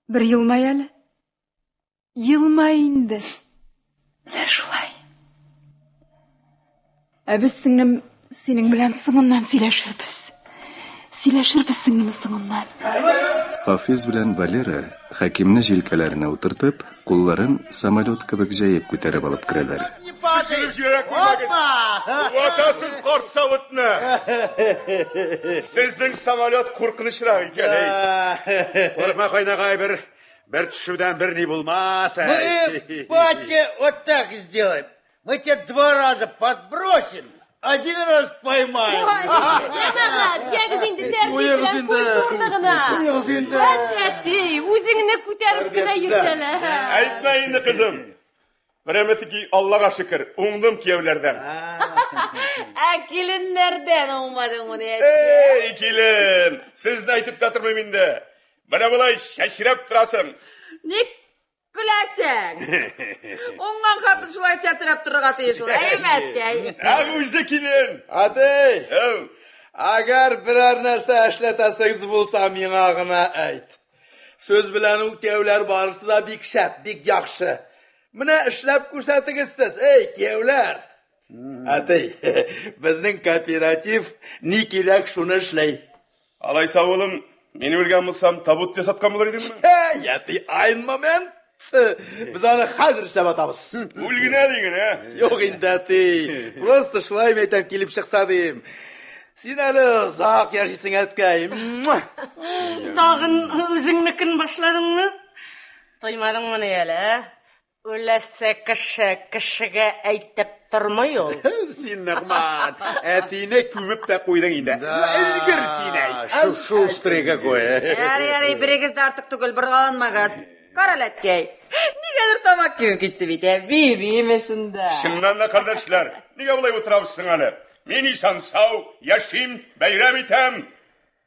Бер елмай әле. Елмай инде. Менә шулай. Ә без, сеңлем, синең белән соңыннан сөйләшербез. Сөйләшербез, сеңлем, соңыннан. Хафиз белән Валера Хәкимне җилкәләренә утыртып, кулларын самолет кебек җәеп күтәреп алып керәләр. Төшереп җибәрә күрмәгез. Ватасыз карт савытны. Сезнең самолет куркынычрак икән, әй. Курыкма, кайнагай, бер бер төшүдән бер ни булмас, Мы, батя, вот так сделаем. Мы тебя два раза подбросим, один раз поймаем. Җәмәгать, ягез инде тәртип Куегыз белән инде. культурно гына. Куегыз инде. Бәс, әти, үзеңне күтәреп кенә йөртәләр. Әйтмә инде, кызым. Прямо-таки Аллага шөкер, уңдым кияүләрдән. Ә киленнәрдән уңмадың моны, Эй, килен, сезне әйтеп тә тормыйм инде. Менә болай чәчрәп торасың. Ник көләсең? Уңган хатын шулай чәчрәп торырга тиеш ул, әйме, әткәй? Ә үзе килен. Әти, Әү, әгәр берәр нәрсә эшләтәсегез булса, миңа гына әйт. Сүз белән ул кияүләр барысы да бик шәп, бик яхшы. Менә эшләп күрсәтегез сез, эй, кияүләр. Әти, безнең кооператив ни кирәк шуны эшләй. Алайса улым, мин үлгән булсам, табут ясаткан булыр идеңме? Эй, әти, ein момент. Без аны хәзер эшләп атабыз. Үл генә диген, ә? Юк инде, әти. Просто шулай әйтәм, килеп чыкса дим. Син әле озак яшисең, әткәй. Муа! Тагын үзеңнекен башладыңмы? Тоймадыңмыни әле, ә? Үләсе кеше кешегә әйтеп тормый ул. Син, Ногман, әтине күмеп тә куйдың инде. Өлгер син, әй. Шустрый какой. Ярый, ярый, берегез дә артык түгел, боргаланмагыз. Карал, әткәй. Нигәдер тамак кибеп китте бит, ә? Бибиме шунда. Чыннан да, кардәшләр, нигә болай утырабыз соң әле? Мин исән сау, яшим, бәйрәм итәм.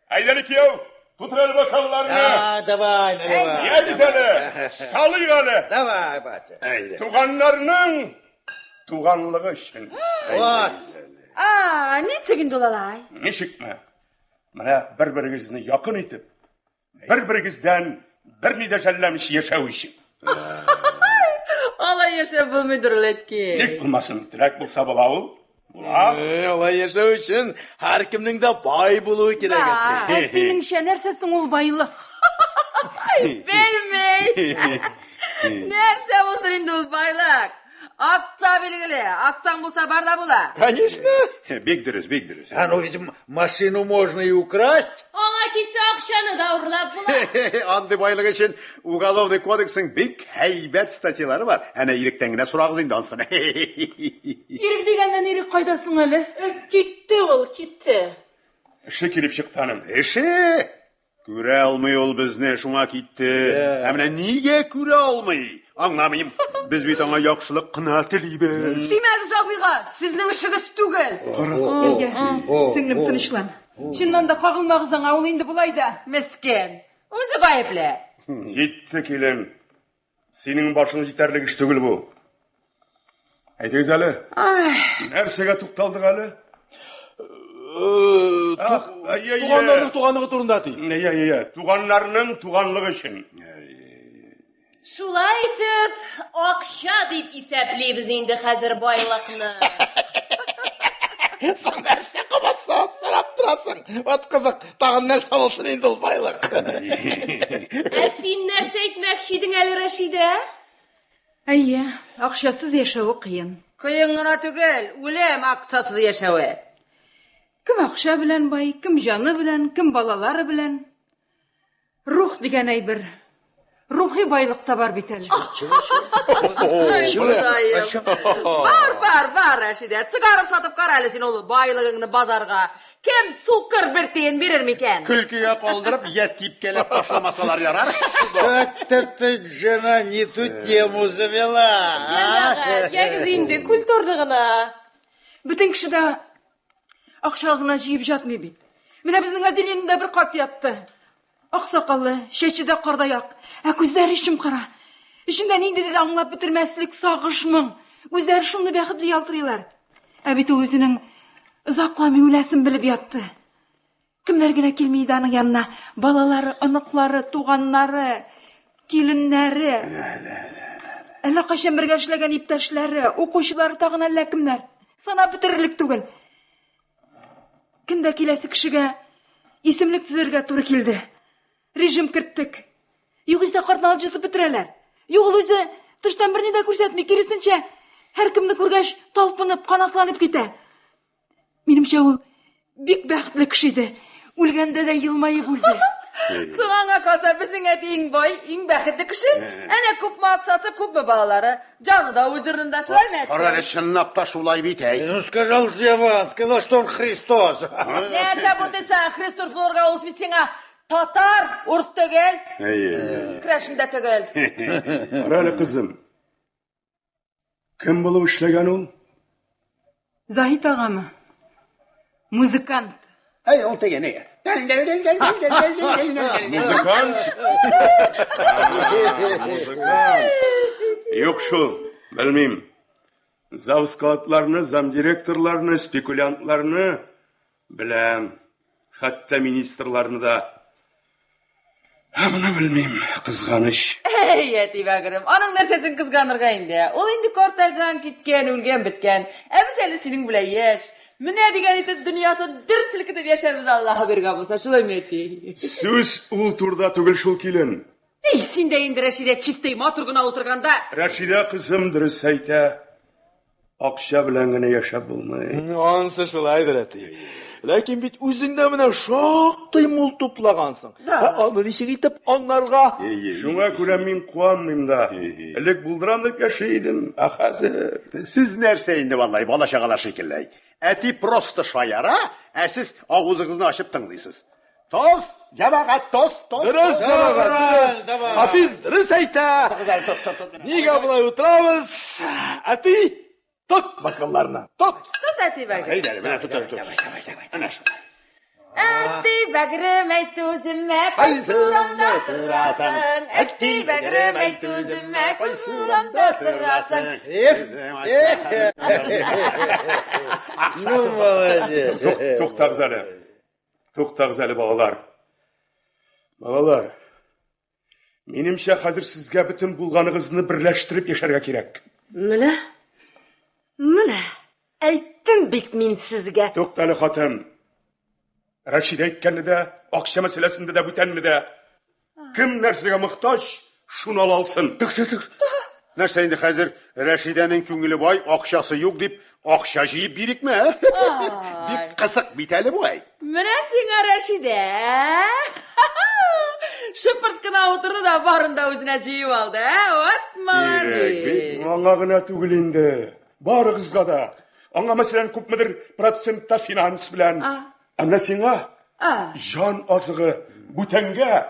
Әйдә әле, кияү, тутыр әле бокалларны. Да, давай, наливай. Ягез әле, салыйк әле. Давай, батя. Туганнарның туганлыгы өчен. Вот. А, ничек инде ул алай? Ничекме? Менә бер-берегезне якын итеп, бер-берегездән берни дә жәлләмичә яшәү өчен. Алай яшәп булмыйдыр ул, әткәй. Ник булмасын, теләк булса була ул. Була. Алай яшәү өчен һәркемнең дә бай булуы кирәк. Да. Ә синеңчә нәрсә соң ул байлык? Белмей. Нәрсә булсын инде ул байлык? Акча билгеле. Акчаң булса бар да була. Конечно. Бик дөрес, бик дөрес. А ну ведь машину можно и украсть. Аңа китсә акчаны да урлап була. Андый байлык өчен Уголовный кодексның бик һәйбәт статьялары бар. Әнә иректән генә сорагыз инде ансын. Ирек дигәннән ирек кайда соң әле? Китте ул, китте. Эше килеп чыкты аның. Эше! Күрә алмый ул безне, шуңа китте. Ә менә нигә күрә алмый? Аңламыйм. Без бит аңа яхшылык кына телибез. Тимәгез абыйга, сезнең эшегез түгел. Әйдә, сеңлем, тынычлан. Чыннан да кагылмагыз аңа, ул инде болай да. Мескен. Үзе гаепле. Җитте, килен. Синең башың җитәрлек эш түгел бу. Әйтегез әле. Нәрсәгә тукталдык әле? Ах, ай-яй-яй. Туганнарның туганлыгы турында әти. Әй-яй-яй. Туганнарның туганлыгы өчен. Шулай итеп, акча дип исәплибез инде хәзер байлыкны. Соң нәрсә кабат сорап торасың? Вот кызык, тагын нәрсә булсын инде ул байлык? Ә син нәрсә әйтмәкче идең әле, Рәшидә? Әйе, акчасыз яшәве кыен. Кыен гына түгел, үлем акчасыз яшәве. Кем акча белән бай, кем җаны белән, кем балалары белән. Рух дигән әйбер. Рухи байлык та бар бит әле. Бар, бар, бар, Рәшидә. Чыгарып сатып кара әле син ул байлыгыңны базарга. Кем сукыр бер тиен бирер микән? Көлкегә калдырып, я типкәләп ташламасалар ярар. Как-то ты, жена, не ту тему завела. Җәмәгать, ягез инде, культурно гына. Бөтен кеше дә акча гына җыеп җатмый бит. Менә безнең отделениедә бер карт ятты. Ак сакаллы, чәче дә кардай ак, ә күзләре чем кара. Эчендә ниндидер аңлап бетермәслек сагыш моң. Күзләре шундый бәхетле ялтырыйлар. Ә бит ул үзенең озакламый үләсен белеп ятты. Кемнәр генә килми иде аның янына. Балалары, оныклары, туганнары, киленнәре. Әллә кайчан бергә эшләгән иптәшләре, укучылары тагын әллә кемнәр. Санап бетерерлек түгел. Көн дә киләсе кешегә исемлек төзергә туры килде. Режим керттек. Югыйсә картны алҗытып бетерәләр. Юк, ул үзе тыштан берни дә күрсәтми, киресенчә, һәркемне күргәч, талпынып, канатланып китә. Минемчә, ул бик бәхетле кеше иде. Үлгәндә дә елмаеп үлде. Соң аңа калса, безнең әти иң бай, иң бәхетле кеше. Әнә күпме акчасы, күпме балалары. Җаны да үз урынында, шулаймы, әткәй? Кара әле, чынлап та шулай бит, әй. Ну, сказал же я вам, сказал, что он Христос. Нәрсә бу дисәң, Христос булырга ул бит сиңа татар, урыс түгел, керәшен дә түгел. Кара әле, кызым. Кем булып эшләгән ул? Заһит агамы? Музыкант. Әй, ул теге ни? Музыкант? Музыкант. Юк шул, белмим. Завскладларны, замдиректорларны, спекулянтларны беләм. Хәтта министрларны да. Ә моны белмим, кызганыч. Әй, әти бәгырем, аның нәрсәсен кызганырга инде? Ул инде картайган, киткән, үлгән, беткән. Ә без әле синең белән яшь. Менә дигән итеп дөньясын дер селкетеп яшәрбез, Аллаһы биргән булса, шулаймы, әти? Сүз ул турыда түгел шул, килен. Эй, син дә инде, Рәшидә, чистый, матур гына утырганда. Рәшидә кызым дөрес әйтә. Акча белән генә яшәп булмый. Ансы шулайдыр, әти. Ләкин бит үзең дә менә шактый мул туплагансың. Да. Ә аны ничек итеп аңларга? Шуңа күрә мин куанмыйм да. Элек булдырам дип яши идем, ә хәзер... Сез нәрсә инде, валлай, бала-чагалар шикелле. Әти просто шаяра, ә сез авызыгызны ачып тыңлыйсыз. Тост, җәмәгать, тост, тост. Дөрес, җәмәгать, дөрес. Хафиз дөрес әйтә. Нигә болай утырабыз? Әти, тот бокалларны, тот. Тот, әти бәгырем. Әйдә, менә тот, тот, тот. Әнә шулай. Әти бәгырем, әйт үземә, кайсы урамда торасың? Әти бәгырем, әйт үземә, кайсы урамда торасың? Эх, эх. Ну, молодец. Туктагыз әле. Туктагыз әле, балалар. Балалар, минемчә, хәзер сезгә бөтен булганыгызны берләштереп яшәргә кирәк. Менә, менә, әйттем бит мин сезгә. Туктале, хатын. Рәшидә әйткәнне дә, акча мәсьәләсендә дә, бүтәнне дә. Кем нәрсәгә мохтаҗ, шуны ала алсын. Тык, тык, тык. Нәрсә инде хәзер Рәшидәнең күңеле бай, акчасы юк дип, акча җыеп бирикме, ә? Бик кызык бит әле бу, әй. Менә сиңа Рәшидә. Шыпырт кына утырды да барын да үзенә җыеп алды, ә? Вот Кирәк бит, молодец. аңа гына түгел инде. Барыгызга да. Аңа, мәсәлән, күпмедер процентта финанс белән. Ә менә сиңа җан азыгы, бүтәнгә.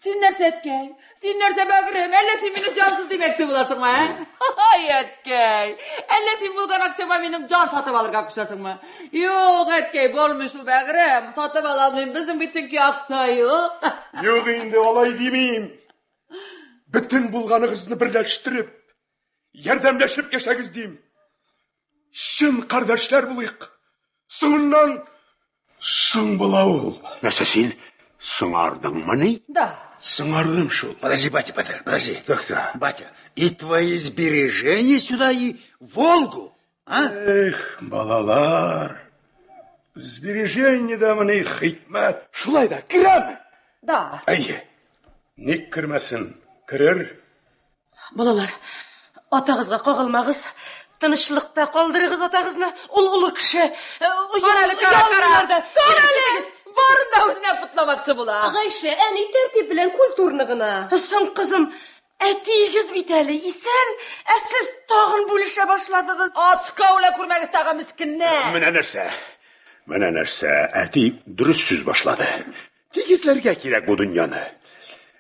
Син нәрсә, әткәй? Син нәрсә, бәгырем? Әллә син мине җансыз димәкче буласыңмы, ә? Ай, әткәй! Әллә син булган акчама минем җан сатып алырга кушасыңмы? Юк, әткәй, булмый шул, бәгырем. Сатып ала алмыйм. Безнең бит чөнки акча юк. Юк инде, алай димим. Бөтен булганыгызны берләштереп, ярдәмләшеп яшәгез дим. Чын кардәшләр булыйк. Соңыннан соң була ул. Нәрсә син соңардыңмыни? Да. Соңардым шул. Подожди, батя, подожди, подожди. Тукта. Батя, и твои сбережения сюда, и Волгу, а? Эх, балалар. Сбережение дә моны хикмәт. Шулай да, керәме? Да. Әйе. Ник кермәсен? Керер. Балалар, атагызга кагылмагыз. Тынычлыкта калдырыгыз атагызны, ул олы кеше. Кара әле, кара, кара. Кара әле! Барын да үзенә путламакчы була. Гайшә, әни тәртип белән культурны гына. Соң, кызым, әтиегез бит әле исән, ә сез тагын бүлешә башладыгыз. Ачка үлә күрмәгез тагы мескенне. Менә нәрсә. Менә нәрсә, әти дөрес сүз башлады. Тигезләргә кирәк бу дөньяны.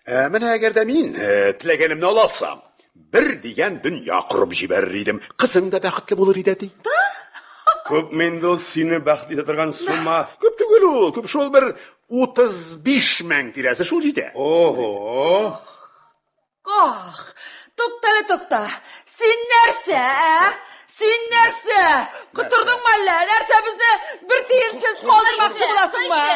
Ә, менә әгәр дә мин э, теләгәнемне ала алсам, бер дигән дөнья корып җибәрер идем. Кызың да бәхетле булыр иде, әти. Күпме инде ул сине бәхет итә торган сумма? Күп түгел ул, күп шул бер 35 мең тирәсе шул җитә. Ого! Ах, тукта әле, тукта. Син нәрсә, ә? Син нәрсә? Котырдыңмы әллә? Нәрсә безне бер тиенсез калдырмакчы буласыңмы?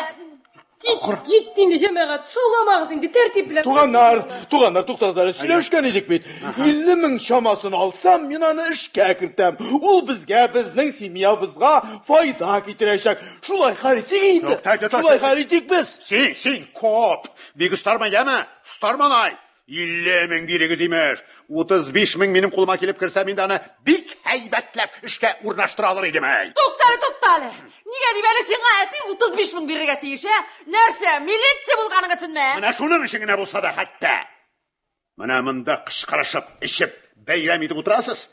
Җитте инде, җәмәгать, шауламагыз инде, тәртип белән. Туганнар, туганнар, туктагыз әле, сөйләшкән идек бит. 50 мең чамасын алсам, мин аны эшкә кертәм. Ул безгә, безнең семьябызга файда китерәчәк. Шулай хәл итик инде. Шулай хәл итик без. Син, син, коп, бик остарма, яме, остармалай. 50 мең бирегез имеш. 35 мең минем кулыма килеп керсә, мин дә аны бик һәйбәтләп эшкә урнаштыра алыр идем, әй. Тукта әле, тукта әле. Нигә дип әле сиңа әти 35 мең бирергә тиеш, ә? Нәрсә, милиция булганың өченме? Менә шуның өчен генә булса да хәтта. Менә монда кычкырышып, эчеп, бәйрәм итеп утырасыз.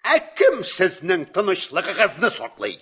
Ә кем сезнең тынычлыгыгызны саклый?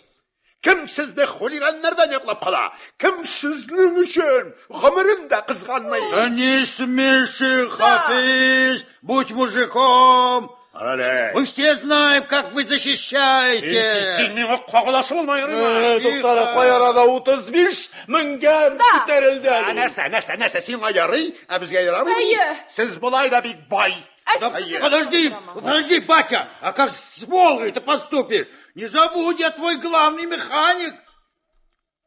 Кем сезне хулиганнардан яклап кала? Кем сезнең өчен гомерен дә кызганмый? Да не смеши, Хафиз, будь мужиком. Карале. Мы все знаем, как вы защищаете. Син, син миңа кагыласы булма, ярыймы? Туктале, кай арада 35 меңгә күтәрелде Ә, әле. Нәрсә, нәрсә, нәрсә, сиңа ярый, ә безгә ярамый? Әйе. Сез болай да бик бай. Да Әйе. подожди, подожди, батя, а как с Волгой-то поступишь? Не забудь, я твой главный механик.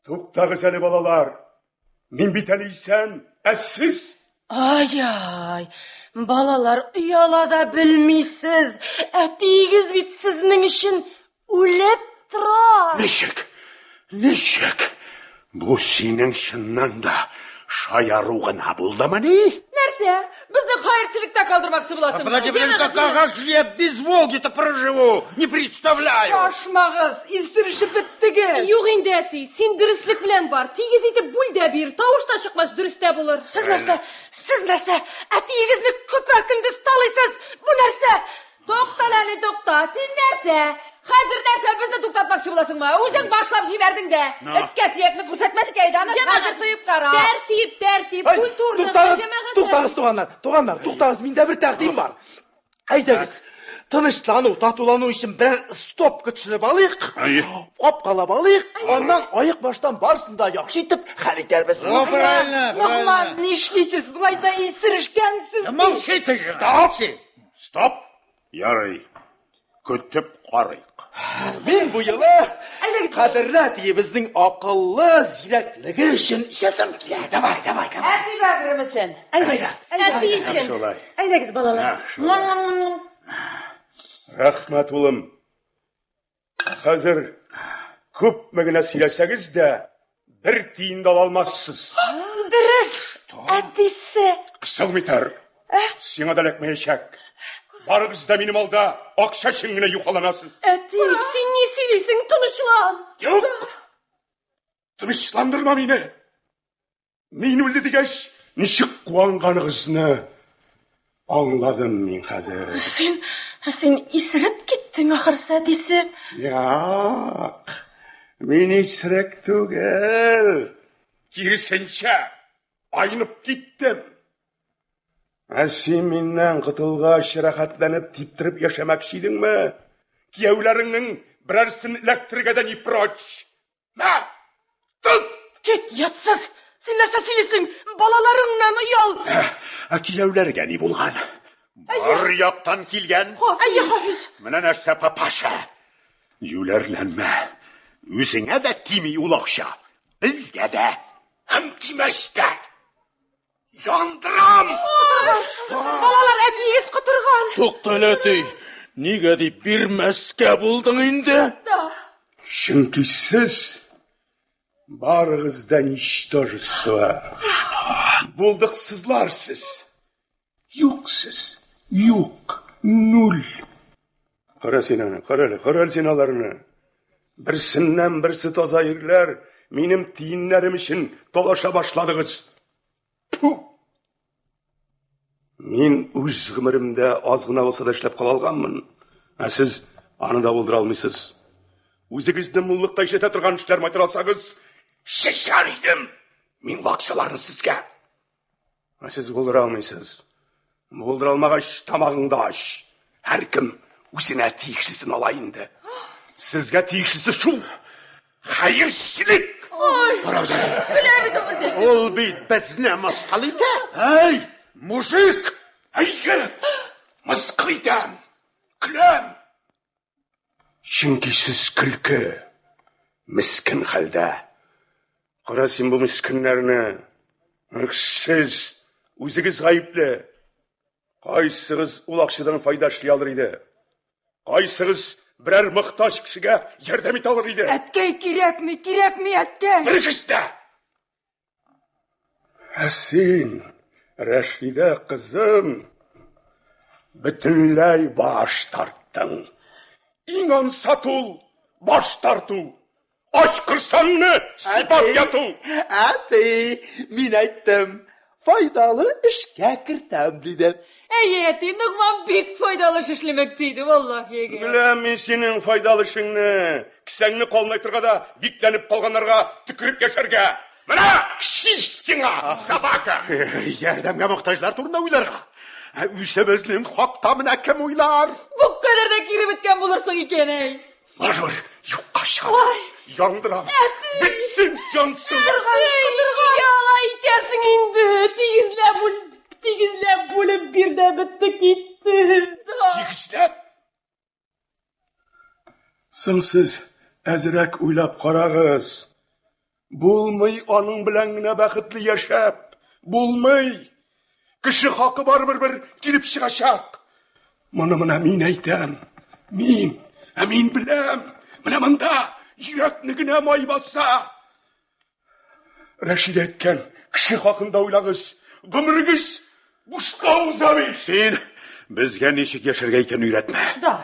Туктагыз әле, балалар. Мин бит әле исән, ә сез? Ай-ай, балалар, ояла да белмисез. Әтиегез бит сезнең өчен үлеп тора. Ничек? Ничек? Бу синең чыннан да шаяру гына булдымыни? Нәрсә? Безне хәерчелектә калдырмакчы буласыңмы? Подожди, подожди, как, как, как же я без Волги-то проживу? Не представляю. Шашмагыз, исерешеп беттегез. Юк инде, әти, син дөреслек белән бар. Тигез итеп бүл дә бир, тавыш та чыкмас, дөрес тә булыр. Сез нәрсә? Сез нәрсә? Әтиегезне көпә-көндез талыйсыз. Бу нәрсә? Тукта әле, тукта. Син нәрсә? Хәзер нәрсә безне туктатмакчы буласыңмы? Үзең башлап җибәрдең дә. Эткә сөякне күрсәтмәскә иде, аны хәзер тоеп кара. Тәртип, тәртип, Ай, культурны. Туктагыз, җәмәгать, туктагыз, туганнар, туганнар, туктагыз, миндә бер тәкъдим бар. Әйдәгез, тынычлану, татулану өчен берәр стопка төшереп алыйк, капкалап алыйк, аннан аек баштан барысын да яхшы итеп хәл итәрбез. Ну, правильно, Ногман, правильно. нишлисез? Болай да исерешкәнсез. Да молчи ты же, молчи. Стоп! Ярый. Көтеп карыйк. Мин бу юлы кадерле әтиебезнең акыллы зирәклеге өчен эчәсем килә. Давай, давай, давай. Әти бәгърем өчен. Әйдәгез, Әти өчен. Шулай. әйдәгез, балалар. Шулай. Рәхмәт, улым. Хәзер күпме генә сөйләсәгез дә, бер тиен дә ала алмассыз. Дөрес, әтисе. Кысылмый тор. Сиңа да эләкмәячәк. Барыгыз да минем алда акча өчен генә юхаланасыз. Әти, син ни сөйлисең? Тынычлан. Юк! Тынычландырма мине. Мин үлде дигәч, ничек куанганыгызны аңладым мин хәзер. Син, син исереп киттең ахырсы, әтисе. Юк, мин исерек түгел. Киресенчә, айнып киттем. Ә син миннән котылгач, рәхәтләнеп типтереп яшәмәкче идеңме? Кияүләреңнең берәрсен эләктерергә дә не прочь. Мә! Тот! Кит, ятсыз. Син нәрсә сөйлисең? Балаларыңнан оял. Ә кияүләргә ни булган? Бар яктан килгән. Әйе, Хафиз. Менә нәрсә, папаша. Юләрләнмә. Үзеңә дә тими ул акча. Безгә дә. Һәм тимәс тә. Яндырам! Балалар, әтиегез котырган. Туктале, әти. Нигә дип бирмәскә булдың инде? Чөнки сез барыгыз да ничтожество. Булдыксызлар сез. Юк сез. Юк. Нуль. Кара син аны, кара әле, кара әле син аларны. Берсеннән берсе таза ирләр минем тиеннәрем өчен талаша башладыгыз. Тфү! Мин үз гомеремдә аз гына булса да эшләп кала алганмын. Ә сез аны да булдыра алмыйсыз. Үзегезне муллыкта эшләтә торган эшләр майтара алсагыз, чәчәр идем мин ул акчаларны сезгә. Ә сез булдыра алмыйсыз. Булдыра алмагач, тамагыңды ач. Һәркем үзенә тиешлесен ала инде. Сезгә тиешлесе шул. Хәерчелек! Ой! Көлә бит ул безгә. Ул бит безне мыскыл итә. Әй, мужик! Әйе, мыскыл итәм. Көләм. Чөнки сез көлке, мескен хәлдә. Кара син бу мескеннәрне. Сез үзегез гаепле. Кайсыгыз ул акчадан файда эшли алыр иде? Кайсыгыз берәр мохтаҗ кешегә ярдәм итә алыр иде? Әткәй, кирәкми, кирәкми, әткәй. Берегез дә! Ә син, Рәшидә кызым, бөтенләй баш тарттың. Иң ансат ул баш тарту. Ач корсаңны сыйпап яту. Әти, мин әйттем, файдалы эшкә кертәм, дидем. Әйе, әти, Ногман бик файдалы эш эшләмәкче иде, валлаһи. Беләм мин синең файдалы эшеңне. Кесәңне калынайтырга да бикләнеп калганнарга төкереп яшәргә. Менә шиш сиңа, собака! Ярдәмгә мохтаҗлар турында уйларга. Ә үзебезнең хакта менә кем уйлар? Бу кадәр дә кире беткән булырсың икән, әй. Барыбер юкка чыгар. Яндыра. Бетсен, янсын. Нигә алай итәсең инде? Тигезләп бүл, тигезләп бүлеп бир дә бетте китте. Тигезләп? Соң сез әзрәк уйлап карагыз. Булмый аның белән генә бәхетле яшәп. Булмый. Кеше хакы барыбер бер килеп чыгачак. Моны менә мин әйтәм. Мин, ә мин беләм. Менә монда йөрәкне генә май баса. Рәшид әйткән, кеше хакында уйлагыз. Гомерегез бушка уза бит. Син безгә ничек яшәргә икәнен өйрәтмә. Да.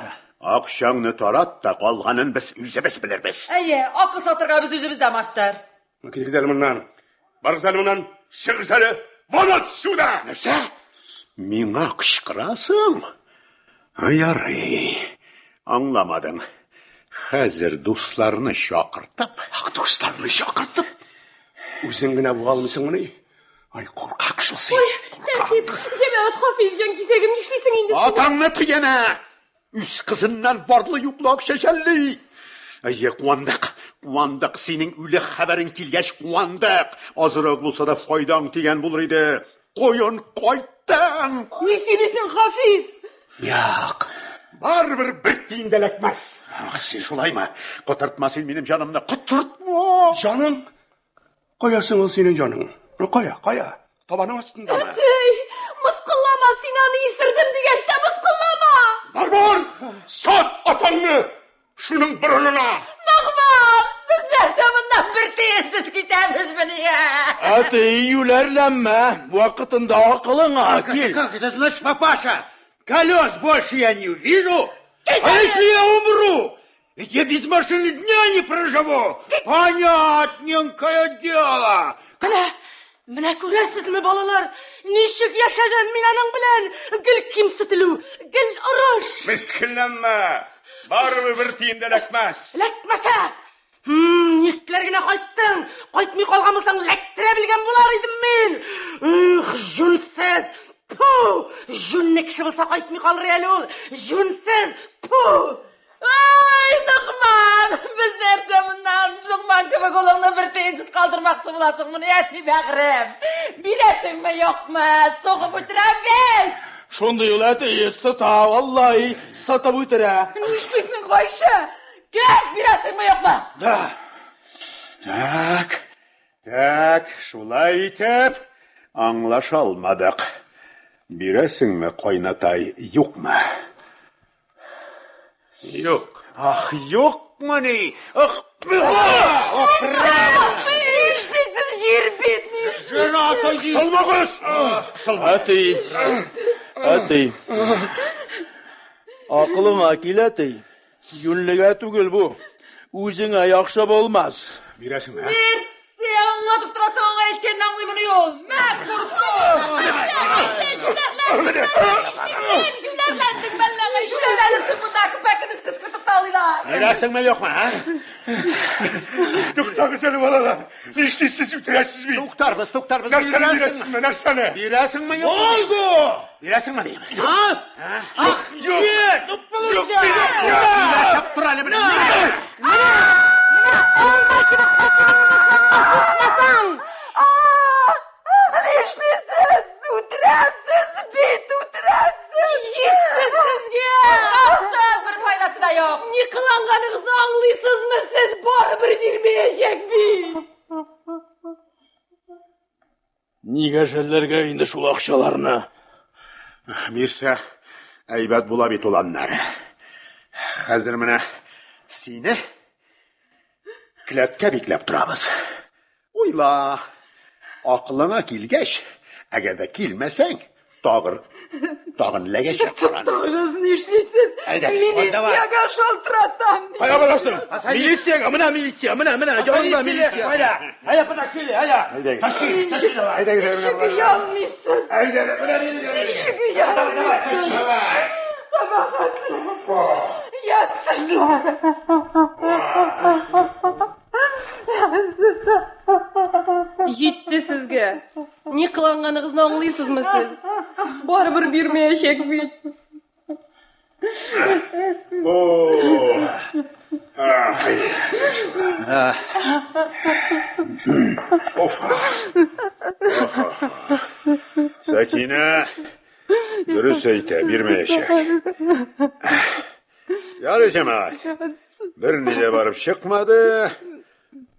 Акчаңны тарат та калганын без үзебез белербез. Әйе, акыл сатырга без үзебез дә мастер. Китегез әле моннан. Барыгыз әле моннан. Чыгыгыз әле. Вон отсюда! Нәрсә? Миңа кычкырасың? Ярый. Аңламадым. Хәзер дусларны чакыртып... Ах, дусларны чакыртып? Үзең генә була алмыйсыңмыни? Ай, куркак шул син. Ой, Тәртип, җәмәгать Хафиз җан кисәгем, нишлисең инде син? Атаңны тыйгәнә! Үз кызыннан барлы-юклы акча жәлли. Әйе, куандык. Куандык, синең үле хәбәрең килгәч, куандык. Азрак булса да файдаң тигән булыр иде. Каян кайттың? Ни сөйлисең, Хафиз? Юк, барыбер бер тиен дә эләкмәс. Ах, син шулаймы? Котыртма син минем җанымны, котыртма! Җаның? Кая соң ул синең җаның? Кая, кая? Табаның астындамы? Әти, мыскыллама, син аны исердем дигәч тә мыскыллама! Бар, бар! Сат атаңны! Шуның борынына! Ногман, без нәрсә моннан бер тиенсез китәбезмени? Әти, юләрләнмә, вакытында акылыңа кил. Как это значит, папаша? Колес больше я не увижу? А если я умру? Ведь я без машины дня не проживу. Понятненькое дело. Менә, менә күрәсезме, балалар, ничек яшәдем мин аның белән? Гел кимсетелү, гел орыш. Мескенләнмә! Барыбер бер тиен дә эләкмәс. Эләкмәсә! Никләр генә кайттың? Кайтмый калган булсаң, эләктерә белгән булар идем мин. Эх, җүнсез! Пу! Җүнле кеше булса кайтмый калыр әле ул. Җүнсез! Пу! Ай, Ногман, без нәрсә моннан Ногман кебек улыңны бер тиенсез калдырмакчы буласыңмыни, әти бәгърем? Бирәсеңме, юкмы? Сугып үтерәм бит! Шундый ул әти, сыта, валлаһи, сытып үтерә. Нишлисең, Гайшә? Кем бирәсеңме, юкмы? Да. Так, так, шулай итеп, аңлаша алмадык. Бирәсеңме, кайнатай, юкмы? Юк. Ах, юкмыни? Ах, Нишлисең, җир бит, нишлисең? Салмагыз! Әти, әти. Акылыңа килә ти. Юньлегә түгел бу. Үзеңә яхшы булмас. Бирәсеңме, ә? Нәрсә аңлатып торасың аңа әйткәнне аңлыймыни ул? Мә, курку! Җүләрләндең мәллә, җүләрләнерсең монда, күпәкне кыскыртып та алыйлар. Бирәсеңме, юкмы, ә? Туктагыз әле, балалар. Нишлисез, үтерәсез бит. Туктарбыз, туктарбыз. Нәрсәне бирәсезме, нәрсәне? Бирәсеңме, юкмы? Булды! Бирәсеңме, дим. А? Ах, юк! Юк, Сөйләшеп тор әле менә. Сукмасаң! Нишлисез? Үтерәсез бит, үтерәсез! Җитте сезгә! Туктасын, бер файдасы да юк. Ни кыланганыгызны аңлыйсызмы сез? Барыбер бирмәячәк бит! Нигә жәлләргә инде шул акчаларны? Бирсә, әйбәт була бит ул аннары. Хәзер менә сине келәткә бикләп торабыз. Уйла, акылыңа килгәч, әгәр дә килмәсәң, тагын тагын эләгәчәк. Туктагыз, нишлисез? Әйдәгез, Милициягә шалтыратам. Кая барасың? Милициягә, менә милиция, менә, менә, янында милиция. Әйдә, әйдә, потащили, әйдә. Әйдәгез. Тащи, тащи давай. Әйдәгез, Ничек оялмыйсыз? Әйдә, менә милиция. Ничек оялмыйсыз? Кабахәтләр. Ятсызлар. Җитте сезгә! Ни кыланганыгызны аңлыйсызмы сез? Барыбер бирмәячәк бит. Сәкинә дөрес әйтә, бирмәячәк. Ярый, җәмәгать. Берни дә барып чыкмады.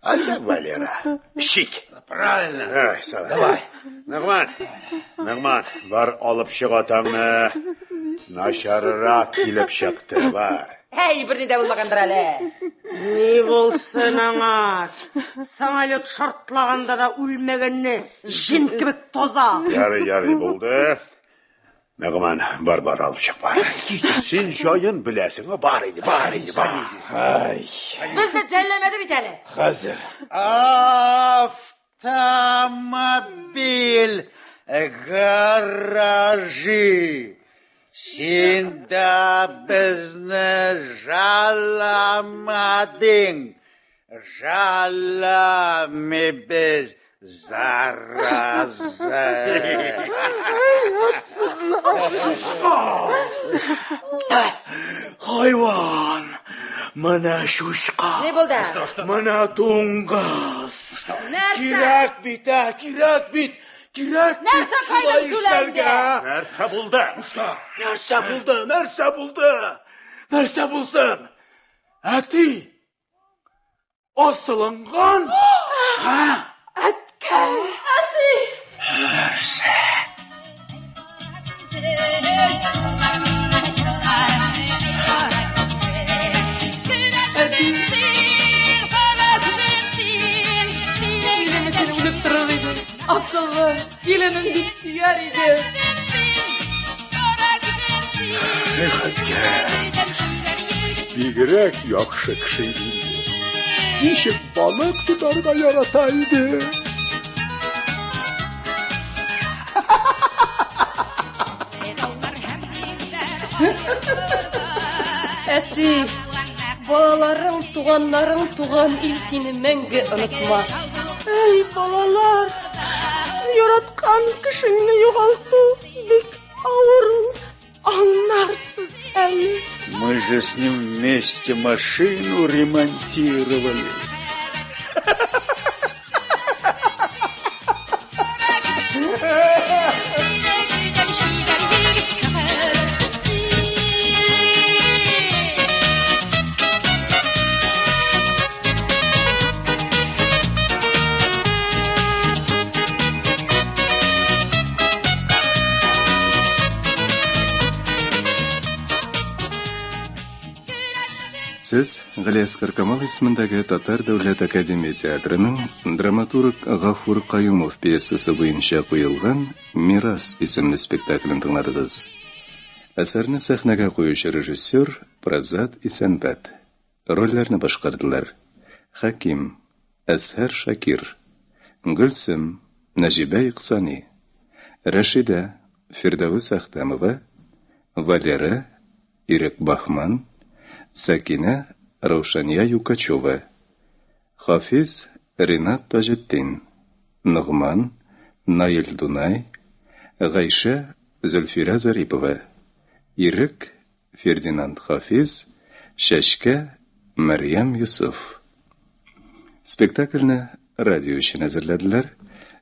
Әйдә, Валера, эчик. Правильно. Ай, сала. Давай. Ногман, Ногман, бар алып чык атаңны. Начаррак килеп чыкты, бар. Әй, берни дә булмагандыр әле. Ни булсын аңа? Самолет шартлаганда да үлмәгәнне җен кебек таза. Ярый, ярый, булды. Ногман, бар, бар, алып чык, бар. Син җаен беләсең, бар инде, бар инде, бар. Ай, Безне жәлләмәде бит әле. хәзер. Автомобиль, гаражи. Син дә безне жаламадың. Жаламыйбыз, зараза. Хайван! Менә чучка. Ни булды? Менә дуңгыз. Нәрсә? Кирәк бит, ә, кирәк бит. Кирәк бит Нәрсә кайда шулай сүлә инде? эшләргә. Нәрсә булды? Нәрсә булды? Нәрсә булды? Нәрсә булсын? Әти! Асылынган? Һа? Әткәй, әти. Нәрсә? Әти. Минем өчен үлеп торыр иде. Акыллы, киленен дип сөяр иде. Эх, әткәй. Бигрәк яхшы кеше иде инде. Ничек балык тотарга ярата иде. Әти, балаларың, туганнарың, туган ил сине мәңге онытмас. Әй, балалар, яраткан кешеңне югалту бик авыр ул. Аңларсыз әле. Мы же с ним вместе машину ремонтировали. Сез Галиәсгар Камал исемендәге Татар дәүләт академия театрының драматург Гафур Каюмов пьесасы буенча куелган Мирас исемле спектаклен тыңладыгыз. Әсәрне сәхнәгә куючы режиссер Празат Исәнбәт. Рольләрне башкардылар: Хәким, Әзһәр Шакир, Гөлсем, Нәҗибә Икъсани, Рәшидә, Фирдәвес Әхтәмова, Валера, Ирек Баһман, Сәкинә, Раушания Юкачева, Хафиз, Ринат Таҗетдин, Ногман, Наил Дунай, Гайшә, Зөлфирә Зарипова, Ирек, Фердинанд Хафиз, Чәчкә, Мәрьям Йосыф. Спектакльне радио өчен әзерләделәр.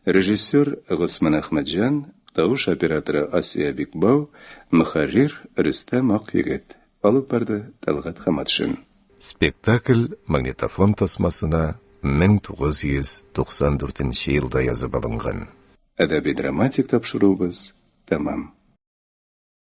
Режиссер Госман Әхмәтҗан, тавыш операторы Асия Бикбау, мөхәррир Рөстәм Акъегет. Алып барды Тәлгать Хаматшин. Спектакль магнитофон тасмасына 1994 елда язып алынган. Әдәби-драматик тапшыруыбыз тәмам.